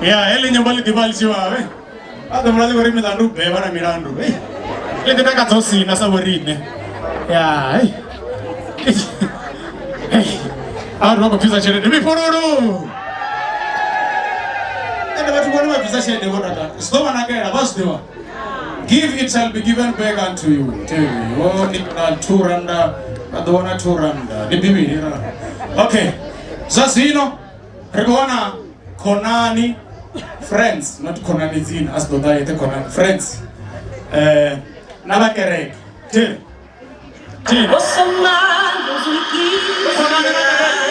Ya heḽi nyambo ḽi ḓivha ḽi tshi vhavhe. A ḓo vhula ḽi khou ri milandu bevha na milandu. Hey. Ḽi ḓi takadza u sina sa vhoriṋe. Ya, hey. Hey. A vhathu vha khou bvisa tshelede mifhululu. Ende vhathu vhone vha bvisa tshelede vho takala. Zwi ḓo vha nakela vha zwi ḓivha. Give it shall be given back unto you. Tell you, na 2 randa, vha ḓo wana 2 randa. Ndi Bivhili ra. Okay. Zwa zwino ri khou wana khonani friends, not khonani dzina, a si ḓo ḓa yeṱhe khonani friends. Na vha kereke. Tell. Tell. Khonani na kereke.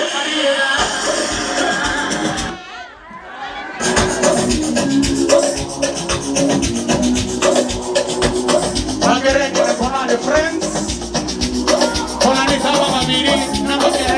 Vhakereke na khonani friends. Khonani dza vha vhavhili na vha kereke.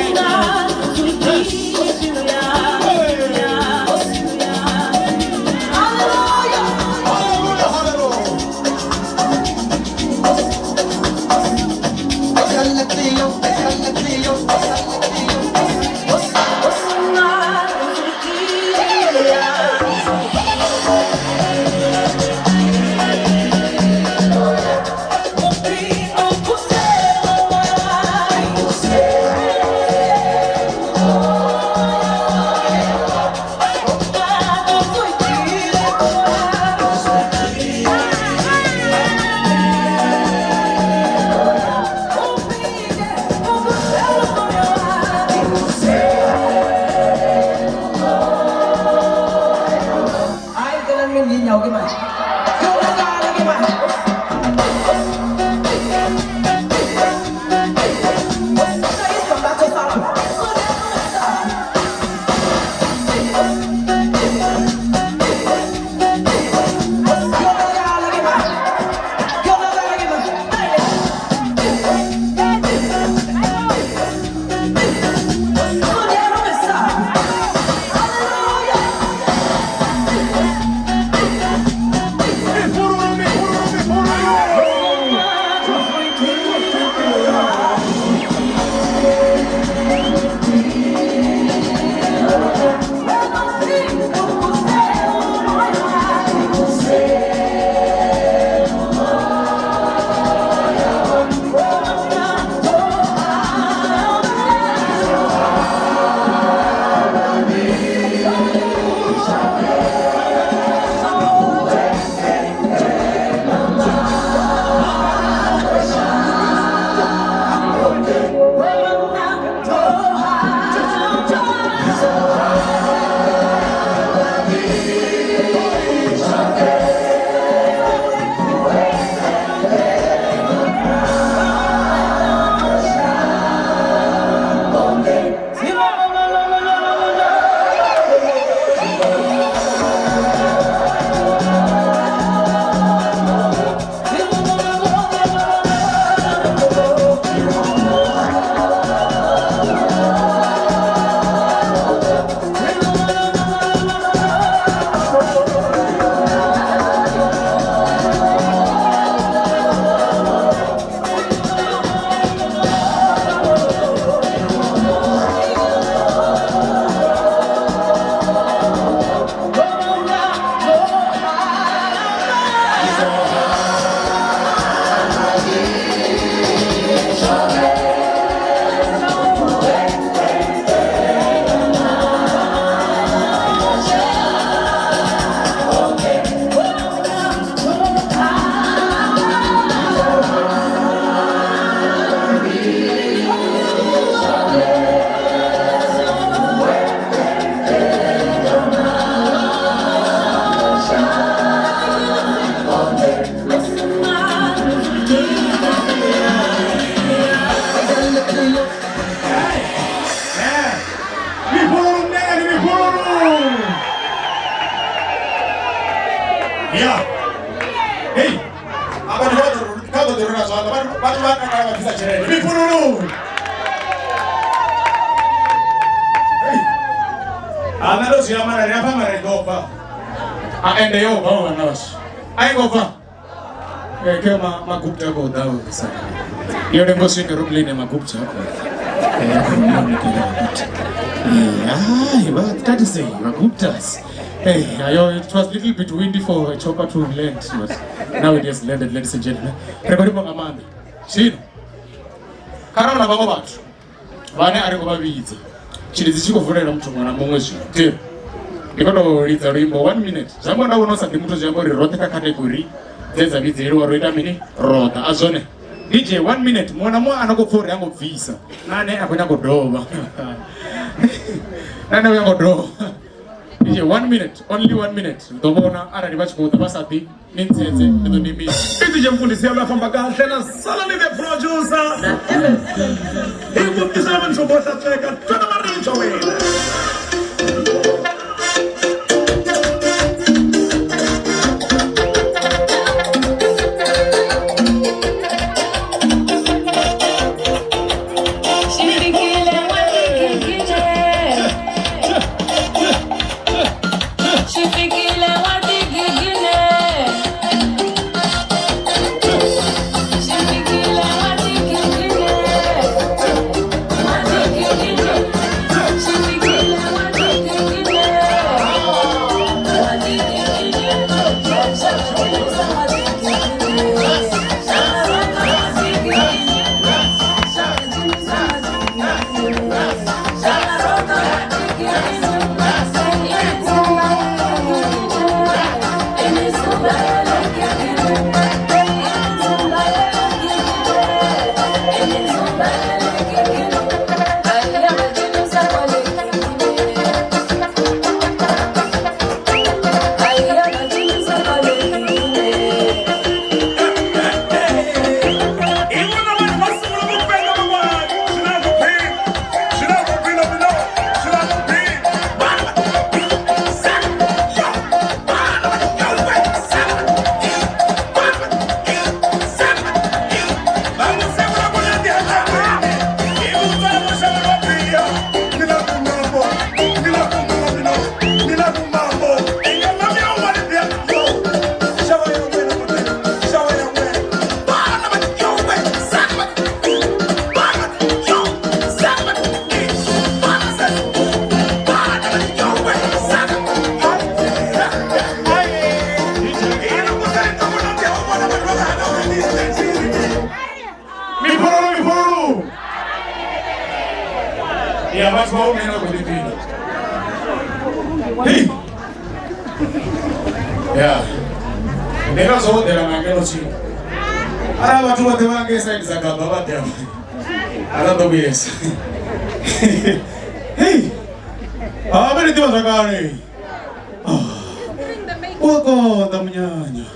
Yo lengo swika ro plane magupta ako. Hayi, va tati sei maguptas. Hey, ayo, it was a little bit windy for a chopper to land, but now it has landed, ladies and gentlemen. Ri khou livhuwa nga maanḓa. Zwino, kharali na vhaṅwe vhathu vhane a ri khou vha vhidza, tshilidzi tshi khou vulela muthu muṅwe na muṅwe zwino. Ndi ndi khou tou lidza luimbo one minute. Zwi amba nda vhona u sa ḓi muthu zwi amba uri roṱhe kha category dze dza vhidzeliwa ro ita mini roṱa a zwone. DJ one minute muṅwe na muṅwe a no khou pfha uri ha ngo bvisa na ane a khou nyanga u dovha na ane a khou nyanga u dovha. DJ one minute, only one minute. Ri ḓo vhona arali vha tshi khou ḓa vha sa ḓi ni ntsetse ndi ḓo ni imisa. I DJ mfundisi ya famba kahle na sala ni the producer. Hi ku tisela vanhu vo hlantsweka twana maribye wena. Mifhululu mifhululu. Ya vhathu vha umena khou ḓiphina. Hey. Ya. Ndi ngazwo wo ḓela nga ngeno tsini. Arali vhathu vhoṱhe vha ngei side dza Gaba vha ḓela. A vha ḓo vhuyesa. Hey. Ah, vha ni ḓivha zwakale. U a konḓa munyanya.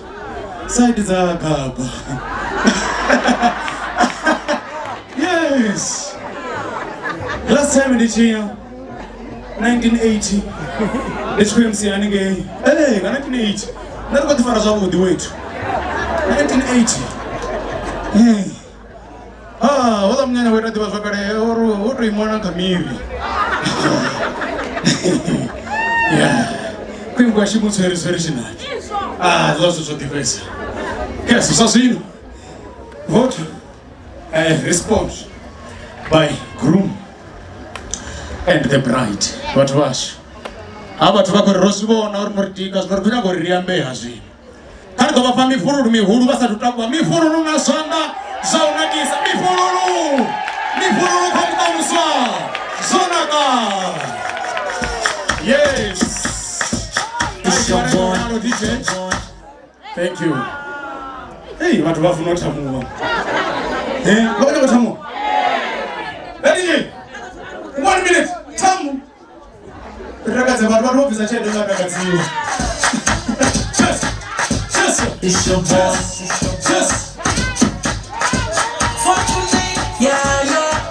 Side dza Gaba. Yes. Last time ndi tshi ya 1980 ndi tshi khou ya MC haningei. Ee, nga 1980 nda ri khou ḓifara zwavhuḓi wethu. 1980. Hey. Ah, houḽa munyanya wo ita ḓivha zwakale uri wo tou ima na kha miri. Yeah. Kuimbwa ximutswerisweri xinaki. Ah, zwa zwithu zwo ḓifhesa. Yes, zwa zwino. Vote response by groom and the bride. Vhathu vhashu. Ha vhathu vha khou ri ro zwi vhona uri no ri tika zwino ri khou nyaga uri ri ambe ha zwino. Kha ri ḓo vha fha mifhululu mihulu vha sathu takuwa mifhululu na zwanḓa zwa u nakisa mifhululu mifhululu kha muṱa muswa zwo naka. Yes. DJ. Thank you. Hey, vhathu vha funa u thamuwa. Eh, vha khou nyaga u thamuwa. Hey, DJ. 1 minute. Thamu. Ri takadze vhathu vhathu vho bvisa tshelede nga takadziwa. Cheers. Cheers. It's your boy. Cheers. Yeah, yeah.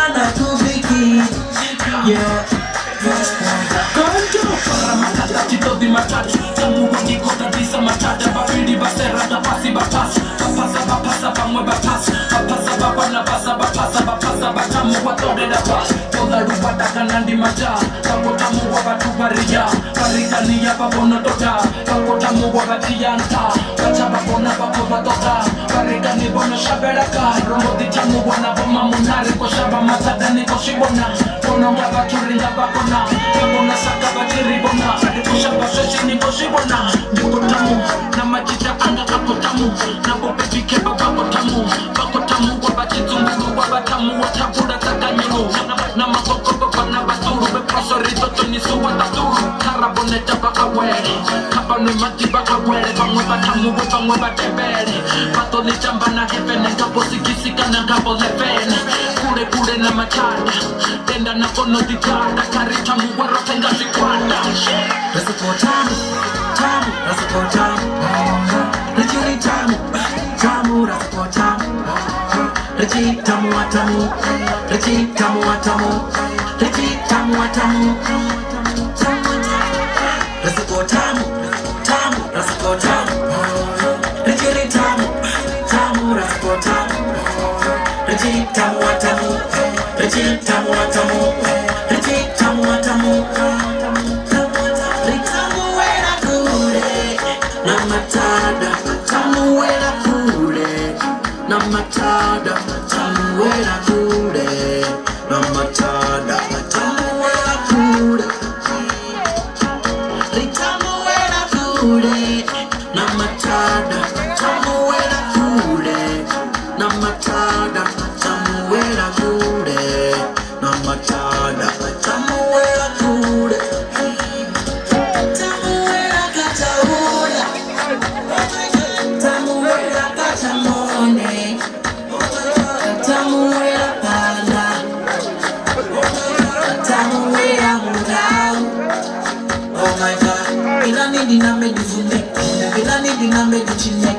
Anakubiki. Yeah. Vharikani ya vha vhono toda vha khou tamuwa vha dzhia nṱha vha tsha vha vhona vha khou vha ṱoḓa vharikani vho no shavhela kha ro mbo ḓi tamuwa na vho mamuna ri khou shavha mathada ni khou zwi vhona vhono nga vhathu ri nga vha kona vha vhona saka vha tshi ri vhona ri khou shavha sweswi ni khou zwi vhona ndi khou tamu na matshita anga a khou tamu na vho baby kheba vha khou tamu vha khou tamuwa vha tshi dzunguluwa vha tamuwa thavhula dza kanyulu na magogogo vhana vhaṱulu vhe phoswo ri ḓo ṱonisiwa ṱaḓulu kha ra vhoneta vha awele kha vhanwe maḓi vha awele vhaṅwe vha thamuwe vhaṅwe vha tevhele vha ḓo ḽi tamba na hevene nga vho sigisi kana nga vho ḽevene kule kule na mathada tenda na kono ḓi gada kha ri thamuwe roṱhe nga zwigwada. Ri soko tamu, tamu, ra soko tamu. Ri tshi ri tamu, tamu, ra soko tamu. Ri tshi tamu wa tamu, ri tshi tamu wa tamu, ri tshi tamu wa tamu. Ri soko tamu, tamu, ra soko tamu. Ri tshi ri tamu, tamu, ra soko tamu. Ri tshi tamu wa tamu, ri tshi tamu wa tamu, ri tshi tamu wa tamu. Ritamuwela kule na matada, tamuwela kule na matada, tamuwela kule na matada, tamuwela kule. Ritamuwela kule na matada, tamuwela kule na matada, tamuwela kule na matada, tamuwela kule. Tamuwela kataula, tamuwela katamone, tamuwela pala, tamuwela mudau. Oh my God, ilani dinambe dizune, ilani dinambe dichine,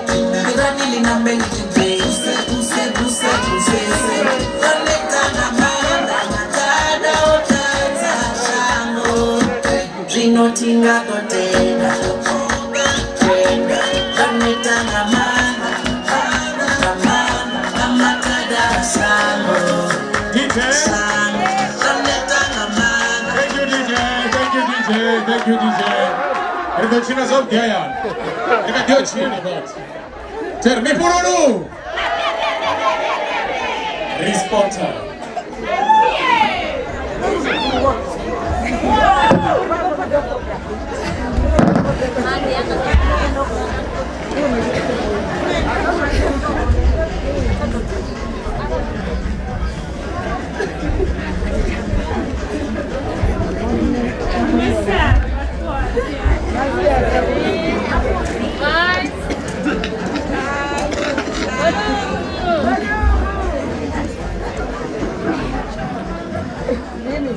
ilani linambe dichine. Use use use use use. Konekta na manda na tada otata shango. Zvinotinga kotenda, tenda. Konekta na manda, na manda, na matada shango. Shango. Konekta na manda. Thank you DJ, thank you DJ, thank you DJ. Ri ḓo tshina zwavhuḓi hayani. Ri kha ḓi yo tshina but. Tsheri mifhululu. Responter.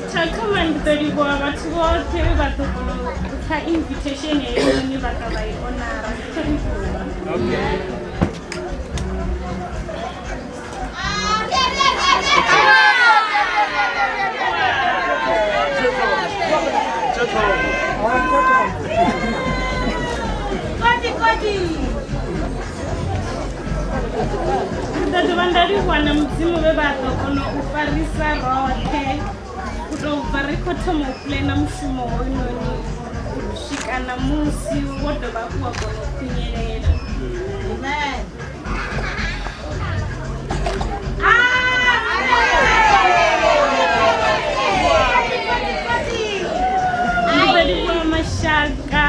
Tsha thoma ndi ḓo livhuwa vhathu vhoṱhe vhe vha ḓo kona u pfa invitation heinoni vha ḓa vha i onara. Ndi khou livhuwa. Ndi ḓo dovha nda livhuwa na Mudzimu vhe vha ḓo kona u farisa roṱhe u tou bva ri khou thoma u puḽena mushumo hoyunoni u swika ṋamusi wo dovha hafhu wa kona u khunyelela. Ndi ḓo livhuwa mashaka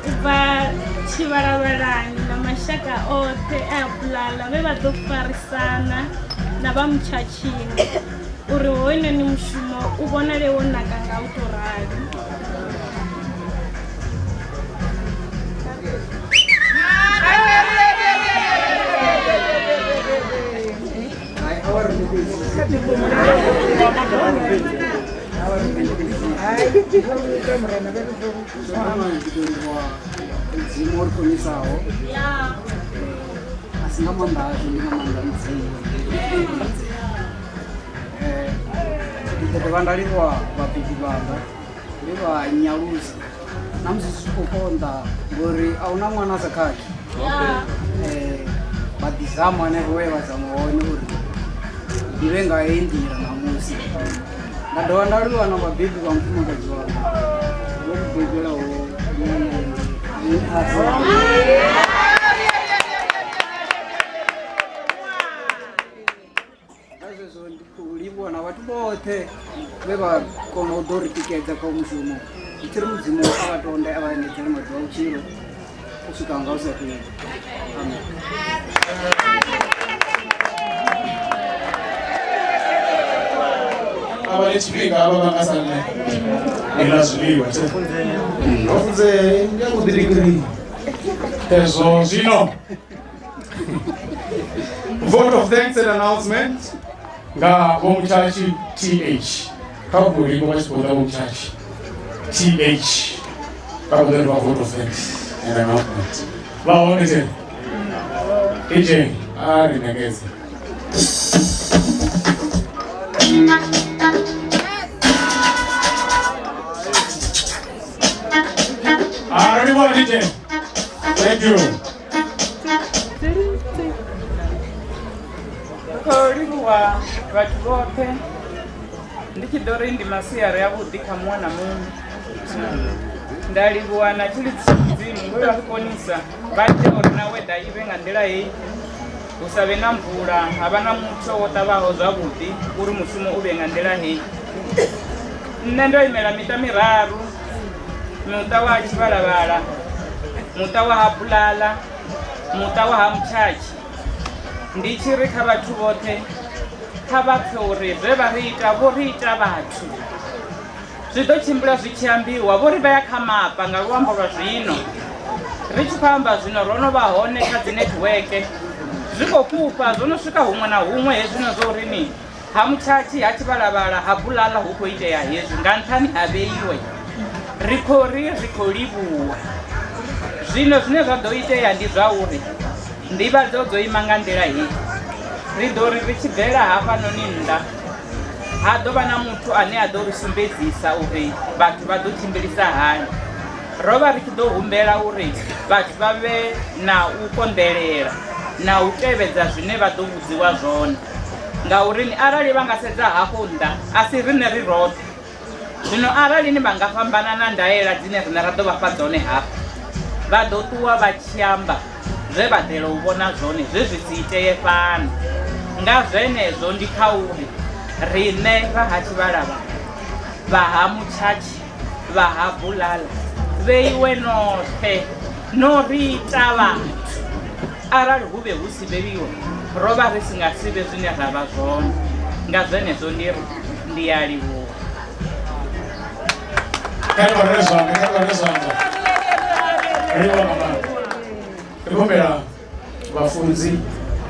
u bva tshivhalavhalani na mashaka oṱhe a Bulala vhe vha ḓo farisana na vha mutshatshini uri hoyunoni mushumo u vhonale wo naka nga u tou rali. Mudzimu uri konisaho a si nga maanḓa ashu ndi nga maanḓa Mudzimu. Ndi ḓo dovha nda livhuwa vhabebi vhanga vhe vha nyalusa na musi zwi tshi khou konḓa ngori a huna ṅwana a sa khakhi. Vha ḓi zama hanefho we vha zama hone uri ndi vhe nga heyi nḓila ṋamusi. Nda dovha nda livhuwa na vhabebi vha mufumakadzi wanga bebelaho nga zwezwo ndi khou livhuwa na vhathu vhoṱhe vhe vha kona u ḓo ri tikedza kha mushumo ndi tshi ri mudzimu a vha tonde a vha engedzele maḓuvha a vhutshilo u swika nga hu sa fheli. Amen. A vha ne tshifhinga avha vha nga sa nṋe ndi ḽa zwiḽiwa vhafunze ndi a vhuḓi degree hezwo zwino. Vote of thanks and announcement nga Vho Mutshatshi TH kha vhulingo vha tshi khou ḓa Vho Mutshatshi TH vha khou ḓa vha vote of thanks and announcement vha hone tshene DJ a ri nekedze. Ah, ready boy, DJ. Thank you. Khou livhuwa vhathu vhoṱhe ndi tshi ḓo ri ndi masiari avhuḓi kha muṅwe na muṅwe. Nda livhuwa na tshilidzi mudzimu vhe vha ri konisa vha ite uri na weather i vhe nga nḓila heyi, hu sa vhe na mvula, ha vha na mutsho wo ṱavhaho zwavhuḓi uri mushumo u vhe nga nḓila heyi. Nṋe ndo imela miṱa miraru, muṱa wa Tshivhalavhala, muṱa wa ha Bulala, muṱa wa ha Mutshatshi. Ndi tshi ri kha vhathu vhoṱhe kha vha pfe uri zwe vha ri ita vho ri ita vhathu. Zwi ḓo tshimbila zwi tshi ambiwa, vho ri vhea kha mapa nga luambo lwa zwino. Ri tshi khou amba zwino ro no vha hone kha dzi netiweke, zwi khou fhufha zwo no swika huṅwe na huṅwe hezwino zwo uri ni ha Mutshatshi, ha Tshivhalavhala, ha Bulala hu khou itea hezwi nga nṱhani ha vheiwe. Ri khou ri ri khou livhuwa. Zwino zwine zwa ḓo itea ndi zwa uri nḓivhadzo dzo ima nga nḓila heyi. Ri ḓo ri ri tshi bvela hafhanoni nnḓa ha ḓo vha na muthu ane a ḓo ri sumbedzisa uri vhathu vha ḓo tshimbilisa hani. Ro vha ri tshi ḓo humbela uri vhathu vha vhe na u konḓelela na u tevhedza zwine vha ḓo vhudziwa zwone, ngauri ni arali vha nga sedza hafho nnḓa a si riṋe ri roṱhe. Zwino arali ni vha nga fhambana na ndaela dzine riṋe ra ḓo vha fha dzone hafha, vha ḓo ṱuwa vha tshi amba zwe vha ḓela u vhona zwone zwe zwi si itee fhano. Nga zwenezwo ndi kha uri riṋe vha ha Tshivhalavhala, vha ha Mutshatshi, vha ha Bulala, vheiwe noṱhe no ri ita vhathu. Arali hu vhe hu si vheiwe, ro vha ri si nga si vhe zwine ra vha zwone. Nga zwenezwo ndi ri ndi a livhuwa. Kha ri vhalele zwanḓa, kha ri vhalele zwanḓa. Ri livhuwa nga maanḓa. Ri khou humbela vhafunzi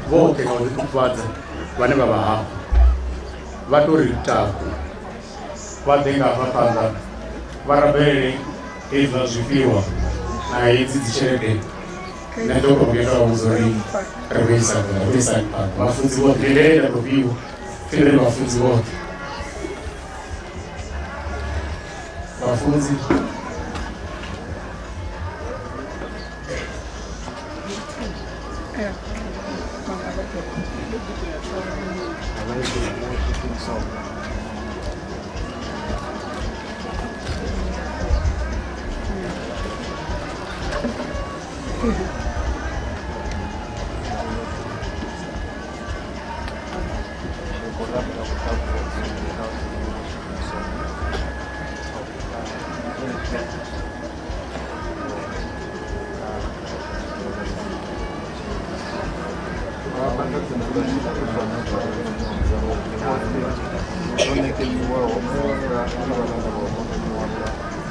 vhoṱhe nga u ḓiṱukufhadza vhane vha vha hafha vha tou ri taku vha ḓe nga hafha phanḓa vha rabelele hezwiḽa zwifhiwa na hedzi dzi tshelede. Nṋe ndo tou vhuya nda vha vhudza uri ri khou isa phanḓa, ri khou isa phanḓa. Vhafunzi vhoṱhe ndi nda tou fhiwa pfhi ndi ri vhafunzi vhoṱhe. Vhafunzi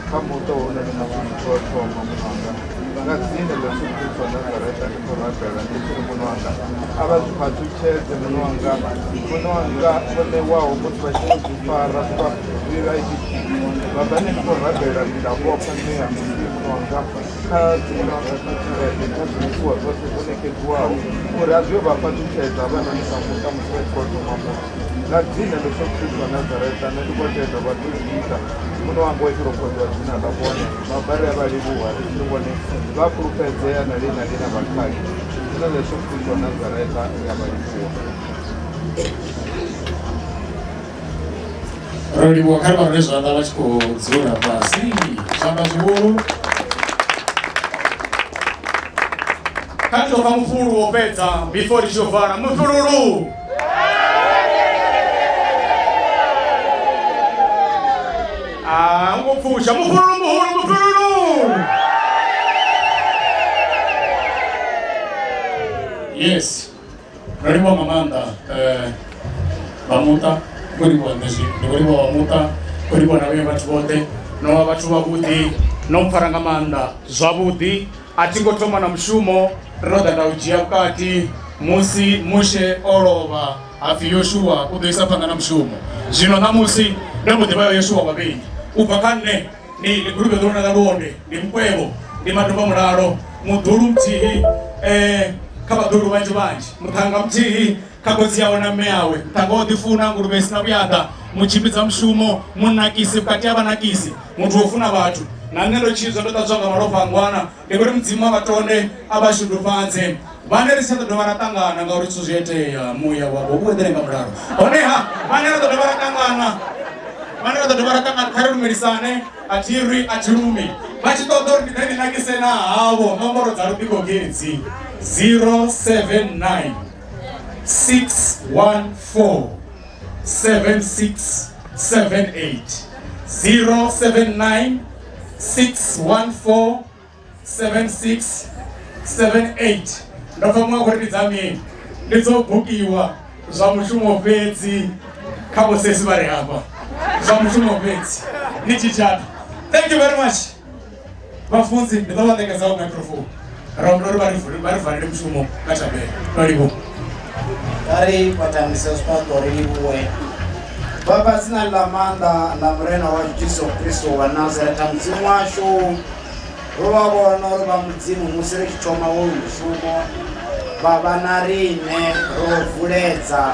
Kha muṱa hounoni muthu wa thoma muṋanga nga dzina ḽa Yesu Kristo wa Nazareta ndi khou rabela ndi tshi ri muṋe wanga a vha zwi phaṱhutshedze muṋe wanga muṋe wanga vho ṋewaho musi vha tshi zwi fara zwi vha itshi baba nṋe ndi khou rabela nda vhofha nṋe ya musi muṋe wanga kha muṋe wanga kha tshelede kha zwifhiwa zwoṱhe zwo ṋekedziwaho uri a zwi yo vha phaṱhutshedza havhanoni sa muṱa musi vha tshi khou thoma muṱa nga dzina ḽa Yesu Kristo wa Nazareta nṋe ndi khou tenda vha ḓo zwi ita muṋe wanga wa itela u khoḓiwa dzina ḽa vhone baba ri a vha livhuwa ri tshi ri vhone vha fhulufhedzea na lini na lini na vhakhali dzina ḽa Yesu Kristo wa Nazareta ri a vha livhuwa. Ro livhuwa kha ri vha rwele zwanḓa vha tshi khou dzula fhasi zwanḓa zwihulu. Kha ri tou pfa mufhulu wo fhedza before ri tshi yo vala. Mufhululu! Ah, ngo pfusha mufhululu muhulu mufhululu! Yes. Ro livhuwa nga maanḓa vha muṱa, ndi khou livhuwa nṋe zwino, ndi khou livhuwa vha muṱa, ndi khou livhuwa na vhaṅwe vhathu vhoṱhe. No vha vhathu vhavhuḓi, no mpfara nga maanḓa zwavhuḓi. A thi ngo thoma na mushumo, ro ḓa nda u dzhia vhukati musi Mushe o lovha ha pfi Yoshua u ḓo isa phanḓa na mushumo. Zwino ṋamusi ndo mbo ḓi vha Yoshua vhavhili. U bva kha nṋe ndi ḽiguluvhe ḽo nala luonde, ndi mukwevho, ndi matomba mulalo, muḓulu muthihi kha vhaḓuhulu vhanzhi vhanzhi, muṱhannga muthihi kha khotsi awe na mme awe, muṱhannga o ḓifuna, nguluvhe i si na vhuyaḓa, mutshimbidza mushumo, munakisi vhukati ha vhanakisi, muthu wa u funa vhathu. Na nṋe ndo tshidzwa ndo ḓadzwa nga malofha a ngwana, ndi khou ri Mudzimu a vha tonde a vha shudufhadze. Vhane ri si tsha ḓo dovha ra ṱangana ngauri zwithu zwi a itea, muya wavho u eḓele nga mulalo. Honeha vhane ra ḓo dovha ra ṱangana, vhane ra ḓo dovha ra ṱangana kha ri lumelisane, a thi rwi a thi lumi. Vha tshi ṱoḓa uri ndi ḓe ndi nakise na havho, nomboro dza luṱingo ngedzi 079 614 7678 079 614 7678 ndo pfa muṅwe a khou ri ndi dza mini ndi dzo bukiwa zwa mushumo fhedzi kha vhosesi vha re hafha zwa mushumo fhedzi ni tshi tshata. Thank you very much vhafunzi, ndi ḓo vha ṋekedzaho microphone ra humbela uri vha ri valele mushumo nga thabelo. Ndo livhuwa. Kha ri kwatamise zwifhaṱo ri livhuwe Baba dzinani ḽa maanḓa ḽa Murena washu Jesu Kristo wa Nazaretha. Mudzimu washu, ro vha vhona uri vha Mudzimu musi ri tshi thoma hoyu mushumo, vha vha na riṋe, ro vuledza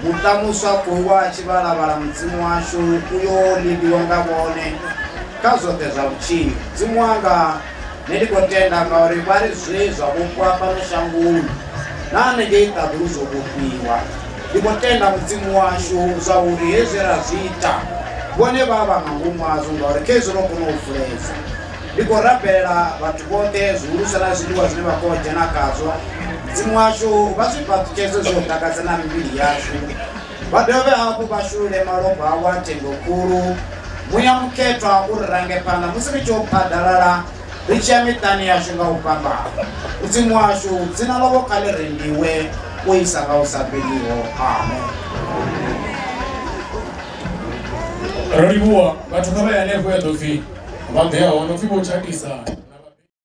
muṱa muswa khou wa tshivhalavhala. Mudzimu washu, u yo livhiwa nga vhone kha zwoṱhe zwa vhutshilo. Mudzimu wanga, nṋe ndi khou tenda ngauri vha ri zwe zwa vhofhiwa fhano shangoni na hanengei ṱaḓulu zwo vhofhiwa. Ndi khou tenda Mudzimu washu zwa uri hezwi ra zwi ita, vhone vha vha nga ngomu hazwo, ngauri khezwi ro kona u vuledza. Ndi khou rabelela vhathu vhoṱhe, zwihulusa na zwiḽiwa zwine vha khou dzhena khazwo. Mudzimu washu, vha zwi fhaṱutshedze zwe u takadza na mivhili yashu. Vha dovhe hafhu vha shulule malofha avho a thengo khulu. Muya Mukhethwa u ri range phanḓa musi ri tshi yo phaḓalala ri tshi ya miṱani yashu nga u fhambana. Mudzimu washu, dzina ḽavho kha ḽi rendiwe u isa nga hu sa fheliho. Amen. Ro livhuwa vhathu kha vha ye hanefho ya ḓo pfi vha ḓo ya hone upfi vho tshatisa.